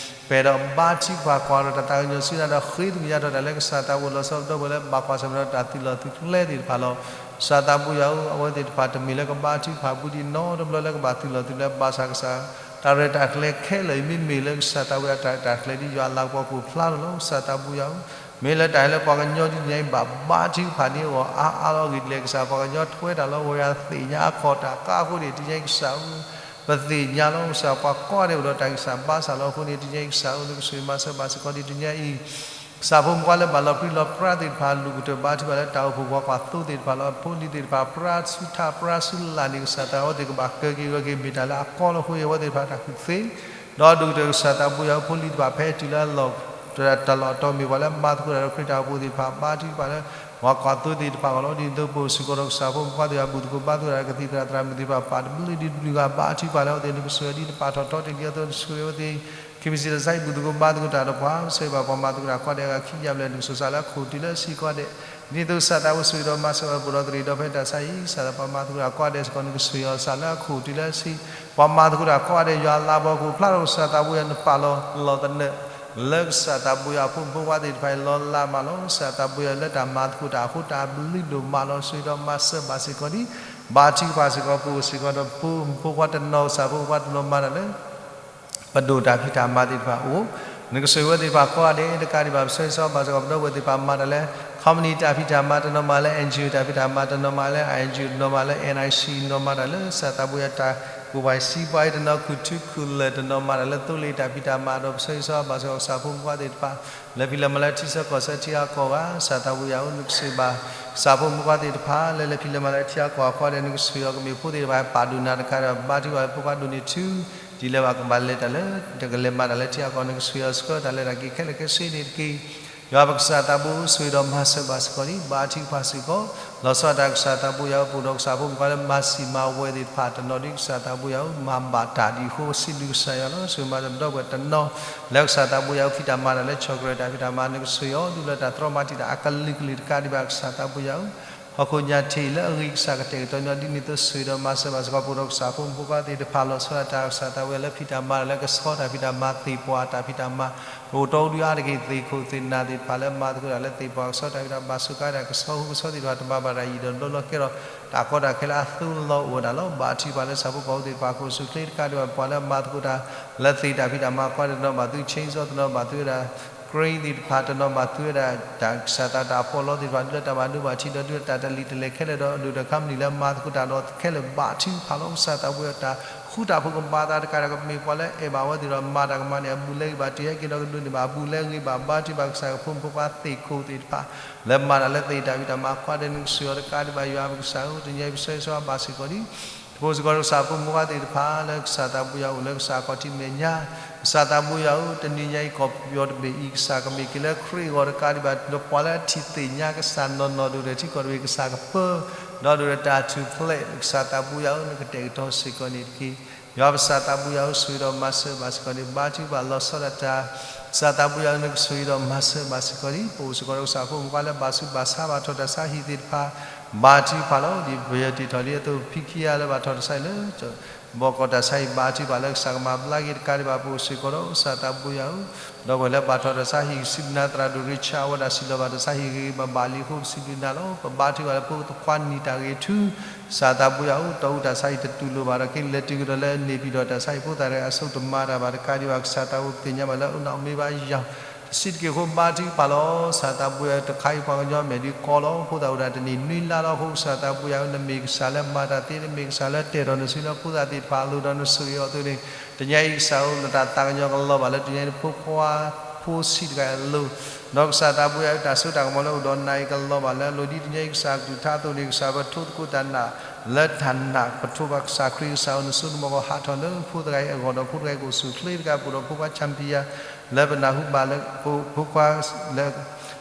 ပအဲၣ်ဒိးဘါထုကဖၣ်ကွၢ်ဒီးတၢ်သးကညီၤဆူညါဒီးဃ့ကညးထီၣ်တၢ်လၢကစၢ်သးဘိလီၤဆီဒၣ်ဝဲလၢဘၣ်ကွၢ်ဆၢၣ်မဲာ်ဒီးတၢ်သုးလီၢ်သုးကျဲသ့ၣ်တဖၣ်လီၤ. ကစၢ်သးဘိယၤဧၢ အဝဲသ့ၣ်တဖၣ်တမ့ၢ်လၢကဘါထုကဖၣ်ဘူးဒံးနီတဘျီလၢကဘၣ်သုးလီၢ်သုးကျဲ ဘၣ်ဆၣ်ကစၢ် တၢ်ရဲၣ်တၢ်ကျဲၤခဲလၢာ်အံၤ မ့မ့ၢ်လၢကစၢ်သးဘိယၤတၢ်ရဲၣ်တၢ်ကျဲၤဒ်ယွၤအလၤကပီၤကအိၣ်ဖျါထီၣ်လီၤ. ကစၢ်သးဘိယၤဧၢ မ့ၢ်လၢတၢ်ဟဲလၢပှၤကညီဒ်န့ၣ်အံၤ ဘၣ်ဘါထုကဖၣ်န့ၢ်အဂီၢ်အါအါလီၤအဂ့ၢ်ဒ်လဲၣ် ကစၢ်ပှၤကညီထွဲတၢ်လီၤ ဝဲယၤသ့ၣ်ညါအခီၣ်တၢ်ကါအဃိန့ၣ် တနံၤညါအံၤကစၢ်ဧၢ ပသ့ၣ်ညါလီၤ ကစၢ်ပှၤကိးဂၤဒဲးအိၣ်ဒီးတၢ်ဂံၢ်စၢ်ဘါစၢ်လီၤအဃိန့ၣ် တနံၤညါအံၤကစၢ်ဧၢ နကဆိၣ်ဂ့ၤမၤစၢၤဘၣ်စ့ၢ်ကီးဒံး တနံၤညါအံၤ ကစၢ်ဖိမုၣ်ဖိခွါလၢဘၣ်လီၤပြံလီၤပြါသ့ၣ်တဖၣ် လူၤကတၢၢ်ဘါထုကဖၣ်လၢတၢ်အိၣ်ဖှိၣ်ပှၤကွၢ်သိသ့ၣ်တဖၣ်လီၤ. ဖိလံၤသ့ၣ်တဖၣ် ပြါဆူထၢပြါဆူလာ်န့ၣ် ကစၢ်သးဝဲသ့ၣ်ကဘၣ်ကၢက့ၤဝဲက့ၤ မ့ၢ်တၢ်လၢအကီလီၤအဃိ အဝဲသ့ၣ်တဖၣ်တၢ်ကူၣ်သ့ ဒီးဒိၣ်ကတၢၢ်ကစၢ်သးဘိယၤဧၢ ဖိလံၤသ့ၣ်တဖၣ်ဖဲတုၤလၢအလီၢ် တၢ်လီၢ်အတီၢ်မ့ၢ်ပှၤလၢမၤသကိးတၢ်ဒီးခရံာ်တၢ်အိၣ်ဖှိၣ်သ့ၣ်တဖၣ် ဘါထုကဖၣ်လၢ ပှၤကွၢ်သိသ့ၣ်တဖၣ်အဂီၢ်လီၤ. ဒ်သိးပအိၣ်စ့ၢ်ကီးဒီးကစၢ်ဖိမုၣ်ဖိခွါသ့ၣ်တဖၣ် ဘူၣ်သကိးဘါသကိးတၢ် ကသံၣ်သရၣ်သရၣ်မုၣ်သ့ၣ်တဖၣ် ပာ်တဘျုးဒံးတဘျုးဂၤ ဘါထုကဖၣ်လၢအဝဲသ့ၣ် နကဆိၣ်ဂ့ၤဒံး နပာ်ထီၣ်ထီတ့ၢ်လံအသိး နဆိၣ်ဂ့ၤအဝဲသ့ၣ် ခံမံၤတစဲး ဘူၣ်သကိးဘါသကိးတၢ်ဒီးပှၤ ပဆၢဂ့ၤဘၣ်ပှၤမၤသကိးတၢ်ကိးဂၤဒဲးအဂၤခံကယၤဘျဲၣ် နကဆိၣ်ဂ့ၤစးလၢအခိၣ်တုၤလၢအဆံးကိးဂၤဒဲး ဒ်သိးကစၢ်သးဘိဆိၣ်ဂ့ၤဒီးမၤစၢၤဝဲ ပအိၣ်ဒီးသရံးဒီးဖဲတၢ်ဆါအံၤ ကစၢ်သးပှၤမၤသကိးတၢ်ကိးဂၤဒဲးစ့ၢ်ကီး နကဆိၣ်ဂ့ၤအီၤစးလၢအခိၣ်တုၤလၢအဆံး ပှၤမၤသကိးတၢ်ကိးဂၤဒဲး ယွၤအလၤကပီၤကအိၣ်ဖျါထီၣ် ကစၢ်သးဘိယၤ နပာ်လီၤလီၤသနၢၣ် လၢကစၢ်သးဘိယၤအဖိမုၣ်ဖိခွါသ့ၣ်တဖၣ်အံၤ လီၤလးမးလီၤ. ကစၢ်သးဘိယၤလၢတၢ်မၤသကိးတၢ်အဃိ တၢ်ဘျုးဒိၣ်မးလီၤ. ဆိၣ်ဂ့ၤဒီးမၤစၢၤဘၣ်စ့ၢ်ကီးဒံး ဘါထုကဖၣ်စ့ၢ်ကီး ပအိၣ်စ့ၢ်ကီးဒီးဖိမုၣ်ဖိခွါတနီၤ ကစၢ်ဖိမုၣ်ဖိခွါတနီၤမၤတၢ်လၢ ပဒိၣ်တၢ်ဖံးတၢ်မၤသ့ၣ်တဖၣ်အိၣ်, နကဆိၣ်ဂ့ၤဝဲသ့ၣ်တဖၣ်ကိးဂၤဒဲး တကးဒံးဘၣ် ပဆၢဂ့ၤဆၢဝါဘၣ်စ့ၢ်ကီး ပဒီပုၢ်ဝဲၢ်သ့ၣ်တဖၣ်မၤတၢ်လၢ company တၢ်ဖံးတၢ်မၤတနီၤမၤလၢ N G O တၢ်ဖံးတၢ်မၤတနီၤမၤလၢ I N G O တနီၤမၤလၢ N I C တနီၤမၤတၢ်လၢ ကစၢ်သးဘိယၤတၢ်ကူၣ်ဘၣ်စံးဘၣ်အံၤတနီၤ ခူၣ်ထူခူၣ်လဲၢ်တနီၤမၤတၢ်လၢ သိလ့ၣ်တၢ်ဖံးတၢ်မၤဒီး ပဆၢဂ့ၤဆၢဝါဘၣ်စ့ၢ်ကီး ကစၢ်ဖိမုၣ်ဖိခွါသ့ၣ်တဖၣ် လၢဖံးလၢမၤလၢထံဆၢကီၢ်ဆၢထံဂၤကီၢ်ဂၤ ကစၢ်သးဘိယၤဧၢ နကဆိၣ်ဂ့ၤဘၣ် ကစၢ်ဖိမုၣ်ဖိခွါသ့ၣ်တဖၣ် လၢလၢဖံးလၢမၤလၢထံဂၤကီၢ်ဂၤကိးဂၤဒဲး နကဆိၣ်ဂ့ၤအီၤ ကမ့ၢ်ဖိသ့ၣ်တဖၣ် ပာ်ဒိၣ်နၤတခါဒီး ဘါထုကဖၣ်လၢဖိခွါဒိၣ်န့ၢ်ဆူ ဒ်လဲၣ်ဘၣ်ကဘၣ်လဲၤတၢ်လၢ တကလဲၤမၤတၢ်လၢထံဂၤကီၢ် နကဆိၣ်ဂ့ၤအီၤ ဆှၢတၢ်လၢတၢ်က့ၤခဲလၢာ်ခဲဆ့န့ၣ်တက့ၢ်. ယွၤပကစၢ်သးဘိ ဆိၣ်ဂ့ၤဒီးမၤစၢၤဘၣ်စ့ၢ်ကီးဒံး ဘါထုကဖၣ်စ့ၢ်ကီး လီၤဆီဒၣ်တၢ်ကစၢ်သးဘိယၤဧၢ ပအိၣ်ဒီးကစၢ်ဖိမုၣ်ဖိခွါလၢမၤစံာ်မၤဝဲသ့ၣ်တဖၣ် တနီၤဒ်ကစၢ်သးဘိယၤဧၢ မၤဘၣ်တၢ်ဒ်အဃိ စံးဘျုးကစၢ်ယွၤလီၤ. ဆိၣ်ဂ့ၤမၤစၢၤပဒီပုၢ်ဝဲၢ်တနီၤ လၢကစၢ်သးဘိယၤဧၢ ဖံးတၢ်မၤတၢ်လၢ chocolate တၢ်ဖံးတၢ်မၤ နကဆိၣ်ဂ့ၤအီၤ ဒ်လၢတၢ်တြီမၤတံာ်တာ်အကလုာ်ကလုာ်တကးဒံးဘၣ် ကစၢ်သးဘိယၤဧၢ ဟီၣ်ခိၣ်ညၣ်ထံးလၢအဂံၢ်ကစၢ်ကတဲာ်ကတီၤညီ ဒ်န့ၣ်အသိး ဆိၣ်ဂ့ၤဒီးမၤစၢၤဘၣ်စ့ၢ်ကီး ပအိၣ်ဒီးကစၢ်ဖိမုၣ်ဖိခွါသ့ၣ်တဖၣ် လီၤဆီဒၣ်တၢ်ကစၢ်သးဘိယၤလၢဖံးတၢ်မၤတၢ်လၢကဆှီတၢ်ဖံးတၢ်မၤ သ့ၣ်ပှၢ်တၢ်ဖံးတၢ်မၤ ပအိၣ်တီအူဒုအါတက့ၢ် သ့ၣ်ခိၣ်သ့ၣ်နၢ်သ့ၣ်တဖၣ်လၢမၤသကိးတၢ်လၢသ့ၣ်ပှၢ်ကဆှီတၢ်ဖံးတၢ်မၤ စူးကါတၢ်ကဆှီဟူကဆှီသ့ၣ်တဖၣ် တမၤဘၣ်တၢ်ယံာ်ဒီးဘျီလီၤ ကဲထီၣ်တၢ်ကီတၢ်ခဲလၢအသိလီၤအိၣ်ဝဲဒၣ်လီၤ. ဘါထုကဖၣ်လၢဆၣ်ဖိကီၢ်ဖိသ့ၣ်တဖၣ် ကအိၣ်ဆူၣ်အိၣ်ချ့တကးဒံးဘၣ် ပှၤလၢအမၤသကိးတၢ်လၢသ့ၣ်တၢ်ဖံးတၢ်မၤကိးဂၤဒဲး တနီၤဘၣ်သု chainsaw တနီၤဘၣ်သုဝဲဒၣ် grain သ့ၣ်တဖၣ် တနီၤဘၣ်သူဝဲဒၣ်တၢ်ကစၢ်သးတၢ်ဖှီၣ်လီၤသ့ၣ်တဖၣ် ဒုးလၢတၢ်ဘၣ်ဒိဘၣ်ထံးဒီး ဒုးလၢတၢ်တၢ်လံာ်တလဲၢ်ခဲလၢာ်ဒီး အဒိၣ်တၢ်ခါမနုၤလၢမၤသကိးတၢ်ဒီးခဲလၢာ် ဘါထုကဖၣ်လီၤ. ကစၢ်သးဘိယွၤတၢ်ဃူတၢ်ဖိးကမၤသးတကးဒီး ကမ့ၢ်ပှၤလၢအဲၣ်ဘၣ်ဝဲသ့ၣ်ဒီး မၤတၢ်ကမၣ်န့ၣ် အဘူးလဲဂ့ၤဘၣ် တ့ဟဲက့ၤဒီးကဒိးန့ၢ်ဘၣ် အဘူးလဲဂ့ၤဘၣ် ဘါထုကဖၣ်ကစၢ်ကဖိမုၣ်ဖိခွါသ့ၣ်ခိၣ်သ့ၣ်တဖၣ် လၢမၤတၢ်လၢသ့ၣ်တၢ်ဝံၤတၢ်မၤခွါဒီး နကစၢ်ယွၤတကးဒံးဘၣ် ယွၤပကစၢ်ဧၢ တနံၤအံၤ ပဆၢဂ့ၤဆၢဝါဘၣ်စ့ၢ်ကီးဒံး ပအိၣ်စ့ၢ်ကီးဒီးကစၢ်ဖိမုၣ်ဖိခွါသ့ၣ်တဖၣ် လၢကစၢ်သးဘိယွၤအိၣ်လၢကစၢ်ခီၣ်ထံးမဲာ်ညါ, ကစၢ်သးဘိယွၤဧၢ တနံၤညါအံၤ ကီၢ်ပယီၤတဘ့ၣ်အံၤ ကစၢ်ကမ့ၢ်က့ၤလၢခရံာ်အဂီၢ်တကးဒံးဘၣ် ဒီးပှၤလၢအထံၣ်သ့ၣ်ညါကစၢ်နီၢ်နီၢ် ဒိၣ်ဒီးထံကီၢ်တဘ့ၣ် ကစၢ်ကပၢ ဒီးဒိၣ်ဒီးတၢ်ထူၣ်ဖျဲး ကစၢ်သးဘိယွၤဧၢ နကတဲာ်ကတီၤစ့ၢ်ကီးန့ၣ်တက့ၢ်. ယွၤပကစၢ်သးဘိယွၤဧၢ ဆိၣ်ဂ့ၤဒီးမၤစၢၤဘၣ်စ့ၢ်ကီးန့ၣ် ဘါထုကဖၣ်လီၤဆီဒၣ်တၢ် ကစၢ်သးဘိယွၤဧၢ နကဆိၣ်ဂ့ၤဒီးမၤစၢၤဘၣ်စ့ၢ်ကီးဒံး ပအိၣ်စ့ၢ်ကီးဒီးကစၢ်ဖိမုၣ်ဖိခွါလၢဘၣ်ဆူးဘၣ်ဆါ ဘၣ်ထီၣ်တၢ်ဆါဟံၣ်သ့ၣ်တဖၣ် ဘါထုကဖၣ်လီၤ. ဒ်ပယီၤတ့ထီၣ်လံအသိး ဖံခံဂၤလၢဘၣ်ထီၣ်တၢ်ဆါဟံၣ်လၢ ဘီကီၢ်တၢ်ဆါဟံၣ် ဘါထုကဖၣ်လၢကစၢ်ကမၤဘျါက့ၤတကးဒံးဘၣ် ပအိၣ်စ့ၢ်ကီးဒီးကစၢ်သးဘိယွၤဧၢ, ဒီပုၢ်ဝဲၢ်လၢဘၣ်ထီၣ်တၢ်ဆါဟံၣ် စံးဘျုးနၤ သရၣ်ဒိၣ်ရံၣ်ဆၣ် အဝဲဒၣ်စံးလီၤဘၣ်တၢ်ဆါဟံၣ်ဂ့ၤဂ့ၤဘၣ်ဘၣ်လံအဃိ ပစံးဘျုးနၤလီၤ. ပဘါထုကဖၣ်လၢဖိသခွါနံၤတၢ်ဂ့ၤထူ ကစၢ်သးဘိယွၤဧၢ တီၢ်အူတၢ်ဆါဟံၣ်တတူၢ်လိာ်ဘၣ်ဒီး က့ၤလဲၤတုၤကဒီးလၢန့ၣ်ပံၤဒီးတၢ်ဆါဟံၣ်ဖိသၣ်တဂၤအစိကမၤတၢ်ဘၣ်တကးဒံးဘၣ် ကစၢ်သးဘိပသ့ၣ်ညါဘၣ်လၢအအိၣ်နၢ်အိၣ်မ့ၢ်ဘၣ်ယၤ တဆံးတက့ၢ်အဃိ ဘါထုကဖၣ်လီၤ. ကစၢ်သးဘိယွၤဧၢ တခါအံၤပှၤကညီမဲာ်ဒုးကီလီၤ ဖိသၣ်အိၣ်ဒၣ်တနံၣ်နွံလါလီၤအဃိ ကစၢ်သးဘိယွၤဧၢ နမ့ၢ်ကစၢ်လၢမၤတၢ်သ့ နမ့ၢ်ကစၢ်လၢတဲာ်ထီၣ်နစုလၢဖိသၣ်သ့ၣ်တဖၣ်အလိၤဒီးနဆိၣ်ဂ့ၤအီၤအသိးန့ၣ် တနံၤအံၤကစၢ်ဧၢ နတၢ်သးကညီၤကလီၤဘၣ်လၢတနံၤအံၤ နဖိခွါဖိဆံးတဂၤအလိၤ ဒီးကစၢ်သးဘိယွၤဧၢ တၢ်စိတၢ်ကမီၤလၢအိၣ်ဒီးနၤအံၤကလီၤဘၣ်လၢအလိၤ ဒ်တနံၤအံၤကစၢ်ကလုၢ်ကထါအသိးန့ၣ် ကစၢ်ပထိသကိးတၢ်နာ်လၢတၢ်နာ် ပထိဘၣ်ကစၢ်ခရံာ် ကစၢ်ဧၢ နစိနမီၢ်ကဟးထီၣ်လၢဖိတဂၤအံၤအဂီၢ်ဒီး ဖိတဂၤအံၤကအိၣ်ဆူၣ်အိၣ်ချ့တကး ပအိၣ်ဒီးဖိခွါ champion လၢပနၢ်ဟူဘၣ်လၢ ဖိခွါလၢ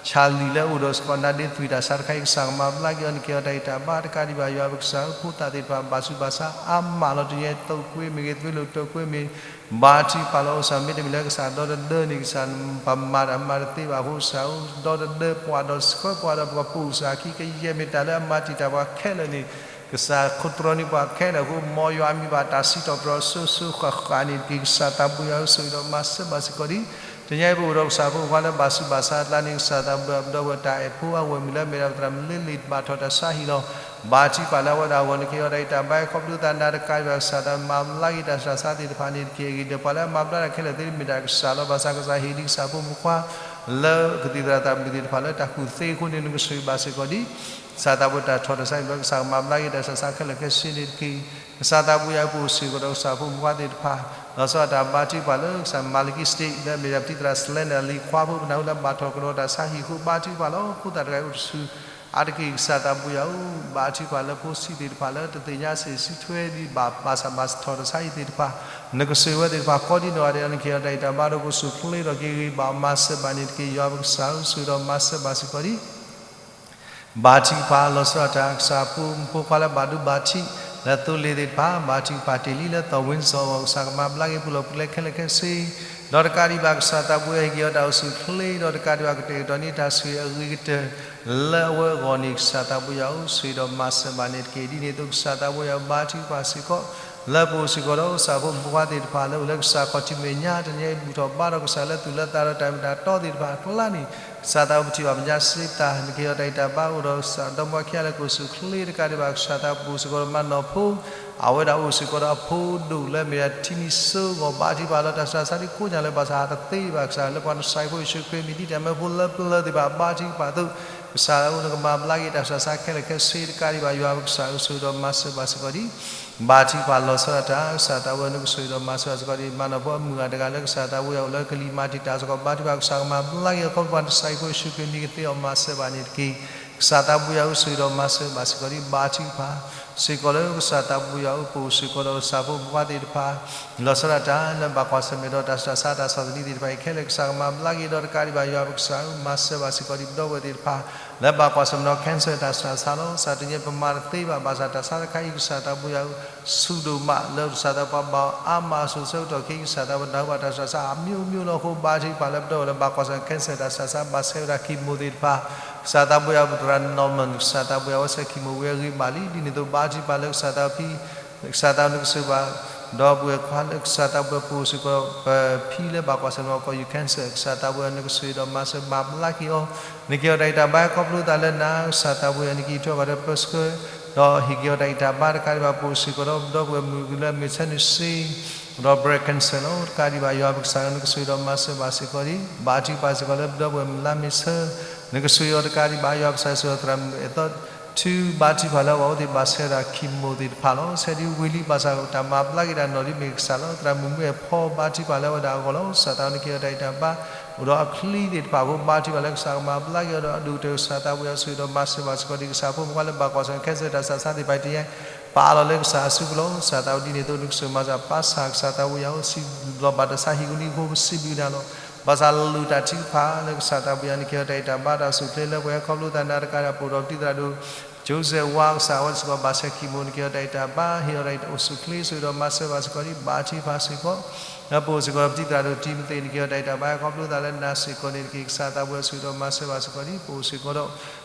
Charlie လၢအိၣ်ဒီးစကီးနါဒ့သွံၣ်တၢ်ဆါတခါအံၤ ကစၢ်ကမၤဘျါက့ၤအီၤ နကဲအီၤတၢ်ဂံၢ်တၢ်ဘါတကးဒံးဘၣ် ယွၤပကစၢ်ဧၢ ဖိသၣ်သ့ၣ်တဖၣ် ဘၣ်ဆူးဘၣ်ဆါအါမးလီၤ တနံၤအံၤ သုးကွ့မ့ၢ်ဂ့ၤ သွ့လိာ်တၢၢ်ကွ့မ့ၢ် ဘါထုကဖၣ်လီၤ အိၣ်စၢ် မ့တမ့ၢ်လၢကစၢ်ဒီတဒၢန့ၣ် ကစၢ်ပမၤတၢ်မၤတသ့ဘၣ်အဃိ ကစၢ်ဧၢ ဒီတဒၢပှၤဒီးဆှၢပှၤဒီးပကပိာ်ကစၢ်ခံကယဲၢ်မ့ၢ်တၢ်လၢအမၤတံာ်တာ်ပှၤခဲလၢာ်န့ၣ် ကစၢ်ခိးတြီန့ၢ်ပှၤခဲလၢာ်အဃိ မ်ယွၤအမံၤဘၣ်တၢ်စံးထီၣ်ပတြၢၤအစိၤစိၤဃၣ်ဃၣ်န့ၣ်တက့ၢ် ကစၢ်သးဘိယွၤဧၢ ဆိၣ်ဂ့ၤဒီးမၤစၢၤဘၣ်စ့ၢ်ကီးဒံး တနံၤအံၤပအိၣ်ဒီးကစၢ်ဖိခွါလၢဘၣ်ဆူးဘၣ်ဆါအကျါန့ၣ် ကစၢ်သးဘိယွၤ ပဒီပုၢ်ဝဲၢ်တၢ်အဲၣ်ဖိအဝဲၢ်မုၢ်လၢအမ့ၢ်ဒၣ်ပသရၣ်မူလ့လ့ၣ် ဘၣ်ထီၣ်တၢ်ဆါဟံၣ်လီၤ ဘါထုကဖၣ်လၢအဝဲဒၣ်အဂီၢ် နကဟ့ၣ်အီၤတၢ်ဂံၢ်တၢ်ဘါ ခီဖျိသးနၤတကးဒံးဘၣ် ကစၢ်သးမၤဘျါက့ၤတၢ်ဆူးတၢ်ဆါသ့ၣ်တဖၣ်န့ၣ်တက့ၢ် အဂ့ၢ်ဒ်ပှၤလၢအမၤဘျါတၢ်ခဲလၢာ်သ့ၣ်တဖၣ်မ့ၢ်တၢ်ကစၢ်လီၤ ဘၣ်ဆၣ်ကစၢ်ဟ့ၣ်ဒံးကစၢ်ဖိမုၣ်ခွါ လၢကသံၣ်သရၣ်သးဘျုးသ့ၣ်တဖၣ်လၢတၢ်ကူၣ်သ့အဃိန့ၣ် နကဆိၣ်ဂ့ၤဘၣ်စ့ၢ်ကီးဒံး ကစၢ်သးဘိယွၤတၢ်ထီၣ်တၢ်ဆါဟံၣ်လီၤ ကစၢ်ကမၤဘျါက့ၤတၢ်ဆူးတၢ်ဆါခဲလၢာ်ခဲဆ့န့ၣ်တက့ၢ် ကစၢ်သးဘိယွၤဧၢ ပအိၣ်စ့ၢ်ကီးဒီးကစၢ်ဖိမုၣ်ဖိခွါသ့ၣ်တဖၣ် လီၤဆီဒၣ်တၢ်ဘါထုကဖၣ်လၢကစၢ်မၤလကံစတ့း လၢအမ့ၢ်ဒၣ်ပထံၣ်သရၣ် Selena လံၤခွါဖိ ပနၢ်ဟူလၢဘၣ်ထီၣ်ကဒီးတၢ်ဆါဟံၣ်အဃိ ဘါထုကဖၣ်လီၤ ဖိသၣ်တဂၤအံၤအိၣ်တဆူ အါတက့ၢ် ကစၢ်သးဘိယွၤဧၢ ဘါထုကဖၣ်လၢဖိဆံးသ့ၣ်တဖၣ်လၢတသ့ၣ်ညါစံးဆၢထွဲဒံးဘၣ် ဘၣ်ဆၣ်ဘၣ်ထီၣ်တၢ်ဆါဟံၣ်သ့ၣ်တဖၣ် နကဆိၣ်ဂ့ၤဝဲသ့ၣ်တဖၣ်ကိးဒံနီၢ်ဂၤဒဲး နကဟ့ၣ်အီၤတၢ်ဂံၢ်တၢ်ဘါဒီးကအိၣ်ဆူၣ်အိၣ်ချ့ဒီးက့ၤဂ့ၤဘၣ် မၤစၢၤဘၣ်န့ၣ်တက့ၢ် ယွၤပကစၢ်ဧၢ ဆိၣ်ဂ့ၤဒီးမၤစၢၤဘၣ်စ့ၢ်ကီးဒံး ဘါထုကဖၣ် လီၤဆီဒၣ်တၢ် ကစၢ်ဖိမုၣ်ဖိခွါလၢဘၣ်ဒိဘၣ်ထံး လၢသိလ့ၣ်သ့ၣ်တဖၣ် ဘါထုကဖၣ်တ့ၢ်လံလၢသီဝ့ၣ်စီၣ်အဂီၢ် ကစၢ်ကမၤဘျါက့ၤပူၤလီၢ်ပူၤကျဲခဲလၢာ်ခဲဆ့ ဒီးတကးဒံးဘၣ် ကစၢ်သးဘိယွၤဟ့ၣ်က့ၤအီၤတၢ်အိၣ်ဆူၣ်အိၣ်ချ့ ဒီးတကးဒံးဘၣ်ကတဲာ်ကတီၤန့ၢ်တၢ်ဆိၣ်ဂ့ၤအဂ့ၤကတၢၢ် လၢအဝဲအဂီၢ်န့ၣ် ကစၢ်သးဘိယွၤဧၢ ဆိၣ်ဂ့ၤဒီးမၤစၢၤဘၣ်န့ၣ်တက့ၢ် ဒ်န့ၣ်အသိး ကစၢ်သးဘိယွၤဧၢ ဘါထုကဖၣ်စ့ၢ်ကီး လၢပအိၣ်စ့ၢ်ကီးဒီးကစၢ်ဖိမုၣ်ဖိခွါသ့ၣ်တဖၣ်လၢအိၣ်လၢကစၢ်ခီၣ်ထံးမဲာ်ညါ တနံၤအံၤဘူၣ်ထီၣ်ဘါထီၣ်ကစၢ်လၢသူၣ်လၢသးဒီး တၢ်မ့ၢ်တၢ်တီသ့ၣ်တဖၣ်အကျါန့ၣ် ကစၢ်သးပထံၣ်ဘၣ်ပညါစ့တၢ် နကဟ့ၣ်အီၤတၢ်ဂံၢ်တၢ်ဘါအိၣ်ဒီးကစၢ်ဒီမါဝၤခံဂၤလၢကအိၣ်ဆူၣ်အိၣ်ချ့တကးဒံးဘၣ် ကစၢ်သးပအိၣ်စ့ၢ်ကီးဒီးမၤနီၣ်ဖိ အဝဲဒၣ်အိၣ်စ့ၢ်ကီးဒီးအဖိဒိၣ်လၢအမ့ၢ်ဒၣ်ထံနံၤစိအဂီၢ် ဘါထုကဖၣ်လီၤ တၢ်ဆူးတၢ်ဆါဒ်ကိးညါလၢဘၣ်ဆၣ်ဟးတသ့ဘၣ် ကစၢ်လၢပှၤနစဲးဖိယ့ၣ်ၡူးခရံာ်မံၤဒ်တၢ်မၢဖိလၢပျၢၤသ့ၣ်တဖၣ် ဘါထုကဖၣ်အသိး ကစၢ်လၢအအိၣ်နကမၤဘျါက့ၤတၢ်ဆူးတၢ်ဆါခဲလၢာ်ခဲဆ့တကးဒံးဘၣ် ယွၤပကစၢ်ဧၢ ဆိၣ်ဂ့ၤဒီးမၤစၢၤဘၣ်စ့ၢ်ကီးဒံး ဘါထုကဖၣ်လီၤဆီဒၣ်တၢ် ကစၢ်သးဝဲနကဆိၣ်ဂ့ၤဒီးမၤစၢၤဘၣ်စ့ၢ်ကီးဒံး မၤနီၣ်ဖိအမုၢ်ဂၤတဂၤလၢကစၢ်သးဝဲအအိၣ်လၢကလံၤမၤတံာ်တာ်စ့ၢ်ကီး ဘါထုကဖၣ်ကစၢ်ကမၤဘျါက့ၤအီၤခီဖျိပှၤနစဲးဖိယ့ၣ်ၡူးခရံာ်မံၤကသ့အီၤမၤစၢၤဘၣ်န့ၣ်တက့ၢ် ကစၢ်သးပူၤယၤအု ဆိၣ်ဂ့ၤဒီးမၤစၢၤဘၣ်စ့ၢ်ကီးဒံး ဘါထုကဖၣ် စ့ၢ်ကီးလၢကစၢ်သးပူၤယၤအု ပအိၣ်စ့ၢ်ကီးဒီးကစၢ်ဖိမုၣ်ဖိခွါသ့ၣ်တဖၣ် လီၤဆီဒၣ်တၢ်လၢဘၣ်ကွၢ်ဆၢၣ်မဲာ်ဒီးတၢ်ဆူးတၢ်ဆါတၢ်ဆီၣ်သနံးသ့ၣ်တဖၣ်အံၤခဲလၢာ် ကစၢ်ကမၤဘျါက့ၤဒီးတကးဒံးဘၣ် ယွၤပကစၢ်ဧၢ မၤစၢၤဘၣ်စ့ၢ်ကီးဒံးပဒီပုၢ်ဝဲၢ်သ့ၣ်တဖၣ် လၢဘၣ်ကွၢ်ဆၢၣ်မဲာ်ဒီး cancer တၢ်ဆူးတၢ်ဆါလီၤ. ကစၢ်တနံၤအံၤပမၤတသ့ဘၣ် ဘၣ်ဆၣ်တၢ်ဆါတခါအံၤ ကစၢ်သးပူၤယၤအု ဆူၣ်ဒိၣ်မးလၢကစၢ်သးပှၤဘၣ်အါမးအစိၤဆၢကတီၢ်ခဲအံၤ ကစၢ်သးပှၤနၢ်ဟူဘၣ်တၢ်ဆူးတၢ်ဆါအမျိုးမျိုးလီၤအဃိ ဘါထုကဖၣ်လၢပဒီပုၢ်ဝဲၢ်လၢ ဘၣ်ကွၢ်ဆၢၣ်မဲာ် cancer တၢ်ဆူးတၢ်ဆါ ဘၣ်ဆဲးဝဲဒၣ် chemo သ့ၣ်တဖၣ် ကစၢ်သးပူၤယၤအု ပသရၣ် Norman ကစၢ်သးပူၤယၤအု ဝဲဆဲး chemo ဝံၤအဂ့ၤဘၣ်လံ ဒ်န့ၣ်အသိး ဘါထုကဖၣ်လၢကစၢ်သးပူၤ ကစၢ်သးနကဆိၣ်ဂ့ၤဘၣ် ဒီပုၢ်ဝဲၢ်ခွါလၢကစၢ်သးပူၤပအိၣ်စ့ၢ်ကီး ပဖံလၢဘၣ်ကွၢ်ဆၢၣ်မဲာ် ကီၢ်ယူၢ် cancer ကစၢ်သးပူၤယၤနကဆိၣ်ဂ့ၤဒီးမၤစၢၤမၤဘျါက့ၤအီၤ နကဟ့ၣ်အီၤတၢ်ဂံၢ်တၢ်ဘါခီဖျိသးလၢနၤ ကစၢ်သးပူၤယၤ နကဟံးထွဲကွၢ်ထွဲပၢဆှၢ ဒီးဟ့ၣ်က့ၤအီၤတၢ်ဂံၢ်တၢ်ဘါတကးဒံးဘၣ် ပအိၣ်စ့ၢ်ကီးဒီး ဒီပုၢ်ဝဲၢ်မုၣ်ကလုာ်လၢအမ့ၢ်ဆၢနုာ်စ့ ဒီး breast cancer လီၤ. တကးဒံးဘၣ် ယွၤပကစၢ်ဧၢ, နကဆိၣ်ဂ့ၤဒီးမၤစၢၤဘၣ်စ့ၢ်ကီးဒံး, ဘါထုကဖၣ်စ့ၢ်ကီးလၢပဒီပုၢ်ဝဲၢ်မုၢ်လါမ့ၤဆၢ, နကဆိၣ်ဂ့ၤအီၤတကးဒံးဘၣ် ယွၤပကစၢ် ဆိၣ်ဂ့ၤအီၤသရၣ်မုၣ်အဲၣ်သီထူ, ဘါထုကဖၣ်လၢအဝဲသ့ၣ်ဘၣ်ဆဲးဝဲဒၣ် chemo သ့ၣ်တဖၣ်လီၤ. ဆဲးဒ်ဝံၤလံဘၣ်ဆၣ် တၢ်မၤဘျါက့ၤတၢ်နီၢ်ဒ်မ့ၢ်ကစၢ်လီၤ. သရၣ်မုၣ်မုၢ်အဲၣ်ဖီ ဘါထုကဖၣ်လၢအဝဲဒၣ်အဂီၢ်လီၤ. ကစၢ်သးနကဟ့ၣ်အီၤတၢ်အံးတၢ်ဘါ, အိၣ်ဒီးအချံသ့ၣ်တဖၣ်အဃိ ဘါထုကဖၣ်လၢကစၢ်ကမၤဘျါက့ၤအီၤဒီး အဒိၣ်ကတၢၢ် ကစၢ်သးပူၤယွၤ ဆိၣ်ဂ့ၤဒီးမၤစၢၤဘၣ်စ့ၢ်ကီးဒံး ကစၢ်ဖိမုၣ်ခွါလၢဘၣ်ကွၢ်ဆၢၣ် cancer တၢ်စးဆါသ့ၣ်တဖၣ်တယဲၢ် ပာ်လီၤလၢကစၢ်အစုပူၤလီၤ. ကစၢ်သးဝဲဒ်န့ၣ်အသိး နကဆိၣ်မၤစၢၤ ပၢ်ဆၣ် ကစၢ်သးပူၤယွၤဧၢ, စံးဘျုးဘၣ်တၢ်ဆါဟံၣ်ပူၤနံၤအဃိ ပစံးဘျုးနၤလီၤ. ဘၣ်ဆၣ်လိၣ်တၢ်ထုကဖၣ်လၢကစၢ်သးပူၤယွၤ နကဟ့ၣ်အီၤတၢ်အံးတၢ်ဘါ တၢ်အိၣ်ဆူၣ်အိၣ်ချ့လၢပှဲၤ ခီဖျိသးနၤတကးဒံး ပအိၣ်ဒီးပတံၤသရၣ်ဒိၣ် ကၠိစဲးဝါ ကစၢ်အဝဲစ့ၢ်ကီးဘၣ်ဆဲး chemo နကဟ့ၣ်အီၤတၢ်အံးတၢ်ဘါ ဟ့ၣ်အီၤတၢ်အံးတၢ်အိၣ်ဆူၣ်အိၣ်ချ့ ဆိၣ်ဂ့ၤဒီးမၤစၢၤဘၣ်စ့ၢ်ကီးဒံး ဘါထုကဖၣ်စ့ၢ်ကီး လၢပအိၣ်စ့ၢ်ကီးဒီးပတံၤသရၣ်ဒိၣ် တံၤမသ့း နကဟ့ၣ်အီၤတၢ်အံးတၢ်ဘါ ခီဖျိသးလၢနၤစ့ၢ်ကီးန့ၣ်တက့ၢ် ကစၢ်သးပူၤယွၤ ဆိၣ်ဂ့ၤဒီးမၤစၢၤဘၣ်စ့ၢ်ကီးဒံး ပအိၣ်စ့ၢ်ကီးဒီး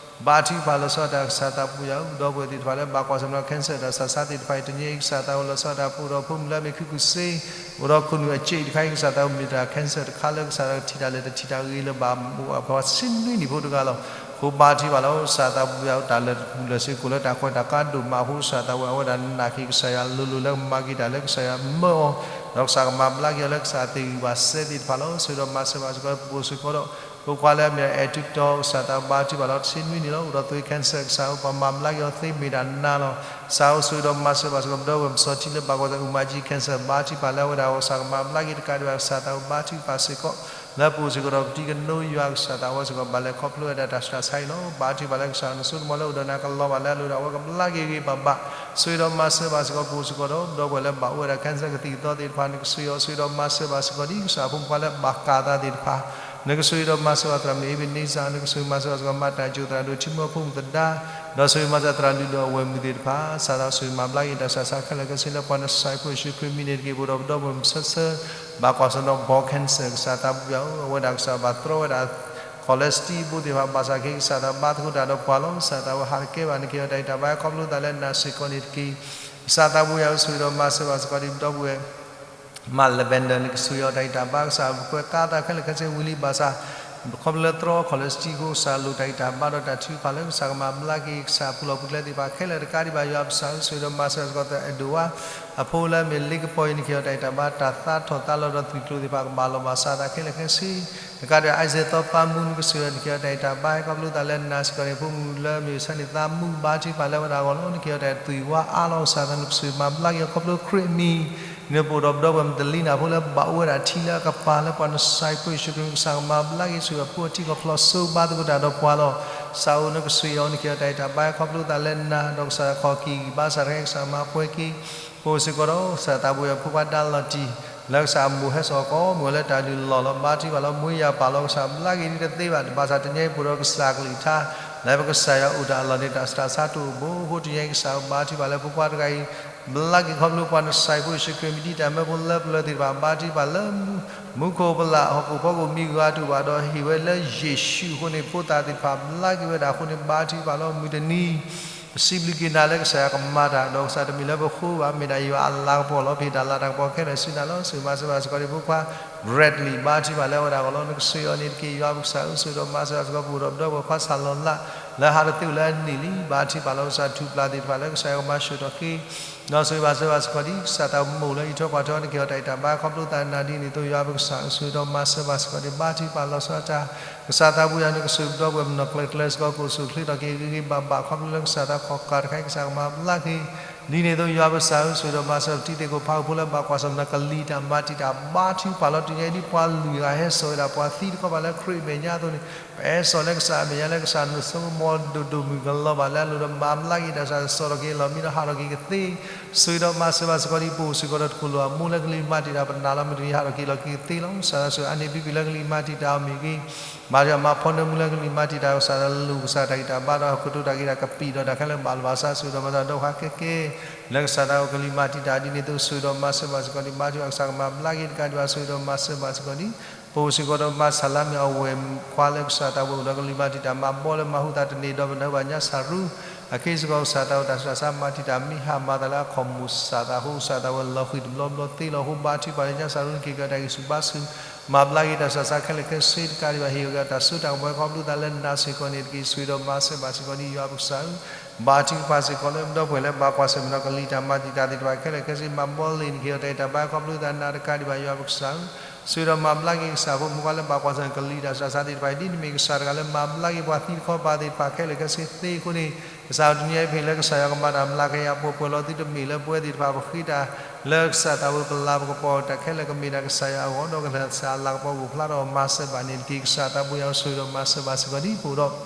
ဘါထုကဖၣ်လီၤဆီဒၣ်တၢ် ကစၢ်သးပူၤယွၤဧၢ, ပဒီပုၢ်ဝဲၢ်သ့ၣ်တဖၣ်လၢဘၣ်ကွၢ်ဆၢၣ်မဲာ် cancer တၢ်စးဆါသ့ၣ်တဖၣ်အံၤ တနံၤအံၤ ကစၢ်သးပူၤလီၤဆီဒၣ်တၢ် ပအိၣ်ဒီးဖိမုၣ်လၢအမ့ၢ် ခုၣ်ခုၣ်စ့, အိၣ်ဒီးခိၣ်နူာ်အစ့တခါအံၤ ကစၢ်သးပူၤမ့ၢ်တၢ် cancer တခါလၢကစၢ်ကထံၣ်တၢ်လဲၤတထံၣ်တၢ်ဂ့ၤလၢၤဘၣ် အိၣ်ပှၤဆံနွံနံၣ်ဖိတဂၤလီၤ. အဃိဘါထုကဖၣ်လီၤ ကစၢ်သးပူၤယွၤဧၢ, တၢ်လၢာ်တပူၤလၢာ်စ့ၤကိၣ်လၢတၢ်ခွဲးတၢ်ယာ်ဒိၣ်မးအဃိ ကစၢ်သးပူၤယွၤ အဝဲဒၣ်နာ်က့ၤကစၢ်ယွၤအလိၤလိၤလၢကမၤက့ၤတၢ်လၢကစၢ်ယွၤမၢအီၤ, ဒီးကစၢ်ကမၤဘျါက့ၤအီၤလၢကစၢ်အသ့ၣ်ဂံၢ်ဘၣ်စဲသ့ၣ်တဖၣ်လီၤ. ဆိၣ်ဂ့ၤဒီးမၤစၢၤဘၣ်စ့ၢ်ကီး ပအိၣ်စ့ၢ်ကီးဒီး ဖိခွါလၢအမ့ၢ်အဲၣ်ထူတီ ကစၢ်သးပူၤဘါထုကဖၣ်လီၤ တဆံနွံနံၣ်လီၤ အိၣ်ဒီးသွေး cancer ကစၢ်ဧၢ ပှၤမၤဘျါက့ၤအီၤသ့မ့ၢ်ဒၣ်နၤလီၤ. ကစၢ်ဧၢ ဆိၣ်ဂ့ၤဒီးမၤစၢၤဘၣ်စ့ၢ်ကီး ပဒီပုၢ်ဝဲၢ်ပစီၤထံလၢဘၣ်ကွၢ်ဆၢၣ် အူမၤကၠံ cancer ဘါထုကဖၣ်လၢအဝဲဒၣ်အဂီၢ် ကစၢ်ကမၤဘျါက့ၤတကးဒံးဘၣ် ကစၢ်သးပူၤဘါထုကဖၣ်စ့ၢ်ကီး လၢပအိၣ်စ့ၢ်ကီးဒီးပတံၤသရၣ်ဒိၣ်ယွၤ ကစၢ်သးဝဲစ့ၢ်ကီး ဘၣ်လဲၤခီဖျိဝဲဒၣ်တၢ်ဆူးတၢ်ဆါအံၤလီၤ. ဘါထုကဖၣ်လၢကစၢ်နဆိကမိၣ်လၢအိၣ်ဒီးနၤ ကလီၤဘၣ်လၢအလိၤဒီး အဝဲကဘျါက့ၤဂ့ၤဂ့ၤဘၣ်ဘၣ် ဆိၣ်ဂ့ၤဒီးမၤစၢၤဘၣ်စ့ၢ်ကီး ပအိၣ်စ့ၢ်ကီးဒီး ပဒီပုၢ်ဝဲၢ်လၢဘၣ်အိၣ်ဝဲဒၣ် cancer ကသံၣ်ကသီသ့ၣ်တဖၣ် နကဆိၣ်ဂ့ၤအီၤ ဆိၣ်ဂ့ၤဒီးမၤစၢၤဘၣ်စ့ၢ်ကီးဒ် ကစၢ်ဖိမုၣ်ခွါလၢဘၣ်ကၢ်သးသ့ၣ်တဖၣ် နကဆိၣ်ဂ့ၤဒီးမၤစၢၤဘၣ်သရၣ်မုၣ်အ့ဘ့းန့စၢ် နကဆိၣ်ဂ့ၤမၤစၢၤဘၣ်စ့ၢ်ကီး မၤတၢ်ကၠိသရၣ်ဒိၣ် ထံမီဖိမုၣ်သဒါ ဒီးဆိၣ်ဂ့ၤမၤစၢၤသရၣ်လုၢ်ဒိၣ်အဝဲၢ်မုၣ်သ့ၣ်တဖၣ် ကစၢ်သးဆိၣ်ဂ့ၤမၤဘျါက့ၤတၢ်ဆူးတၢ်ဆါခဲလၢာ်ခဲဆ့လၢပှၤနစၢ်ဖိယ့ၣ်ၡူးခရံာ်မံၤန့ၣ်တက့ၢ် ပအိၣ်ဒီးပဒီပုၢ်ဝဲၢ်မုၣ်ဆၢဆၢ ဘၣ်ကွၢ်ဆၢၣ်မဲာ် breast cancer ကစၢ်သးပူၤယွၤဧၢ အဝဲဒၣ်ကစၢ်ဘၣ်တြီဝဲဒၣ် cholesterol ဘိသ့ၣ်တဖၣ် ဘၣ်ဆၣ်က့ၤကစၢ်သးဘါသကိးတၢ်ဒီးပှၤလီၤ. ကစၢ်သးဝဲဟးတကဲဘၣ် နကဟ့ၣ်အီၤတၢ်အံးတၢ်ဘါ ခီဖျိသးလၢနၤစ့ၢ်ကီးန့ၣ်တက့ၢ် ကစၢ်သးပူၤယွၤဧၢ ဆိၣ်ဂ့ၤဒီးမၤစၢၤဘၣ်စ့ၢ်ကီးဒ်ပဒီပုၢ်ဝဲၢ် မါ Lavender နကဆိၣ်ဂ့ၤအီၤတၢ်အံးတၢ်ဘါ ကစၢ်ပကွဲးကါသးခဲလၢာ်ခဲဆ့ဝံၤလံဘၣ်ဆၣ် ခီဖျိလၢတြီ cholesterol အဃိ ကစၢ်လိၣ်တၢ်အံးတၢ်ဘါဒီးတၢ်ထုကဖၣ်လၢကစၢ်ကမၤဘျါက့ၤ ကစၢ်ပူၤလီၢ်ပူၤကျဲသ့ၣ်တဖၣ်ခဲလၢာ်တကးဒံးဘၣ် ယွၤပကစၢ်ဧၢ ဆိၣ်ဂ့ၤဒီးမၤစၢၤဘၣ်စ့ၢ်ကီး အဲၣ်ဒိၣ်ဝါ အဖိလၢအမ့ၢ်လ့ကပီၤအံၤ နကဟ့ၣ်အီၤတၢ်အံးတၢ်ဘါ တၢ်သးထီၣ်သးလီၤဒီးသွံၣ်ကျိၤသ့ၣ်တဖၣ်ကဘၣ်လီၤဘၣ်စးသးခဲလၢာ်ခဲဆ့ တကးဒံး Isaac သီပာ်မူ နကဆိၣ်ဂ့ၤအီၤ နကဟ့ၣ်အီၤတၢ်အံးတၢ်ဘါ ခီဖျိသးလၢနၤစ့ၢ်ကီးန့ၣ် ဖိမုၣ်လၢအမ့ၢ်ဆါန့ၣ်သးမူ ဘါထုကဖၣ်လၢအဝဲဒၣ်အဂီၢ်လီၤ နကဟ့ၣ်အီၤတၢ်အံးသွံၣ်ဝါအါလီၤ ကစၢ်သးနကဆိၣ်ဂ့ၤမၤဘျါက့ၤအီၤ ခီဖျိခရံာ်အမံၤ န့ၣ်ပအိၣ်ဒီးပဒီပုၢ်ဝဲၢ်မုၣ်တလံၤနၤဖိလၢဘၣ်အိၣ်ဝဲဒၣ်ထံလၢအကပၤလၢပှၤနစၢ်ဖိယ့ၣ်ၡူးခရံာ် ကစၢ်ကမၤဘျါက့ၤ ဆိၣ်ဂ့ၤအဖိအထံကီၢ်ဖျိစိဘါသကိးတၢ်ဒီးပှၤလီၤ. ကစၢ်ဧၢ နကဆိၣ်ဂ့ၤအီၤ နကဟ့ၣ်အီၤတၢ်အံးတၢ်ဘါ ခီဖျိသးလၢနၤ ဒီးကစၢ်ခီၣ်က့ၤဂံၢ်ဘါစးတခါ ကစၢ်ကမၤပှဲၤက့ၤ ပအိၣ်စ့ၢ်ကီးဒီး ကစၢ်သးပူၤယွၤဖိခွါဒါလီၤတံၢ် လၢကစၢ်အမိၢ်ဟဲစိာ်ကိးမုၢ်ဂီၤလၢတၢ်လုၢ်လီၢ်လီၤ ဘါထုကဖၣ်လီၤ မူယၤပာ်လီၤ ကစၢ်ဘျါက့ၤဒ်တသ့ဘၣ် ဘၣ်ဆၣ်တနံၤအံၤပအိၣ်ဒီးကစၢ်ကလုၢ်ကထါ လၢပကစၢ်ယွၤအိၣ်တၢ်အလီၢ်န့ၣ် တၢ်ဆူးတၢ်ဆါတအိၣ်ဘၣ်အဃိ တနံၤအံၤကစၢ်ဘါထုကဖၣ်လၢဖိခွါတဂၤအံၤ ဘျါက့ၤခီဖျိပှၤနစၢ်ဖိယ့ၣ်ၡူးခရံာ်မံၤ ဒ်တၢ်မၢဖိလၢပျၢၤသ့ၣ်တဖၣ် ဘါထုကဖၣ်လၢ မူခိၣ်ပလၢ် ဟီၣ်ခိၣ်ဖီခိၣ်မံၤဂၤတအိၣ်ဘၣ်ဒီး ဟ့ၣ်ဝဲလၢယ့ၣ်ၡူးအဃိန့ၣ် ဖိသၣ်သ့ၣ်တဖၣ်ဘျါက့ၤဝဲဒၣ်အဃိန့ၣ် ဘါထုကဖၣ်လီၤ မုၢ်တနံၤ ပစံးဘျုးက့ၤနၤလၢကစၢ်ယွၤကမၤတၢ် ဒီးကစၢ်တမ့ၢ်လၢပဃိဘၣ် မ့ၢ်ဒၣ်ယွၤအလၤကပီၤလီၤ ပဟ့ၣ်တၢ်လၤတၢ်ကပီၤခဲလၢာ်ဆူနၤလီၤ ဆိၣ်ဂ့ၤမၤစၢၤဘၣ်စ့ၢ်ကီးဒ်ဖိခွါ Bradley ဘါထုကဖၣ်လၢအဝဲဒၣ်အဂီၢ်လီၤ နကဆိၣ်ဂ့ၤအီၤန့ၣ်တက့ၢ် ယွၤပကစၢ်ဧၢ ဆိၣ်ဂ့ၤဒီးမၤစၢၤဘၣ်စ့ၢ်ကီး ပအိၣ်ဒီးပဒီပုၢ်ဝဲၢ်ခွါဆၣ်လီၤလး လၢဟးတသ့အိၣ်လၢအနံၣ်လံ ဘါထုကဖၣ်လီၤကစၢ်ထူၣ်ပျၢ်သ့ၣ်တဖၣ်လၢကစၢ်ယွၤကမၤဆူၣ်ထီၣ်က့ၤ ဒီးဆိၣ်ဂ့ၤဘၣ်စၢၤဘၣ်စ့ၢ်ကီးဒ် ကစၢ်သးမိၢ်လၢအံးထွဲကွၢ်ထွဲ နကဟ့ၣ်အီၤတၢ်အံးတၢ်ဘါ ခီဖျိသးနၤဒ်န့ၣ်အသိး ယွၤပကစၢ်ဧၢ ဆိၣ်ဂ့ၤဒီးမၤစၢၤဘၣ်စ့ၢ်ကီးဒ် ဘါထုကဖၣ်လီၤဆီဒၣ်တၢ် ကစၢ်သးပူၤယွၤ နကဆိၣ်ဂ့ၤပဒီပုၢ်ဝဲၢ်မုၣ်နီၢ်ကျၢၤကျၢၤစ့ၢ်ကီး ကအိၣ်ဆူၣ်အိၣ်ချ့ထီၣ်က့ၤဂ့ၤဂ့ၤဘၣ်ဘၣ် ခီဖျိလၢကစၢ်သးခီၣ်ကၢ်တခါအံၤ ကစၢ်ကမၤဘျါက့ၤ ဒ်န့ၣ်အသိး ယွၤပကစၢ်ဧၢ ဆိၣ်ဂ့ၤဒီးမၤစၢၤ ပတံၤသကိးဖးအိၣ်ဖိလၢဘၣ်ကွၢ်ဆၢၣ်မဲာ်နၤကလံၤတၢ်မၤတံာ်တာ် ဘါထုကဖၣ်လီၤ တနံၤအံၤဒ်ပှၤလွံၢ်ဂၤဟဲစိာ်ဝဲဒၣ် ပှၤသံတခီဘၣ်လၢခရံာ်အမဲာ်ညါအသိးန့ၣ် ပဟဲစိာ်လၢကစၢ်အမဲာ်ညါလၢကစၢ်နဆိကမိၣ်ဒိၣ်ဒိၣ်မုၢ်ကလီၤဘၣ်လၢအလိၤဒီး မၤဘျါက့ၤတၢ် ကစၢ်စိာ်ထီၣ်က့ၤအလီၢ်မံဒီးဟးထီၣ်က့ၤကသ့ ဆိၣ်ဂ့ၤဒီးမၤစၢၤဘၣ်စ့ၢ်ကီးဒ် ပအိၣ်စ့ၢ်ကီးဒီးတကိၣ်လိာ်အမိၢ်လၢကလံၤမၤတံာ်တာ် ပနာ်လီၤမုၢ်တနံၤဟးထီၣ်က့ၤလီၤက့ၤကသ့လီၤ ကစၢ်ယွၤဆိၣ်ဂ့ၤအါန့ၢ်ဘံဘံလၢကလံၤမၤတံာ်တာ်အီၤမ့ၢ်ဂ့ၤ မၤတံာ်တာ်မၤဖီနၢမူလၢကလံၤမၤတံာ်တာ် ကစၢ်တၢ်လူၢ်ကစၢ်တၢ်ဂံၢ်တၢ်ဘါဒီးဟီၣ်ခိၣ်တိၤတၢ်ဂ့ၤတၢ်ကပံာ်ဒီးတၢ်ခဲလၢာ်ဘၣ်လီၤဘၣ်စး ဆိၣ်ဂ့ၤဒီးမၤစၢၤဒီးဟးကဲကဲ လၢကစၢ်တၢ်အိၣ်ကလံၤမၤတံာ်တာ်ဒ်န့ၣ်အသိး ဆိၣ်ဂ့ၤဒီးမၤစၢၤဘၣ်စ့ၢ်ကီးဒ် ဘါထုကဖၣ်ကစၢ်ကမၤဘျါက့ၤတကးဒံးဘၣ် ဆိၣ်ဂ့ၤဒီးမၤစၢၤဘၣ်စ့ၢ်ကီးဒ် ပအိၣ်စ့ၢ်ကီးဒီးမါဆၣ်လါမ့ၢ်အဝဲၢ်ခွါလၢကစၢ်တၢ်ဝဲအိၣ်ဒီးကလံၤမၤတံာ်တာ်မၤဘီလၢမၤဟူသးတန့ၢ်ဒီးပနၢ်ဘၣ်ညါဆၣ်ရူ အဃ့စ့ၢ်ကီးကစၢ်တၢ်အိၣ်တၢ်ဆူးတၢ်ဆါမၤတံာ်တာ်မံဟးမၤသးလၢအခီၣ်မူၣ်စၢ်သးအဃိ ကစၢ်တၢ်ဝဲလီၤဃံၤတဘျီဘျီသ့လီၤအဃိ ဘါထုကဖၣ်လၢညါဆၣ်ရူ နကဟ့ၣ်က့ၤအီၤတၢ်ဂံၢ်ဆူၣ်ဘါဆူၣ် မၤဘျါက့ၤတၢ်ဆူးတၢ်ဆါခဲလၢာ်ခဲဆ့တကးဒံးဘၣ် ဟ့ၣ်ဂံၢ်တၢ်စိတၢ်ကမီၤခီဖျိသးလၢနၤစ့ၢ်ကီးန့ၣ်တက့ၢ်. ဆိၣ်ဂ့ၤဒီးမၤစၢၤဘၣ်စ့ၢ်ကီးဒ်ယွၤပကစၢ်ဧၢ, ဘါထုကဖၣ်စ့ၢ်ကီးလၢပဒီပုၢ်ဝဲၢ်လၢဘၣ်ကွၢ်ဆၢၣ်မဲာ်ဒီး ကလံၤတၢ်မၤတံာ်တာ်သ့ၣ်တဖၣ်ခဲလၢာ်ခဲဆ့ မၤဘီလ့ၣ်န့ၣ်က့ၤအီၤတၢ်အံးတၢ်ဘါခီဖျိသးနၤတကးဒံးဘၣ်ယွၤပကစၢ်ဧၢ, ဆိၣ်ဂ့ၤဒီးမၤဘျါက့ၤကစၢ်ဖိမုၣ်ခွါလၢဘၣ်ကွၢ်ဆၢၣ်မဲာ် ကလံၤတၢ်ဆူးတၢ်ဆါသ့ၣ်တဖၣ် ဒ်နမ့ၢ်ကစၢ်တဂၤလၢမၤဘျါက့ၤပှၤသံတခီပၤသ့ၣ်တဖၣ်ခဲလၢာ်ခဲဆ့သ့အဃိန့ၣ် ကစၢ်ဧၢ တနံၤအံၤပဟ့ၣ်လၢကစၢ်ယွၤကမၤတၢ်မျးကယၤပှဲၤပှဲၤလီၤသုတမ့ၢ်လၢပဝဲသ့ၣ်တဖၣ်ပဃ့တၢ် လၢကစၢ်သးဝံၤပလၤပကပီၤတၢ်ခဲလၢာ် ကမ့ၢ်ဒၣ်ကစၢ်ယွၤအဂီၢ်ဒီးကစၢ်အလၤကပီၤအိၣ်ဖျါထီၣ်မၤစၢၤဘၣ်န့ၣ်တက့ၢ်. ကစၢ်သးဘိယွၤဧၢ ဆိၣ်ဂ့ၤဒီးမၤစၢၤဘၣ်စ့ၢ်ကီးဒ်ပအိၣ်ဒီး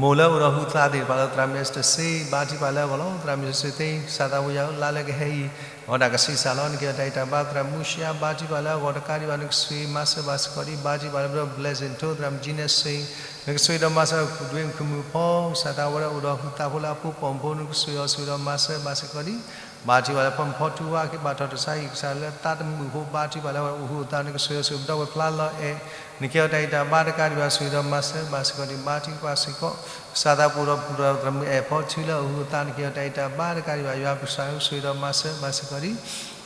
မိၢ်လၢအိၣ်ဒီးဟုသးသ့ၣ်တဖၣ်လၢသရၣ်မုၣ်အ့စတၢၢ်စ့ ဘါထုကဖၣ်လၢအဂီၢ်လီၤ. သရၣ်မုၣ်အ့စတၢၢ်စ့ ကစၢ်သးဘိယွၤဧၢ လါလၢကဟဲအံၤ အဝဲဒၣ်ကဆံးစၢ်လီၤ နက့ၤအီၤတၢ်အံးတၢ်ဘါ သရၣ်မုၣ်ရှါ ဘါထုကဖၣ်လၢအဂီၢ်တကးဒံးဘၣ် နကဆိၣ်ဂ့ၤမၤစၢၤဘၣ်စ့ၢ်ကီးဒ် ဘါထုကဖၣ်လၢပဒီပုၢ်ဝဲၢ် blessing ထိ သရၣ်မုၣ်ကၠံန့ၣ်စ့ နကဆိၣ်ဂ့ၤဒီးမၤစၢၤ ဒွဲၣ်ခမုၣ်ဖီ ကစၢ်သးဝဲဒၣ်အိၣ်ဒီးဟုသးဖိလၢအဖိပိာ်မုၣ်ဖိ နကဆိၣ်ဂ့ၤအီၤ ဆိၣ်ဂ့ၤဒီးမၤစၢၤဘၣ်စ့ၢ်ကီးဒ် ဘါထုကဖၣ်လၢဖိမုၣ်ဖီထူဝါက့ၤ ဘၣ်ထီၣ်တၢ်ဆါဟံၣ်ကစၢ်လၢသးတမုာ်ဖိ ဘါထုကဖၣ်လၢအဝဲအိၣ်ဟုသး နကဆိၣ်ဂ့ၤအီၤ ဆိၣ်ဂ့ၤပဒီပုၢ်ဝဲၢ်ဖျါလီၤအဲၣ် နက့ၤအီၤတၢ်အံးတၢ်ဘါတကးဒံးဘၣ် ဆိၣ်ဂ့ၤဒီးမၤစၢၤဘၣ်စ့ၢ်ကီးဒ် ဘါထုကဖၣ်စ့ၢ်ကီး ကစၢ်သးပူၤဒီးပူၤဒီးသရၣ်မုၣ်အဲၣ်ဖီထူလၢအအိၣ်ဟုသး နက့ၤအီၤတၢ်အံးတၢ်ဘါတကးဒံးဘၣ် ယွၤပကစၢ်ဧၢ ဆိၣ်ဂ့ၤဒီးမၤစၢၤဘၣ်စ့ၢ်ကီးဒ်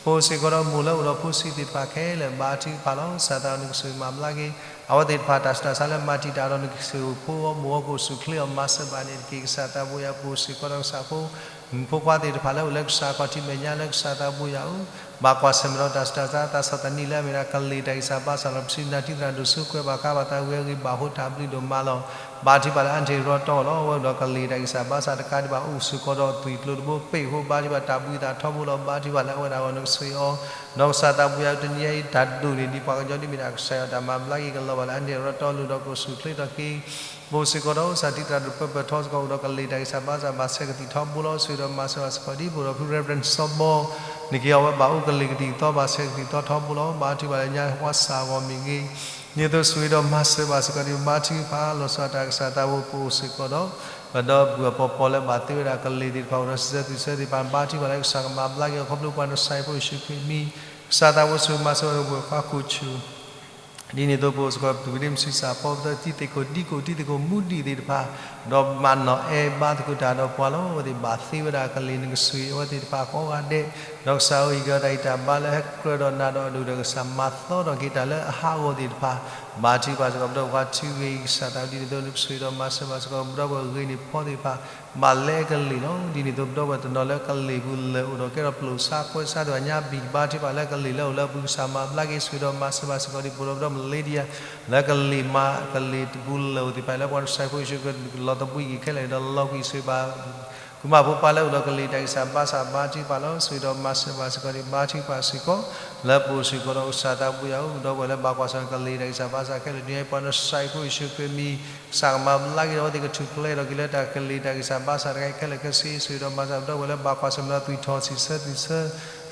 ဖိစ့ၢ်ကီးဒီးမိၢ်လၢအိၣ်ဒီးဖိဆံးသ့ၣ်တဖၣ်ခဲလၢာ် ဘါထုကဖၣ်လီၤ. ကစၢ်သးနကဆိၣ်ဂ့ၤမၤဘျါက့ၤ အဝဲသ့ၣ်တဖၣ်တၢ်ဆူးတၢ်ဆါလၢမၤတံာ်တာ်ဒီး နကဆိၣ်ဂ့ၤဖိအီၤမိၢ်အီၤ ကအိၣ်ဆူၣ်ချ့အီၤ မၤစၢၤဘၣ်န့ၣ်တက့ၢ်. ကစၢ်သးပူၤယွၤ ပဖိစ့ၢ်ကီးဒီးကစၢ်ဖိ မုၣ်ဖိခွါသ့ၣ်တဖၣ်လၢအိၣ်လၢကစၢ်ခီၣ်ထံးမဲာ်ညါလၢကစၢ်သးပူၤယွၤဧၢ ဘၣ်ကွၢ်ဆၢၣ်မဲာ်ဒီးတၢ်ဆူးတၢ်ဆါ တၢ်ဆီၣ်သနံးလၢအမ့ၢ်ဒၣ်ကလံၤတၢ်ဂံၢ်စၢ်ဘါစၢ်လီၤ. ပစံးနၤထံသရၣ်ဒိၣ်စိကွဲးဘၣ်ဃးဘၣ်သးဝံၤအဂ့ၢ် ဘၣ်ဃိတၢ်ဘျုးဒိၣ်မးလီၤ. ဘါထုကဖၣ်လၢအါတ့ၢ်ရီတီလီၤ. အဝဲအိၣ်ဒီးကလံၤတၢ်ဂံၢ်စၢ်ဘါစၢ်တကးဒံးဘၣ် အိၣ်ဆူၣ်ဃီဒီးသွံၣ်ကျိၤတဘိ ပ့ၢ်ဖိ ဘါထုကဖၣ်တၢ်ဘှံးသးထီဘိလီၤ. ဘါထုကဖၣ်လၢအဝဲဒၣ်အဂီၢ် နကဆိၣ်ဂ့ၤအီၤ ဒီးကစၢ်သးပူၤယွၤ တနံၤအံၤတၢ်ဒိၣ်န့ၣ် ဒ်ပှၤကညီဒ်မ့ၢ်ဒၣ်ကစၢ်ယွၤတၢ်မၤဘျါက့ၤကလီၤဘၣ်လၢအါတ့ၢ်ရီတီလိၤဒီးကအိၣ်ဆူၣ်ချ့ထီၣ်က့ၤ ပအိၣ်စ့ၢ်ကီးဒီး ကစၢ်ထံသရၣ်ဒိၣ်ပၢပၢၢ်ထီစ့ၢ်ကီး အိၣ်ဒီးကလံၤတၢ်ဂံၢ်စၢ်ဘါစၢ် ဘၣ်ဆဲးကသံၣ်ထီဘိလီၤ. ဆိၣ်ဂ့ၤဒီးမၤစၢၤဘၣ်စ့ၢ်ကီးဒ် ပအိၣ်ဒီးဖု Reverend စီၤဘီ နက့ၤအီၤဝဲဘၣ်အိၣ်ကလံၤကသံၣ်ကသီ ဘၣ်ဆဲးကသံၣ်ကသီထီဘိလီၤ. ဘါထုကဖၣ်လၢညါဝါစၢ်အဂီၢ်မ့ၢ်ဂ့ၤ ဒ်သိးဆိၣ်ဂ့ၤဒီးမၤစၢၤဘၣ်စ့ၢ်ကီးဒ် ဘါထုကဖၣ်လီၤဆီဒၣ်တၢ်ကစၢ်သးဘိ ပအိၣ်စ့ၢ်ကီးဒီး ပဒီပုၢ်ဝဲၢ်ပီၤပီၤလၢဘၣ်သ့ဝဲဒၣ်ကလံၤသ့ၣ်တဖၣ် အိၣ်ဒီးစံးဆၢသွံၣ်ဆၢသ့ၣ်တဖၣ် ဘါထုကဖၣ်လၢကစၢ်ကမၤဘျါက့ၤအီၤ ခီဖျိပှၤနစဲးဖိယ့ၣ်ၡူးခရံာ်အမံၤ ကစၢ်သးဘိဆိၣ်ဂ့ၤမၤစၢၤဝဲဒီးပဝဲၢ်ခွါခိၣ်ဆူၣ် ဒ်န့ၣ်အသိး ပအိၣ်စ့ၢ်ကီး ပသုးက့ဒ့မုၢ်ဆံးစၢ်ဖီ ပသရၣ်တံၤသကိး ဒံကိး တံၤသကိးမူဒံးသ့ၣ်တဖၣ် ဒီးမၤနီၣ်အဲၣ်ဘါသကိးတၢ်ဒီးပှၤလီၤ. အဝဲသ့ၣ်ဘၣ်သ့ဝဲဒၣ်ကလံၤ နကဆိၣ်ဂ့ၤအဝဲသ့ၣ်တဖၣ်ကိးဂၤဒဲး ဒီးကစၢ်ဧၢ ဟ့ၣ်က့ၤအီၤတၢ်ဂံၢ်တၢ်ဘါလၢဟဲကြၢးဒီးနၤဒီးအဒိၣ်ဒီး ကစၢ်မၤသီထီၣ်က့ၤတၢ်လၢအဟးဂီၤသ့ၣ်တဖၣ် ဘါထုကဖၣ်စ့ၢ်ကီး ပဒီပုၢ်ဝဲၢ်ခွါထူဂ့ၤ ကစၢ်သးဒ်န့ၣ်အသိး နကဆိၣ်ဂ့ၤဒီးမၤစၢၤဘၣ်စ့ၢ်ကီး ပဒီပုၢ်ဝဲၢ်ဂ့ၤန့ၢ်ဖီသ့ၣ်တဖၣ် ဘၣ်လဲအကလံၤလီၤ. ဒ်န့ၣ်အသိး ပဒီပုၢ်ဝဲၢ်တနီၤလၢကလံၤပူၤလၢအိၣ်ဒီးကဲထီၣ်ပျိာ်စါကွဲစါဒိၣ်ညါ ဘံၣ်ဘါထုကဖၣ်လၢကလံၤလၢအိၣ်လၢအပူၤ ကစၢ်မၤဘျါက့ၤ ဆိၣ်ဂ့ၤဒီးမၤစၢၤဘၣ်စ့ၢ်ကီးဒ် ပဒီပုၢ်ဝဲၢ် Melinda လၢကလံၤမၤ ကလံၤပူၤလၢအိၣ်သ့ၣ်တဖၣ် လၢပှၤနစဲးဖိယ့ၣ်ၡူးခရံာ် လီၤသဘှံးက့ၤခဲလၢာ်ဒီးလီၤကွံာ်ဆိၣ်ဂ့ၤဘၣ် ကုမၣ်ဖိပှၤလၢအိၣ်ဒီးကလံၤတၢ်ဂံၢ်စၢ်ဘါစၢ် ဘါထုကဖၣ်လီၤ. ဆိၣ်ဂ့ၤဒီးမၤစၢၤဘၣ်စ့ၢ်ကီးဒ် ဘါထုကဖၣ်စ့ၢ်ကီး လၢပအိၣ်စ့ၢ်ကီးဒီးကစၢ်သးဘိယွၤဧၢ ပဒီပုၢ်ဝဲၢ်လၢဘၣ်ကွၢ်ဆၢၣ်မဲာ်ကလံၤတၢ်ဂံၢ်စၢ်ဘါစၢ်ခဲလၢာ် ဒ်အံၤ ပှၤနစဲးဖိယ့ၣ်ၡူးခရံာ်အမံၤ ကစၢ်ကမၤဘျါက့ၤဒီးအဝဲသ့ၣ်ကထူၣ်ဖျဲးထီၣ်က့ၤလၢတၢ်ကလံၤတၢ်ဂံၢ်စၢ်ဘါစၢ်တခါအံၤခဲလၢာ်ခဲဆ့ ဆိၣ်ဂ့ၤဒီးမၤစၢၤ ပဒီပုၢ်ဝဲၢ်လၢဘၣ်ကွၢ်ဆၢၣ်မဲာ်ဒီးသွံၣ်ထီၣ်စံးဆၢသွံၣ်ဆၢ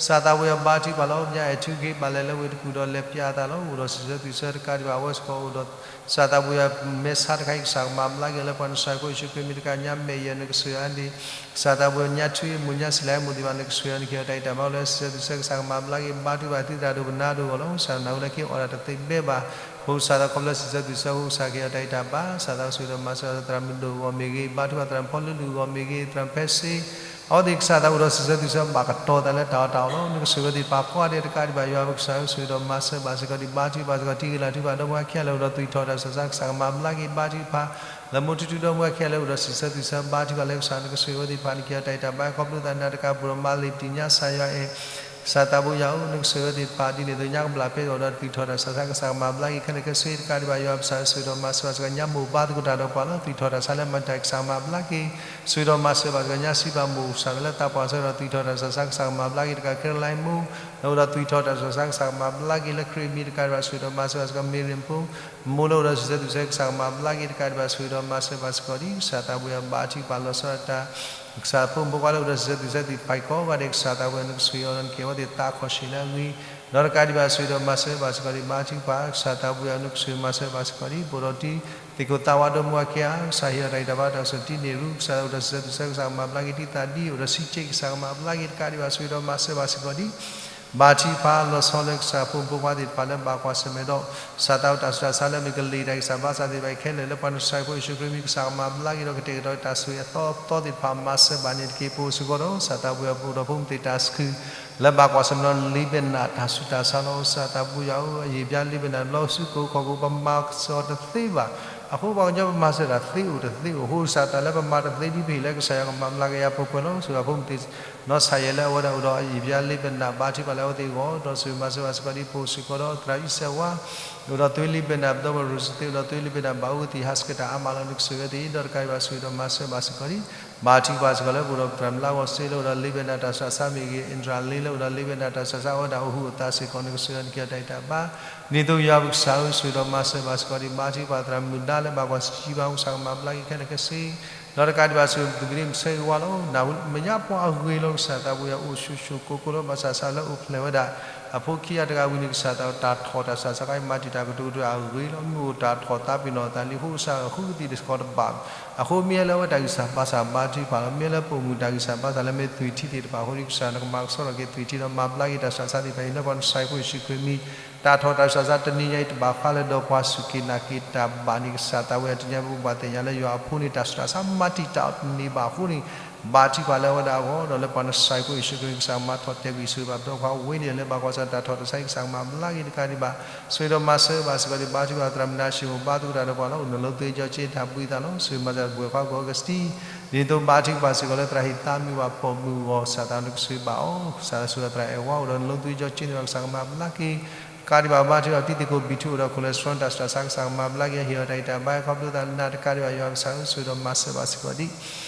ကစၢ်သးဘိယွၤဘါထုကဖၣ်လီၤ. ညါအဲၣ်ထူဂ့ၤ ဘၣ်လဲၤလၢဝ့ၢ်တကူၣ်ဒီးလဲၤပျးအသးလီၤ အိၣ်ဒီးစံးဆၢသွံၣ်ဆၢတကးဒံးဘၣ် အဝဲစ့ၢ်ကီးအိၣ်ဒီး ကစၢ်သးဘိယွၤမဲဆါတခါအံၤ ကစၢ်ကမၤဘျါက့ၤလၢပှၤနစဲးဖိယ့ၣ်ၡူးခရံာ်အမံၤတကး ညါမဲာ်ယဲၢ်နကဆိၣ်ဂ့ၤအါန့ၣ် ကစၢ်သးဘိယွၤ ညါထူဂ့ၤမိၢ် ညါစံးလဲမိၢ်သ့ၣ်တဖၣ် နကဆိၣ်ဂ့ၤအီၤ နက့ၤအီၤတၢ်အံးတၢ်ဘါလၢစံးဆၢသွံၣ်ဆၢ ကစၢ်ကမၤဘျါက့ၤ ဘါထုကဖၣ်သုသရၣ်ဒိၣ်ပနါဒိၣ်အဂီၢ်လီၤ. ကစၢ်နၢ်ဟူလၢခံအီၣ်တၢ်တသ့ဘဲဘၣ် ဖိကစၢ်သးခီဖျိစံးဆၢသွံၣ်ဆၢ ဖိကစၢ်က့ၤအီၤတၢ်အံးတၢ်ဘါ ကစၢ်သးဆိၣ်ဂ့ၤဒီးမၤစၢၤသရၣ်မုၣ်ဒိၣ်အဂီၢ်မ့ၢ်ဂ့ၤ ဘါထုကဖၣ်သရၣ်ဖီလူလူအဂီၢ်မ့ၢ်ဂ့ၤ သရၣ်ဖဲစ့ အဝဲသ့ၣ်ကစၢ်သးအိၣ်ဒီးစံးဆၢသွံၣ်ဆၢ ဘၣ်ကတီၤသးလၢတၢ်အီၣ်တၢ်အီလီၤ. နကဆိၣ်ဂ့ၤအဝဲသ့ၣ်တဖၣ်ကိးဂၤဒဲးတကးဒံးဘၣ် ယွၤပကစၢ်ဧၢ ဆိၣ်ဂ့ၤဒီးမၤစၢၤဘၣ်စ့ၢ်ကီးဒ် ဘါထုကဖၣ်စ့ၢ်ကီး ထံဂ့ၤလၤထူဘၣ်ဒီမါဝၤခံဂၤလၢအိၣ်ဒီးသွံၣ်ထီၣ်တၢ်ဆူးတၢ်ဆါ ကစၢ်ကမၤဘျါက့ၤ ဘါထုကဖၣ် လၢမိၢ်ထူထူဒီမါဝၤခံဂၤလၢအိၣ်ဒီးစံးဆၢသွံၣ်ဆၢ ဘါထုကဖၣ်လၢကစၢ် နကဆိၣ်ဂ့ၤအဝဲသ့ၣ်တဖၣ် နက့ၤအီၤတၢ်အံးတၢ်ဘါ ခီဖျိသးနၤတကးပူၤဒီးမၤလ့ၤပတံၢ်ညါ ကစၢ်ယွၤအဲၣ် ကစၢ်သးဘိယွၤဧၢ နကဆိၣ်ဂ့ၤအဝဲသ့ၣ်တဖၣ် ဒ်န့ၣ်အသိးညါကဘျၣ်ဖဲအီၤဒီးသွံၣ်ထီၣ်တၢ်ဆူးတၢ်ဆါ ကစၢ်ကမၤဘျါက့ၤခဲလၢာ်ခဲဆ့တကးဒံးဘၣ် ယွၤပကစၢ် ဆိၣ်ဂ့ၤဒီးမၤစၢၤဘၣ်စ့ၢ်ကီး ညါမိၢ်ဘါသကိးတၢ်ဒီးပှၤလီၤ. သွံၣ်ထီၣ်တၢ်ဆါလၢမၤတၢ်ကစၢ်ကမၤဘျါက့ၤ ဆိၣ်ဂ့ၤဒီးမၤစၢၤဘၣ်စ့ၢ်ကီး ညါစံးဘၣ်မိၢ်ကစၢ်လၢသးပှၢ်ဆၢဒီး သွံၣ်ထီၣ်တၢ်ဆူးတၢ်ဆါ ကစၢ်ကမၤဘျါက့ၤတကး ခဲလၢာ်မိၢ် လၢအိၣ်ဒီးသွံၣ်ထီၣ်တၢ်ဆူးတၢ်ဆါ ကစၢ်ကမၤဘျါက့ၤလၢခရံာ်အမံၤတကးဒံးဘၣ် ဆိၣ်ဂ့ၤဒီးမၤစၢၤဘၣ်စ့ၢ်ကီး မ့ၢ်ရ့ၣ်ဖိ မိၢ်လၢအိၣ်ဒီးစံးဆၢသွံၣ်ဆၢ ကစၢ်ကမၤဘျါက့ၤတကးဒံးဘၣ် ဆိၣ်ဂ့ၤဒီးမၤစၢၤဘၣ်စ့ၢ်ကီးဒ် ကစၢ်သးဘိယွၤဘါထုကဖၣ်လီၤဆီဒၣ်တၢ် ကစၢ်ဖိမုၣ်ဖိခွါလၢအိၣ်ဒီးစံးဆၢသွံၣ်ဆၢသ့ၣ်တဖၣ်ကိးဂၤဒဲး ကစၢ်သးဘိယွၤ နကဆိၣ်ဂ့ၤအီၤ နက့ၤအဝဲသ့ၣ်သးခီၣ်ဆံးလၢအဂ့ၤ ဒီးတကးဒံးဘၣ် ဆိၣ်ဂ့ၤဒီးမၤစၢၤဘၣ်စ့ၢ်ကီးဒ် ဘါထုကဖၣ် ကစၢ်သးဘိယွၤ နကဆိၣ်ဂ့ၤမၤစၢၤဘၣ်စ့ၢ်ကီးဒ် ပအိၣ်ဒီးတံၤသကိးသးဝးဒီမါဝၤခံဂၤ ကစၢ်ဟ့ၣ်အီၤတၢ်ဂံၢ်တၢ်ဘါတၢ်ကစီၣ်တံၤန့ၣ်ရူ ကစၢ်အိၣ်ဒီးစံးဆၢသွံၣ်ဆၢ ကစၢ်ကမၤဘျါက့ၤတံၤသးဒ် အိၣ်ဒီးစံးက့ ကစၢ်ကမၤဘျါက့ၤတကးဒံးဘၣ် ဆိၣ်ဂ့ၤဒီးမၤစၢၤဘၣ်စ့ၢ်ကီးဒ် ဘါထုကဖၣ်လီၤဆီလၢကစၢ်ဖိမုၣ်ဖိခွါသ့ၣ်တဖၣ်လၢဘၣ်ကွၢ်ဆၢၣ်မဲာ်ဒီး ကစၢ်သးအိၣ်တၢ်ဆူးတၢ်ဆါလၢမ့ၢ်ကလံၤတၢ်ဂံၢ်စၢ်ဘါစၢ်သ့ၣ်တဖၣ်အံၤခဲလၢာ် လၢပှၤနစဲးဖိယ့ၣ်ၡူးခရံာ်မံၤ ကစၢ်ကမၤဘျါက့ၤဒီးကတဲာ်ကတီၤတၢ်ဆိၣ်ဂ့ၤအသီအသီသ့ၣ်တဖၣ် မၤစၢၤဘၣ်န့ၣ်တက့ၢ်. ပအိၣ်စ့ၢ်ကီးဒီး ကစၢ်သးဘိယွၤ ပအိၣ်ဒီးဖိမုၣ်သ့ၣ်တၢ်ဆှုၣ် လၢဘၣ်ကွၢ်ဆၢၣ်မဲာ်ဒီး လံာ်ဘဲနၢၣ်တၢ်ဆူးတၢ်ဆါလီၤ. ကစၢ်သးပူၤယွၤဧၢ, အယံာ်ပျါလံာ်ဘဲနၢၣ် လီၤဆူကိးခီၣ်ကိး ပမၤစၢၤအီၤတသ့ဘၣ်. အဃိပှၤကညီပမၤစၢၤတၢ်သ့အိၣ်တသ့အိၣ်အဃိ ကစၢ်တၢ်လၢပမၤတသ့ဒ်ပဟ့ၣ်လၢကစၢ်ယွၤကမၤဘျါက့ၤယၤ ပှဲၤပှဲၤလီၤ. စၢၤအဖိမုၣ်သ့ၣ်နီၢ်ဆၣ်ယဲၢ်လၢအဝဲဒၣ်အိၣ်ဒီးအယံာ်ပျါလံာ်ဘဲနၢၣ် ဘါထုကဖၣ်လၢအဝဲသ့ၣ်အဂီၢ် ဒီးစၢၤမၤစၢၤဘၣ်စ့ၢ်ကီးဒ် ပအိၣ်စ့ၢ်ကီးဒီးသရၣ်အံၣ်စဲးဝါ အိၣ်ဒီးသုလံာ်ဘဲနၢၣ် ပဒီပုၢ်ဝဲၢ်ရိၣ်စသ့ အိၣ်ဒီးသုလံာ်ဘဲနၢၣ် ဘၣ်အူကသံၣ် ဟးဆှဲးတၢ်အါမးလီၤ. နကစၢ်ဝဲသ့ၣ် ဒီးတကးဒံးဘၣ် စၢၤဒီးမၤစၢၤဘၣ်စ့ၢ်ကီးဒ် ဘါထုကဖၣ်စ့ၢ်ကီးလၢပအိၣ်ဒီးပသရၣ်မုၣ်လါဂီၢ်စ့လၢအိၣ်ဒီးလံာ်ဘဲနၢၣ်တၢ်ဆူးတၢ်ဆါမ့ၢ်ဂ့ၤ အ့ဒြၤလ့လၢအိၣ်ဒီးလံာ်ဘဲနၢၣ်တၢ်ဆူးတၢ်ဆါ အဝဲဒၣ်အိၣ်ဟုၣ်အိၣ်သးစ့ၢ်ကီး နကစၢ်ယွၤနက့ၤအီၤတၢ်အံၤတၢ်ဘါ ဒ်သိးယွၤပကစၢ်ဧၢ စၢၤဒီးမၤစၢၤဘၣ်စ့ၢ်ကီးဒ် ဘါထုကဖၣ်သရၣ်မုၣ်ဒါလၢဘၣ်ကွၢ်ဆၢၣ်မဲာ် ကစၢ်ကမၤဘျါက့ၤခဲလၢာ်ခဲဆ့ ဒီးတကးဒံးဘၣ် စၢၤသုးမုၢ်ဒံးမုၢ်ဆ့ၣ်ဂ့ၤဝါလီၤ. နၢ်ဟူမဲာ်ညါပှၤအဂ့ၤလီၤ ကစၢ်သးပူၤယွၤ အိၣ်ဆူၣ်ဆူၣ်ကိၢ်ကိၢ်လီၤ. ဘၣ်ဆၣ်ဆၣ်လၢအိၣ်ဖျဲၣ်ဝဲဒၣ် အဖိခံဂၤတဂၤဝံၤန့ၣ် ကစၢ်သးတၢ်ထီၣ်တၢ်ဆူးတၢ်ဆါ ကမၤတံာ်တာ်ကတိၤကတၢၢ်အဂ့ၤလီၤ. မ့ၢ်အိၣ်တၢ်ထီၣ်သးပ့ၤနီၣ်သးလံ အဃိကစၢ်ဃုကသံၣ်တခီတဘၣ် အဃိမ့ၢ်လၢအဝဲတၢ်ဂံၢ်စၢ်ဘါစၢ်ဘါထုကဖၣ်လီၤ. မ့ၢ်လၢပအိၣ်မုာ်တၢ်ဂံၢ်စၢ်ဘါစၢ်လၢမ့ၢ်သွံၣ်ထံသ့ၣ်တဖၣ်အဃိန့ၣ် ကစၢ်နကမၤကဆှီထီၣ်က့ၤသွံၣ်ထံဒီးမၤဘျါက့ၤတၢ်ဆူးတၢ်ဆါသ့ၣ်တဖၣ်အံၤ လၢပှၤနစၢ်ဖိယ့ၣ်ၡူးခရံာ်မံၤ တၢ်ထီၣ်တၢ်ဆူးတၢ်ဆါတနံၤညါအံၤ တဘၣ်ဃးလၢၤဒီးပှၤစူၢ်က့ၤနာ်က့ၤတၢ်ဘၣ်န့ၣ် ကစၢ်သးဝဲအတနံၤညါပဘၣ်သ့ၣ်ညါလၢယွၤအဖိန့ၣ် တၢ်ဆူးတၢ်ဆါမၤတံာ်တာ်အီၤတန့ၢ်ဘၣ်အဃိန့ၣ် ဘါထုကဖၣ်လၢအဝဲဒၣ်အဂီၢ် ဒီးလၢပှၤနစၢ်ဖိယ့ၣ်ၡူးခရံာ် ကစၢ်မၤထီၣ်တဲာ်ကွံာ်ဆိၣ်ဂ့ၤဘၣ်ပှၤဝဲန့ၣ် လၢဘၣ်ကွၢ်ဆၢၣ်တၢ်ထီၣ်တၢ်ဆါ ကစၢ်ကမၤဘျါက့ၤတကးဒံးဘၣ် စၢၤဒီးမၤစၢၤဘၣ်စ့ၢ်ကီးဒ် ဘါထုကဖၣ်သရၣ်မုၣ်ဒါ ရှ့မိၣ် ဘါသကိးတၢ်ဒီးပှၤလီၤ. အိၣ်နလိသ့ကၠီကၠ့တၢ်ဘှံးသးလီၤ. စၢၤမၤစၢၤပှဲၤခွါကီၢ်ကစတံ ဒ်သိးဘါထုကဖၣ်စ့ၢ်ကီးလၢသရၣ်ဟ့ၣ်သးမ့ၢ်ဝဲပိာ်မုၣ်အဂီၢ် ကစၢ်သးနကစၢၤဘၣ်အီၤ ကစၢ်စၢၤသရၣ်အဲၣ်ဝါ အိၣ်ဒီးနလိသ့ကၠီကၠ့န့ၣ်ဘၣ် ကစၢ်ကမၤဘျါက့ၤ တကးဒံးဘၣ် ဘါထုကဖၣ်တံၤသကိးဘံၣ်ထူ အိၣ်ဒီး cholesterol တၢ်ဆူးတၢ်ဆါ ကစၢ်ကမၤဘျါက့ၤ ဟ့ၣ်အီၤတၢ်ဂံၢ်တၢ်ဘါ ခီဖျိသးနၤ တကးဒံးဘၣ် ယွၤကစၢ်ဧၢ စၢၤဒီးမၤစၢၤဘၣ်စ့ၢ်ကီးဒ်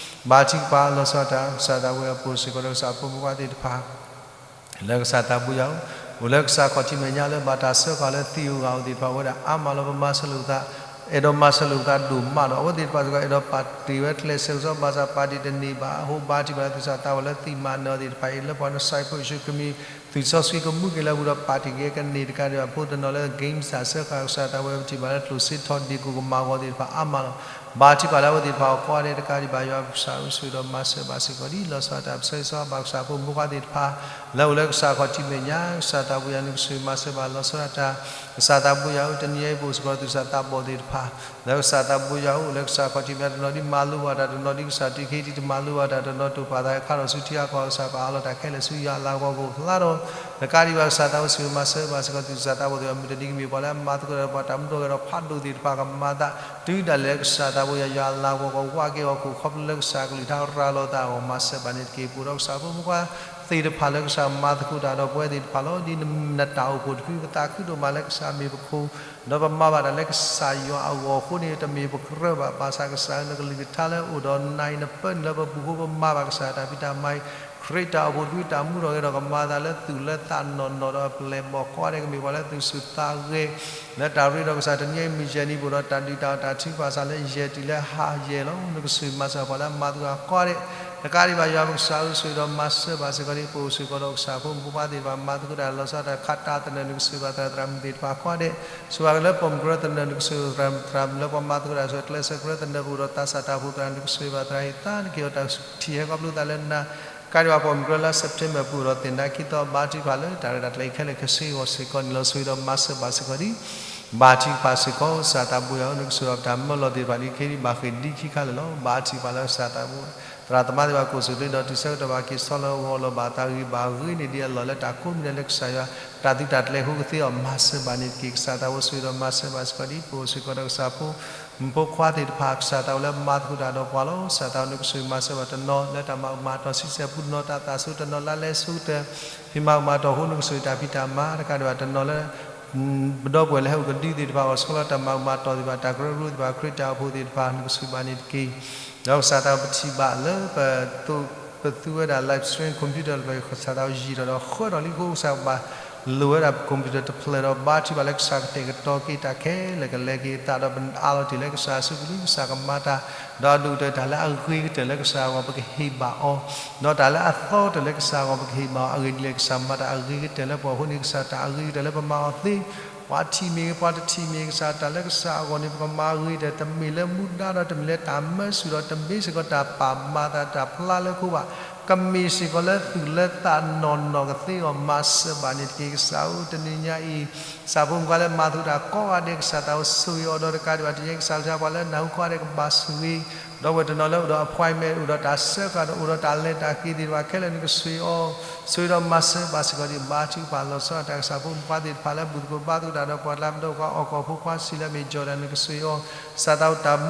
ဘါထုကဖၣ်လီၤဆီဒၣ်တၢ် ကစၢ်သးဝံၣ်အပူၤစ့ၢ်ကီးဒီး ကစၢ်ဖိမုၣ်ခွါသ့ၣ်တဖၣ် လၢကစၢ်သးပူၤယွၤဧၢ, အိၣ်လၢကစၢ်ခီၣ်ထံးမဲာ်ညါလၢဘၣ်တၢ်စၢဃာ်လၢသံးဧိၤဂာ်ဧိၤသ့ၣ်တဖၣ် အိၣ်ဝဲဒၣ်အါမးလီၤ. ပမၤစၢၤလိာ်ပသး, အဲၣ်ဒိးမၤစၢၤလိာ်ပသးဒိၣ်မးဒီး အဝဲသ့ၣ်တဖၣ်စ့ၢ်ကီး အဲၣ်ဒိးပာ်တ့ၢ်ဝဲကျဲးစၢးကစီဒီ ဘၣ်ဆၣ်ပာ်တ့ၢ်တန့ၢ်ဘၣ်အဃိ ဘါထုကဖၣ်လၢသုးစၢ်သးဝံၣ်လၢသံးမၤနၢၤသ့ၣ်တဖၣ်အံၤ လၢပှၤနစၢ်ဖိယ့ၣ်ၡူးခရံာ်မံၤ သုးစီဆှံကမူက့ၤလၢအပူၤဒီး ပာ်တ့ၢ်က့ၤကန့ၢ်တကးဒံးဘၣ် ဖိတနီၤလၢ games တၢ်စၢဃာ်ကစၢ်သးဝံၣ် ပထံၣ်ဘၣ်လၢကျိၣ်စ့ထီၣ်ဒံးကိၣ်ကမၤဂီၤသ့ၣ်တဖၣ်အါမးလီၤ. ဘါထုကဖၣ်လၢအဝဲသ့ၣ်တဖၣ်အဂီၢ်ကိးဂၤဒဲး တကးဒံးဘၣ် ယွၤကစၢ်ဧၢ စၢၤဒီးမၤစၢၤဘၣ်စ့ၢ်ကီးဒ် လီၤဆီဒၣ်တၢ်ပဆၢဂ့ၤဆၢဝါဘၣ်ကစၢ်ဖိမုၣ်ခွါသ့ၣ်တဖၣ် လၢအိၣ်လၢကစၢ်ခီၣ်ထံးမဲာ်ညါ ကစၢ်သးပူၤယွၤ နကစၢ်မၤစၢၤဘၣ်လီၤဆီဒၣ်တၢ် ကစၢ်သးပူၤယွၤဧၢ တနံၤအံၤပအိၣ်စ့ၢ်ကီးသုးစၢ်သးဘီၣ်သ့ၣ်တဖၣ် လၢကစၢ်သးပူၤယွၤအိၣ်လၢကစၢ်ခီၣ်ထံးမဲာ်ညါ တနီၤဒ်မၤလိဘၣ်တၢ် တနီၤဒ်ကစၢ်တုၤခဲအံၤဒ်တမၤလိဘၣ်တၢ် တနီၤတိာ်ပာ်သးခါထီၣ်ဆူထံဂၤကီၢ် ကစၢ်ပာ်အီၤလီၤတၢ်ခဲလၢာ်ဆူ ယွၤအလၤကပီၤကအိၣ်ဖျါထီၣ် တကးဒံးဘၣ် ကစၢ်သးဝံၣ် စၢၤမၤစၢၤဘၣ်စ့ၢ်ကီးသုးစၢ်သးဘီၣ်သ့ၣ်တဖၣ် မုၢ်တနံၤကမ့ၢ်ပှၤလၢအမၤသကိးတၢ်ဒီးပှၤတၢ်မူထီၣ်ဂဲၤထီၣ်ဖးဒိၣ်သ့ၣ်တဖၣ်ကမၤသး တုၤဒၣ်လဲာ်လၢကစၢ်သးပူၤယွၤ ယွၤအလၤကပီၤကဝးက့ၤအီၤခိၣ် ခီဖျိလၢကစၢ်ကလုၢ်ကထါရၤလီၤသးအဂီၢ် မၤစၢၤဘၣ်န့ၣ်တက့ၢ်. ပအိၣ်ဒီးကစၢ်ဖိမုၣ်ခွါသ့ၣ်တဖၣ်လၢကစၢ်မၤသကိးတၢ်ဒီးပဝဲသ့ၣ်တဖၣ်လီၤ. ဒ်နတၢ်အိၣ်ဖှိၣ်တဖု ပသးခုဒိၣ်မးလၢကစၢ်မ့ၢ်ပခိၣ် ဒီးပမၤဘၣ်တၢ်လၢကစၢ်ယွၤအဂီၢ်အဃိန့ၣ် တမ့ၢ်ပကြၢးဘၣ် ဘၣ်ဆၣ်ကစၢ်ဧၢ နကလုၢ်ကထါလၢအိၣ်ဒီးနၤအံၤ နပၢနုာ်လၢပပူၤအဃိ ပမၤဘၣ်ကစၢ်တၢ်ဖံးတၢ်မၤအံၤ ခရံာ်တၢ်အိၣ်ဖှိၣ်တဖု တၢ်မူထီၣ်ဂဲၤထီၣ်ကမၤသးလၢသူၣ်လၢသးနီၢ်နီၢ်ဒီးအပျဲၢ်အဘီၣ်ကိးဂၤဒဲး ကမ့ၢ်ပှၤလၢသူၣ်ဆူၣ်သးဂဲၤ လၢတၢ်ရ့ဒီးကစၢ် တနံၤအံၤမုၢ်ယဲၢ်နံၤ ပအိၣ်ဒီးတၢ်ဒုးတၢ်အီၣ်တၢ်ထုကဖၣ်စးလၢယဲၢ်တုၤလၢဟါယဲၢ်လီၤ. နကစၢ်မၤစၢၤပှၤလၢအမၤသကိးကိးဂၤဒဲး တကးဒံးဘၣ် ယွၤပကစၢ်ဧၢ စၢၤဒီးမၤစၢၤဘၣ်စ့ၢ်ကီးဒ် ပအိၣ်စ့ၢ်ကီးဒီးကစၢ်ဖိမုၣ်ဖိခွါသ့ၣ်တဖၣ် မၤသကိးတၢ်လီၤဆီဒၣ်တၢ်ခးတၢ်သနၢၣ် နကစၢ်ဘၣ်သရၣ်သရၣ်မုၣ်သ့ၣ်တဖၣ်ကိးဂၤဒဲး စၢၤဘၣ်လၢပိာ်မုၣ်ကရၢသနၢၣ် နကစၢ်သရၣ်သရၣ်မုၣ်လၢပှၤမၤသကိးတၢ်စၢၤ ကျဲးစၢးကရၢသနၢၣ် ပအိၣ်ဒီးသးစၢ်တၢ်အိၣ်ဖှိၣ်သရၣ် နကစၢ်ဘၣ်သရၣ်ဟ့ၣ်သါ နကဟ့ၣ်အီၤတၢ်ထံၣ်ဟဲခီဖျိသးလၢနၤ တကးဒံးဘၣ် ပိာ်မုၣ်ကရၢလၢ September ပူၤဒီးသ့ၣ်နါခံသီ ဘါထုကဖၣ်လၢတၢ်ရဲၣ်တၢ်ကျဲၤခဲလၢာ်ခဲဆ့အဂီၢ်စ့ၢ်ကီးန့ၣ်လီၤ. စၢၤဒီးမၤစၢၤဘၣ်စ့ၢ်ကီးဒ် ဘါထုကဖၣ်စ့ၢ်ကီး ကစၢ်သးပူၤယွၤဧၢ နကစၢ်ဒီးပတၢ်မၢလီၤသ့ၣ်တဖၣ်လံခဲဒ်ဘၣ်ဃ့ၢ်ဒ်ခံခါလၢာ်လီၤ. ဘါထုကဖၣ်လၢကစၢ်သးပူၤ သရၣ်သမါသ့ၣ်တဖၣ် ကိးဆူၣ်သ့ဒီးတုၤဆၢကတီၢ်ဘၣ်က့ၤဆီလီၤအဂီၢ်လီၤ ဘၣ်သးဂံၢ်ဘၣ်ဂ့ၤန့ၣ်ဒ်အလီၢ်လၢတၢ်ကိးမံၤဒဲးလၢကစၢ်ယွၤ တၢ်သုးတၢ်ကျဲၤဟူးကသ့အီၤ မၤစၢၤဘၣ်န့ၣ်တက့ၢ်. ကစၢ်သးပူၤ စၢၤဒီးမၤစၢၤဘၣ်စ့ၢ်ကီးဒ် ပအိၣ်စ့ၢ်ကီးဒီးကစၢ်ဖိ မုၣ်ဖိခွါသ့ၣ်တဖၣ် ကစၢ်သးပူၤလၢမၤသကိးတၢ်ဒီးပှၤလီၤ. ကစၢ်သးပူၤ နကစၢ်မၤစၢၤဘၣ်တနီၤလၢတၢ်မၤကမၣ်တီၢ်ဆံဆဲၣ်ပူၤ တနီၤတၢ်သးစူၤ တနီၤလါလဲဆိကတၢၢ် ဖံးမၤကမၣ်တီၢ်အဃိ နကစၢ်တၢ်ဖံးတၢ်မၤ တကးဒံးဘၣ်တနီၤလၢ ပဒီပုၢ်ဝဲၢ်လၢဟဲအိၣ်ကဒုသ့ၣ်တဖၣ်အဂီၢ် ဆီလီၤတၢ်မၤကမၣ်တီၢ်သ့ၣ်တဖၣ် တၢ်ကရၢကရိသ့ၣ်တဖၣ် ခရံာ်တၢ်အိၣ်ဖှိၣ်သ့ၣ်တဖၣ် နကစၢ်ဘၣ်န့ၣ်တက့ၢ်. ဒီးကစၢ်သးပထံၣ်ဘၣ်လၢပသူဝဲဒၣ် live stream computer တဖျၢၣ် ကစၢ်သးယံာ်ထီၣ်ဒီးဃၢထီၣ်လံအဃိ ကစၢ်ဘၣ်လိာ်ဝဲဒၣ် computer တဖျၢၣ်ဒီး ဘါထုကဖၣ်လၢကစၢ်ကတဲာ်ကတီၤက့ၤတၢ်ခဲလၢာ်ကလဲၤက့ၤအသးဒီး ပအးလီၤတ့ၢ်လၢကစၢ်အစုပူၤလံ ကစၢ်ကမၤတၢ် ဒီးအဒိၣ်ကတၢၢ်တၢ်လၢအဂ့ၤကတၢၢ်လၢကစၢ်အဂီၢ် ပကဟ့ၣ်ဘၣ်အီၤ ဒီးတၢ်လၢအသီကတၢၢ်လၢကစၢ်အဂီၢ် ပကဟ့ၣ်ဘၣ်အီၤ အဂ့ၢ်ဒ်လဲၣ် ကစၢ်မၤတၢ်အဂ့ၤကတၢၢ်လၢပှၤအဃိန့ၣ် ကစၢ်တၢ်အဂ့ၤကတၢၢ်လၢပမၤအီၤသ့ ပှၤထံၣ်မ့ၢ်ဂ့ၤ ပှၤတထံၣ်မ့ၢ်ဂ့ၤ ကစၢ်တၢ်လၢကစၢ်အဂီၢ်န့ၣ် ပကမၤအဂ့ၤကတၢၢ် တမ့ၢ်လၢမူဒါဒီး တမ့ၢ်လၢတၢ်မၢဆူၣ်ဒီး တမ့ၢ်စ့ၢ်ကီးတၢ်ပာ်မၤသးတၢ်ဖျါလၢခိဘၣ် ကမ့ၢ်စ့ၢ်ကီးလၢသူၣ်လၢသးနီၢ်နီၢ်ကသ့အီၤ မၤစၢၤဘၣ်န့ၣ်တက့ၢ်. ကစၢ်ဧၢ, တနံၤညါအံၤ ကစၢ်ဖိမုၣ်ခွါလၢမၤသကိးတၢ်ကိးဂၤဒဲး ကစၢ်သးအိၣ်ဆိၣ်ဂ့ၤအီၤဒီးတကးဒံးဘၣ် တနံၤညါအံၤ ကစၢ်ကလုၢ်ကထါပှၤလၢနၢ်ဟူကိးဂၤဒဲးကဘၣ်ဆိၣ်ဂ့ၤ ဒီပုၢ်ဝဲၢ်တနီၤလၢအိၣ်ဒီး appointment အိၣ်ဒီးတၢ်စၢဃာ်ဒီးအိၣ်ဒီးတၢ်လဲၤတၢ်က့ၤသ့ၣ်တဖၣ်ခဲလၢာ် နကဆိၣ်ဂ့ၤအီၤ ဆိၣ်ဂ့ၤဒီးမၤစၢၤဘၣ်စ့ၢ်ကီးဒံး ဘါထုကဖၣ်လီၤဆီဒၣ်တၢ် ကစၢ်ဖိမုၣ်ခွါသ့ၣ်တဖၣ်လၢဘူၣ်သကိးဘါသကိးတၢ်ဒီးပှၤလၢပဒီးပှၤအီၣ်ကီၢ်ဖိခွါဆံးလၢအမ့ၢ် Jordan နကဆိၣ်ဂ့ၤအီၤ ကစၢ်သးအိၣ်တၢ်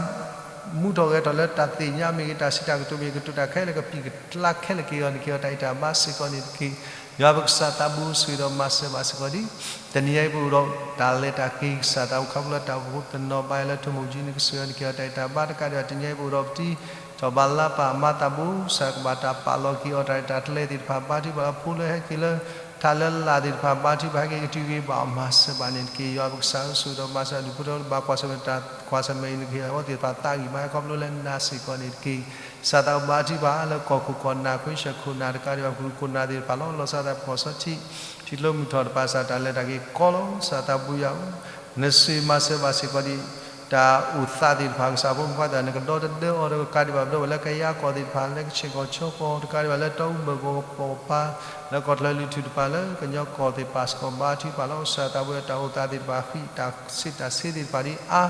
မူထီၣ်ဂဲၤထီၣ်လၢတၢ်သ့ၣ်ညါမ့ၢ်ဂ့ၤ တၢ်စံးတၢ်ကတိၤမ့ၢ်ဂ့ၤ ကတိၤတၢ်ခဲလၢာ်ကပံာ်ကကျါခဲလၢာ်က့ၤအီၤ နကဟ့ၣ်အီၤတၢ်အံးတၢ်ဘါစ့ၢ်ကီးန့ၣ်တက့ၢ်. ယွၤပကစၢ်သးဘိဆိၣ်ဂ့ၤဒီးမၤစၢၤဘၣ်စ့ၢ်ကီးဒံး တနံၤညါအံၤပအိၣ်ဒီးတၢ်လဲၤတၢ်က့ၤ ကစၢ်သးအိၣ်ခီဖျိလၢတၢ်အိၣ်ဖှိၣ်တနီၤဘၣ်ယၤလၢ ထိၣ်မိၣ်ကၠံ နကဆိၣ်ဂ့ၤအီၤ နကဟ့ၣ်အီၤတၢ်အံးတၢ်ဘါတကးဒံးဘၣ် တနံၤညါအံၤပအိၣ်ဒီးပတံၤ ထီၣ်ဘးလါပာ်မၤသးဘိ ကစၢ်ကဘၣ်တၢ်ပာ်လီၤက့ၤအီၤတၢ်ရဲၣ်တၢ်ကျဲၤသ့ၣ်တဖၣ် ဘါထုကဖၣ်လၢဖိလၢဟဲက့ၤလၢ ထးလၢလာ်သ့ၣ်တဖၣ် ဘါထုကဖၣ်ဟဲက့ၤကတုၤက့ၤဘၣ်အီၤ မၤစၢၤဘၣ်န့ၣ်တက့ၢ်. ယွၤပကစၢ်ဧၢ ဆိၣ်ဂ့ၤဒီးမၤစၢၤဒုးဖိထီဘၣ်ကွၢ်ဆၢၣ်မဲာ်တၢ်ကွၢ်ဆၢၣ်မဲာ်အံၤ နကဟ့ၣ်အဝဲသ့ၣ်တဖၣ်သးဂံၢ်ဘါ ခီဖျိလၢနၤစ့ၢ်ကီးန့ၣ်တက့ၢ်. ကစၢ်သးအိၣ်ဘါထုကဖၣ်လၢကီၢ်ခိၣ်ကီၢ်နၢ် ခွ့ၡၢၣ်ခိၣ်နၢ်တကးဒံးဘၣ် ပှၤခိၣ်နၢ်သ့ၣ်တဖၣ်လီၤ လီၤဆီဒၣ်တၢ်ဖီၣ်ဆီထံး ထံကျိမုၢ်ထီၣ်တဖၣ် ကစၢ်တၢ်လဲၤတၢ်က့ၤကီလီၤ ကစၢ်သးဘိယွၤဧၢ နဆိၣ်ဂ့ၤမၤစၢၤဘၣ်စ့ၢ်ကီးဒံး တၢ်အိၣ်သးသ့ၣ်တဖၣ် ကစၢ်ဖိမုၣ်ခွါသ့ၣ်တဖၣ် နကဒီတဒၢအီၤဒီး တကးဒံးဘၣ်ပဒီပုၢ်ဝဲၢ်လၢကယၤကီၢ်သ့ၣ်တဖၣ် လၢကဆ့ၣ်ကီၢ်ဆိကီၢ် တကးဒံးဘၣ်လၢတီအူဘၢၣ်ကီၢ်ကပီၤကပၤ လၢကီၢ်ချၢလုၢ်ထူၣ်တဖၣ် လၢကညီကီၢ်သ့ၣ်တဖၣ်စ့ၢ်ကီး ဘါထုကဖၣ်လီၤ ကစၢ်သးဘိယွၤ တၢ်အိၣ်သးသ့ၣ်တဖၣ် ဃံးတၢ်ဆ့တၢ်ဆ့သ့ၣ်တဖၣ်ဒံးအါ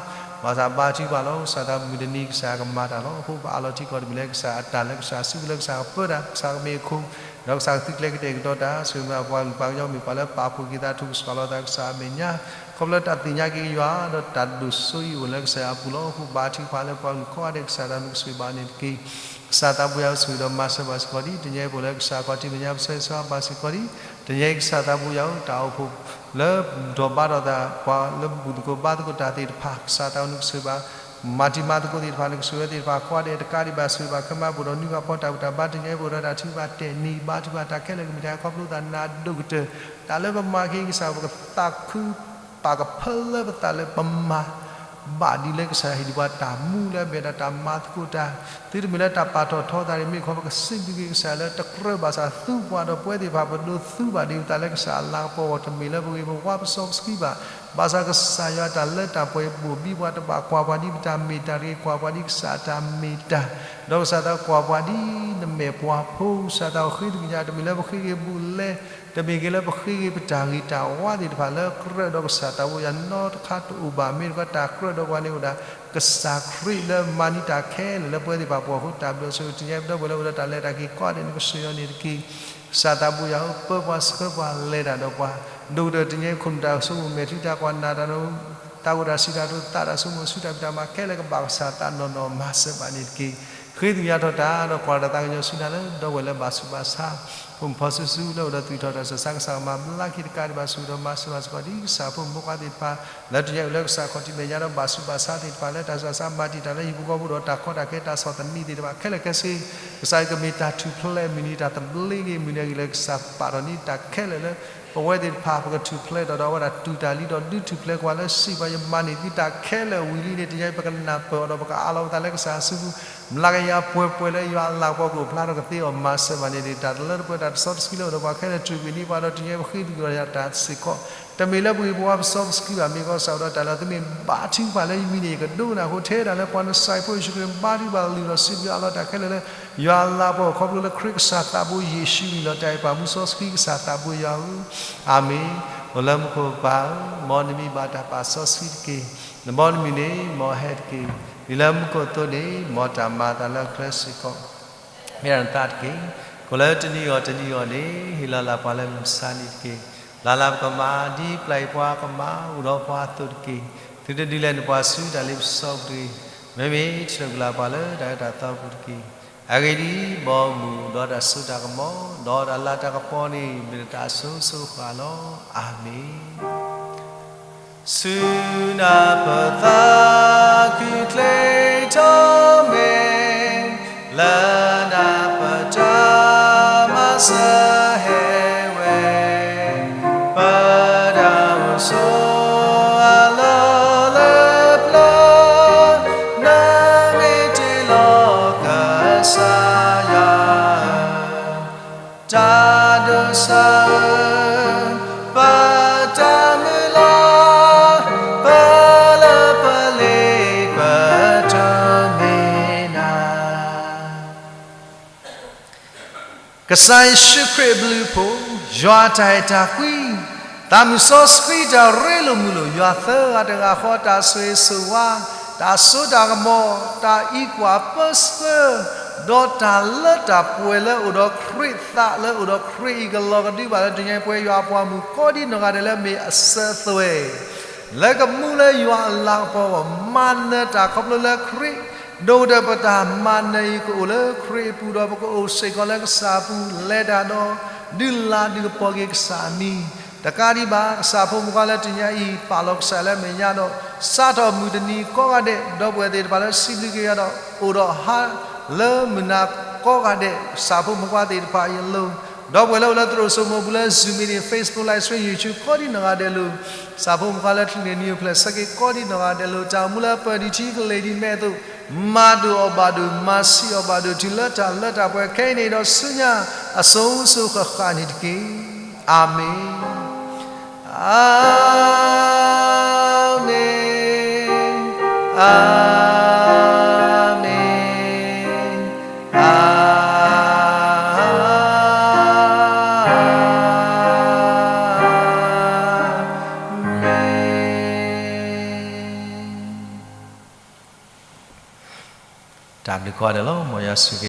ဘၣ်ဆၣ်ဘါထုကဖၣ်လီၤ ကစၢ်သးမုၢ်တနံၤကစၢ်ကမၤတၢ်လီၤ အဃိပအးလီၤထံကီၢ်တမံၤလၢကစၢ်အတၢ်လၢကစၢ်စုပူၤလၢ ကစၢ်ကပၢတၢ် ကစၢ်ကမ့ၢ်အခိၣ် ဒီးကစၢ်ကသုးကျဲၤကတဲာ်ကတီၤတၢ် ဆိၣ်ဂ့ၤမၤပှၤဂံၢ်ပှၤကညီမ့ၢ်ပှၤလၢပာ်ဖှိၣ်က့ၤသး ထူၣ်ကဆှီလီၤသး ကစၢ်အမဲာ်ညါ ခီဖျိလၢတၢ်သ့ၣ်ညါက့ၤယွၤ ဒီးတၢ်ဒိၣ်စိအံၤအိၣ်လၢကစၢ်အပူၤလီၤ အဃိဘါထုကဖၣ်လၢပှၤဂုၤကီးဂၤဒဲး ကစၢ်သးမုၢ်ကဆိၣ်ဂ့ၤဘၣ်န့ၣ်တက့ၢ်. ကစၢ်သးဘိယွၤဧၢ ဆိၣ်ဂ့ၤဒီးမၤစၢၤဘၣ်စ့ၢ်ကီးဒံး တနံၤအံၤပအိၣ်လၢကစၢ်ခီၣ်ထံးမဲာ်ညါ ပဆၢဂ့ၤဆၢဝါဘၣ်စ့ၢ်ကီးဒံး တနံၤအံၤကစၢ်သးဘိယွၤဧၢ တၢ်အိၣ်ဖှိၣ်လၢဘူၣ်ထီၣ်ဘါထီၣ်သး ပှၤလၢဘူၣ်သကိးဘါသကိးတၢ်သ့ၣ်တဖၣ် ကစၢ်သးအိၣ်နကဆိၣ်ဂ့ၤဘၣ် မၤတံၤမၤသကိးသ့ၣ်တဖၣ် နကဆိၣ်ဂ့ၤဝဲသ့ၣ်တဖၣ် ကိးဂၤဒဲးတကးဒံးဘၣ် ဆိၣ်ဂ့ၤဘၣ်ခဲမး ပအိၣ်ဒီးနွံဂၤဖီတၢ်ဘူၣ်တၢ်ဘါ တနံၤအံၤပအိၣ်ဒီးတၢ်ထုကဖၣ်တဲာ်နံၤ ဘါထုကဖၣ်တၢ်ခဲလၢာ်ကမ့ၢ်တၢ်ခီဖျိသးနၤဒိၣ်ကတၢၢ် တၢ်လၢပမၤက့ၤကစၢ် ပကသးခု ပာ်ကဖၢလၢပသးလၢပမၤ ဘၣ်ဒ်လၢကစၢ်ဟ့ၣ်ဒံးပှၤတၢ်မူလၢအမ့ၢ်ဒၣ်တၢ်မၤသကိးတၢ် သုတမ့ၢ်လၢတၢ်ပာ်ထီၣ်ထီသးန့ၣ် မ့ၢ်ခီပကစံးဘျုးက့ၤကစၢ်လၢတကြၢးဘၣ်ဆၣ်သူပှၤဒီးပဝဲသ့ၣ်တဖၣ် ပဒိးသူဘၣ်ဒံးပသးလၢကစၢ်အလၤကပီၤအဂီၢ် တမ့ၢ်လၢပဂ့ၤပဝါပစီပဆှံဘၣ် ဘၣ်ဆၣ်ကစၢ်ယွၤတၢ်လၢတၢ်ပှဲၤဘိၣ်ဘံပှၤ တဘၣ်ကွၢ်ပှၤဒ်ပတၢ်မ့ၢ်တၢ်တဂ့ၤ ကွၢ်ပှၤဒ်ကစၢ်အတၢ်မ့ၢ်တၢ် ဒီးကစၢ်သးကွၢ်ပှၤဒ်နမဲာ်ပှၤဖိ ကစၢ်သးအိၣ်ဃ့သကွံာ်ညါ တမ့ၢ်လၢပဃ့က့ၤဘူးလဲ တမ့ၢ်က့ၤလၢပဃ့က့ၤပတၢ်ဂ့ၤတၢ်ဝါသ့ၣ်တဖၣ်လၢကြၢးဒီးကစၢ်သးဘိယွၤနီတခါတအိၣ်ဘၣ် မ့ၢ်တခီတၢ်ကြၢးဒီးပှၤန့ၣ်အိၣ်ဒၣ် ကစၢ်ခရံာ်လၢမၤန့ၢ်တၢ်ခဲလၢာ်လၢပဝဲသ့ၣ်တဖၣ်အဂီၢ် တၢ်ဘျုးဆိၣ်ဂ့ၤတနံၤအံၤ ပဒီပုၢ်ဝဲၢ်လၢအိၣ်ဒီးတၢ်လဲၤတၢ်က့ၤကိးဂၤဒဲး နကဆိၣ်ဂ့ၤအီၤန့ၣ်တက့ၢ်. ကစၢ်သးဘိယွၤဧၢ ပၢပှၤဆှၢပှၤလဲၤတၢ်ဒီးပှၤ ဒိၣ်ကတၢၢ်တနံၤအံၤ ခိၣ်နူာ်တၢ်ဆိကမိၣ် မဲာ်ချံတၢ်ကွၢ် နၢ်တၢ် သးအိၣ်တၢ်စံးတၢ်ကတိၤ သးတၢ်ဆိကမိၣ် ဆူတၢ်ဖံးတၢ်မၤခဲလၢာ် ကဘၣ်ကစၢ်သးနီၢ်နီၢ် မၤစၢၤဘၣ်န့ၣ်တက့ၢ်. ဃ့သကွံာ်ညါထီၣ်တၢ်ဒီး ကွၢ်တၢ်သးကညီၤဆူညါလၢ ဒီပုၢ်ဝဲၢ်လၢဘၣ်ဆူးဘၣ်ဆါ ဖိမုၣ်ဖိစီဆှံလၢအိၣ်ဒီးသွံၣ်ထီၣ်တၢ်ဆူးတၢ်ဆါ ကစၢ်ကမၤဘျါက့ၤတကးဒံးဘၣ် ဆိၣ်ဂ့ၤဒီးမၤစၢၤဘၣ်စ့ၢ်ကီး ဒ်ကစၢ်ဖိမုၣ်ဖိခွါသ့ၣ်တဖၣ် လၢတနံၤအံၤအိၣ်လၢကစၢ်ခီၣ်ထံးမဲာ်ညါဒီး ဘၣ်ဆူးဘၣ်ဆါသ့ၣ်တဖၣ်လၢ တၢ်ဆူးတၢ်ဆါ မၤတံာ်တာ်လၢဟံၣ်ဖိဃီဖိဒီး တၢ်ကီတၢ်ခဲ တၢ်ဆီၣ်သနံးသ့ၣ်တဖၣ်ခဲလၢာ်ခဲဆ့ ကစၢ်ကမ့ၢ်တၢ်ထူၣ်ဖျဲးမုၢ်နံၤ တၢ်သဘျ့က့ၤမုၢ်နံၤအဂ့ၢ်လၢ ကစၢ်ပာ်ထီၣ်န့ၢ်တၢ်ခဲလၢာ်လၢ ပဝဲသ့ၣ်တဖၣ် ပကထူၣ်ဖျဲးဒီး ဒီးအဝဲဒၣ်တူၢ်တၢ်လံဒီး ဒုးထူၣ်ဖျဲးကွၢ်လၢ စံးဘၣ်ယမၤန့ၢ်သုတၢ်ခဲလၢာ်ဝံၤလံန့ၣ် တနံၤအံၤ ပကနၢ်ပၢၢ်အီၤဒီး ပကအးလီၤပသးလၢကစၢ်အစုပူၤ မျးကယၤပှဲၤပှဲၤလၢယွၤအလၤကပီၤကအိၣ်ဖျါထီၣ်ကသ့အီၤ မၤစၢၤဘၣ်န့ၣ်တက့ၢ်. တၢ်လၢတပှဲၤတၢ်တစီတဆှံလၢအိၣ်ဒီးပှၤခဲလၢာ် တူၢ်ဘံၣ်န့ၢ်ပှၤဒီး တနံၤအံၤ ပဃ့သကွံာ်အီၤတၢ်စ့ၢ်ကီး တမ့ၢ်လၢပဂ့ၤပဝါပစီပဆှံဘၣ် မ့ၢ်ကီးစးထီၣ်ဒီးတၢ်လၢသုမ့ၢ်ဘါထုကဖၣ်လၢယမံၤန့ၣ် ယကဒိကနၣ်အဃိ ထဲဒၣ်လၢပှၤနစဲးဖိယ့ၣ်ၡူးခရံာ် ဘါထုကဖၣ်လုၢ်လီၤစံးဘျုးအးလီၤတၢ်ခဲလၢာ်လၢ ယွၤအလၤကပီၤခီဖျိလၢခရံာ်ကစၢ်သးဘိယ့ၣ်ၡူးအမံၤလီၤ. တၢ်အဲၣ်ပှၤမူစီဆှံကစၢ်သးဘိယွၤဧၢ, အၤမ့ၣ်. အိၣ်လၢမူခိၣ်ပၢ်ဧၢ, မ်နမံၤဘၣ်တၢ်ပာ်စီဆှံတက့ၢ်. နဘီနမုၢ်န့ၣ် မ်အဟဲတက့ၢ်. ဒ်လၢမူခိၣ်အသိးန့ၣ် မ်တၢ်မၤအသးလၢကျဲစ့ၢ်ကီး မ့ၢ်ဒၣ်နသးတက့ၢ်. ကိၣ်လၢတနံၤအံၤတနံၤအံၤန့ၣ် ဟ့ၣ်လီၤလၢပှၤလၢမုၢ်မဆါနံၤတက့ၢ်. လၢ်လၢ်ပကမၤ ဒ်ပျၢ်အံၤပှၤကမၤ အိၣ်ဒီးပှၤအသိးတက့ၢ်. သုတဒုးလဲၤနပှၤဆူတၢ်လ့ပစီပူၤတဂ့ၤ. မ့မ့ၢ်ဆှၢကွံာ်လၢပှၤလၢတၢ်အၢတၢ်သီပူၤတက့ၢ်. အဂ့ၢ်ဒ်အံၤ, ဘီမုၢ်ဒီးတၢ်စိတၢ်ကမီၤ ဒီးတၢ်လၤတၢ်ကပီၤန့ၣ် မ့ၢ်နတၢ်အစိၤစိၤဃၣ်လီၤ. အၤမ့ၣ်. ဆူနၢ်ပၢၢ်သးခုချ့ထီၣ်မ့ၢ် လၢနၢ်ပၢၢ်တၢ်မၤစၢၤဟဲဝဲ, ပတၢ်အိၣ်ဆိးအလီၢ်လၢပျၢၤ, နမ့ၢ်တ့လီၤကစၢ်ယွၤဧၢ, တၢ်ဒိးစၢ်ဧၢ, ပတၢ်မုၢ်လၢ်, ပလၢပ ကစၢ်ယ့ၣ်ၡူးခရံာ်အဘျုးအဖှိၣ်, ယွၤအတၢ်အဲၣ်တၢ်ကွံ, သးမုၢ်စီဆှံတၢ်ရ့လိာ်မုာ်လိာ်, ယွၤသၢဂၤတဂၤဃီတၢ်ဆိၣ်ဂ့ၤဆိၣ်ဝါ, တၢ်စိတၢ်ကမီၤ, တၢ်အံးကွၢ်ပၢဆှၢ, ဒီးတၢ်လၢတၢ်ပှဲၤလၢအိၣ်ဒီးခရံာ်သးလၢအိၣ်ဒီးခရံာ်အံၤ ကလီၤကဒုဘၣ်လၢတနံၤအံၤ ပဝဲယွၤအပှၤမုၣ်ကိးဒံနီၢ်ဂၤဒဲးလၢမ့ၢ်အစၢၤအသွဲၣ် လၢကမူလၢယွၤအလၤကပီၤအဂီၢ်, မၤနၢၤတၢ်ခီဖျိလၢခရံာ်, ဒိၣ်ကတၢၢ်ပတၢ်မၤနၢၤအံၤကအိၣ်လၢခရံာ်အပူၤ ဒီးပကအိၣ်စ့ၢ်ကီးလၢကစၢ်အပူၤ လဲၤတၢ်ဒီး ဒုးလၤဒုးကပီၤက့ၤကစၢ်အမံၤ, တကးဒံးဘၣ် ကစၢ်ဖိမုၣ်ခွါလၢတနံၤအံၤ ပာ်လီၤကစၢ်လၢအမဲာ်ညါဒီး စးထီၣ်မုၢ်တနံၤကိးဂၤဒဲး, ဒီပုၢ်ဝဲၢ်သ့ၣ်တဖၣ်လၢစံးဘျုးက့ၤယွၤဒီး အိၣ်ဒီးဟါလၢမုၢ်နၤကိးဂၤဒဲး, ကစၢ်ဖိမုၣ်ခွါသ့ၣ်တဖၣ်အံၤအလိၤ, ဒီပုၢ်ဝဲၢ်လၢအိၣ်လၢသရိာ်စိမိၤပူၤလၢ Zoom meeting, Facebook Live Stream, YouTube ကိးဒံနီၢ်ဂၤဒဲးလိၤ, ကစၢ်ဖိမုၣ်ခွါလၢချံးန့ၢ်နံၤအိၣ်ဖျဲၣ်ဆၢက့ၤကိးဒံနီၢ်ဂၤဒဲးလိၤ, တၢ်အိၣ်မူလၢပၢၢ်ဒံးထံကလ့ၢ်ဒံးမဲာ်အသိး, မၤဒိၣ်အီၤဘၣ်ဒိၣ်, မၤဆံးအီၤဘၣ်ဒိၣ်, တုၤလၢတၢ်လၢတၢ်ပှဲၤခဲအံၤန့ၣ် ဒီးဆူညါအစိၤစိၤဃၣ်ဃၣ်န့ၣ်တက့ၢ်. အၤမ့ၣ်, အၤမ့ၣ်, အၤမ့ၣ်, အၤမ့ၣ်. တၢ်ဘျုးကိးဂၤဒဲးလီၤ. မ်ယွၤဆိၣ်ဂ့ၤ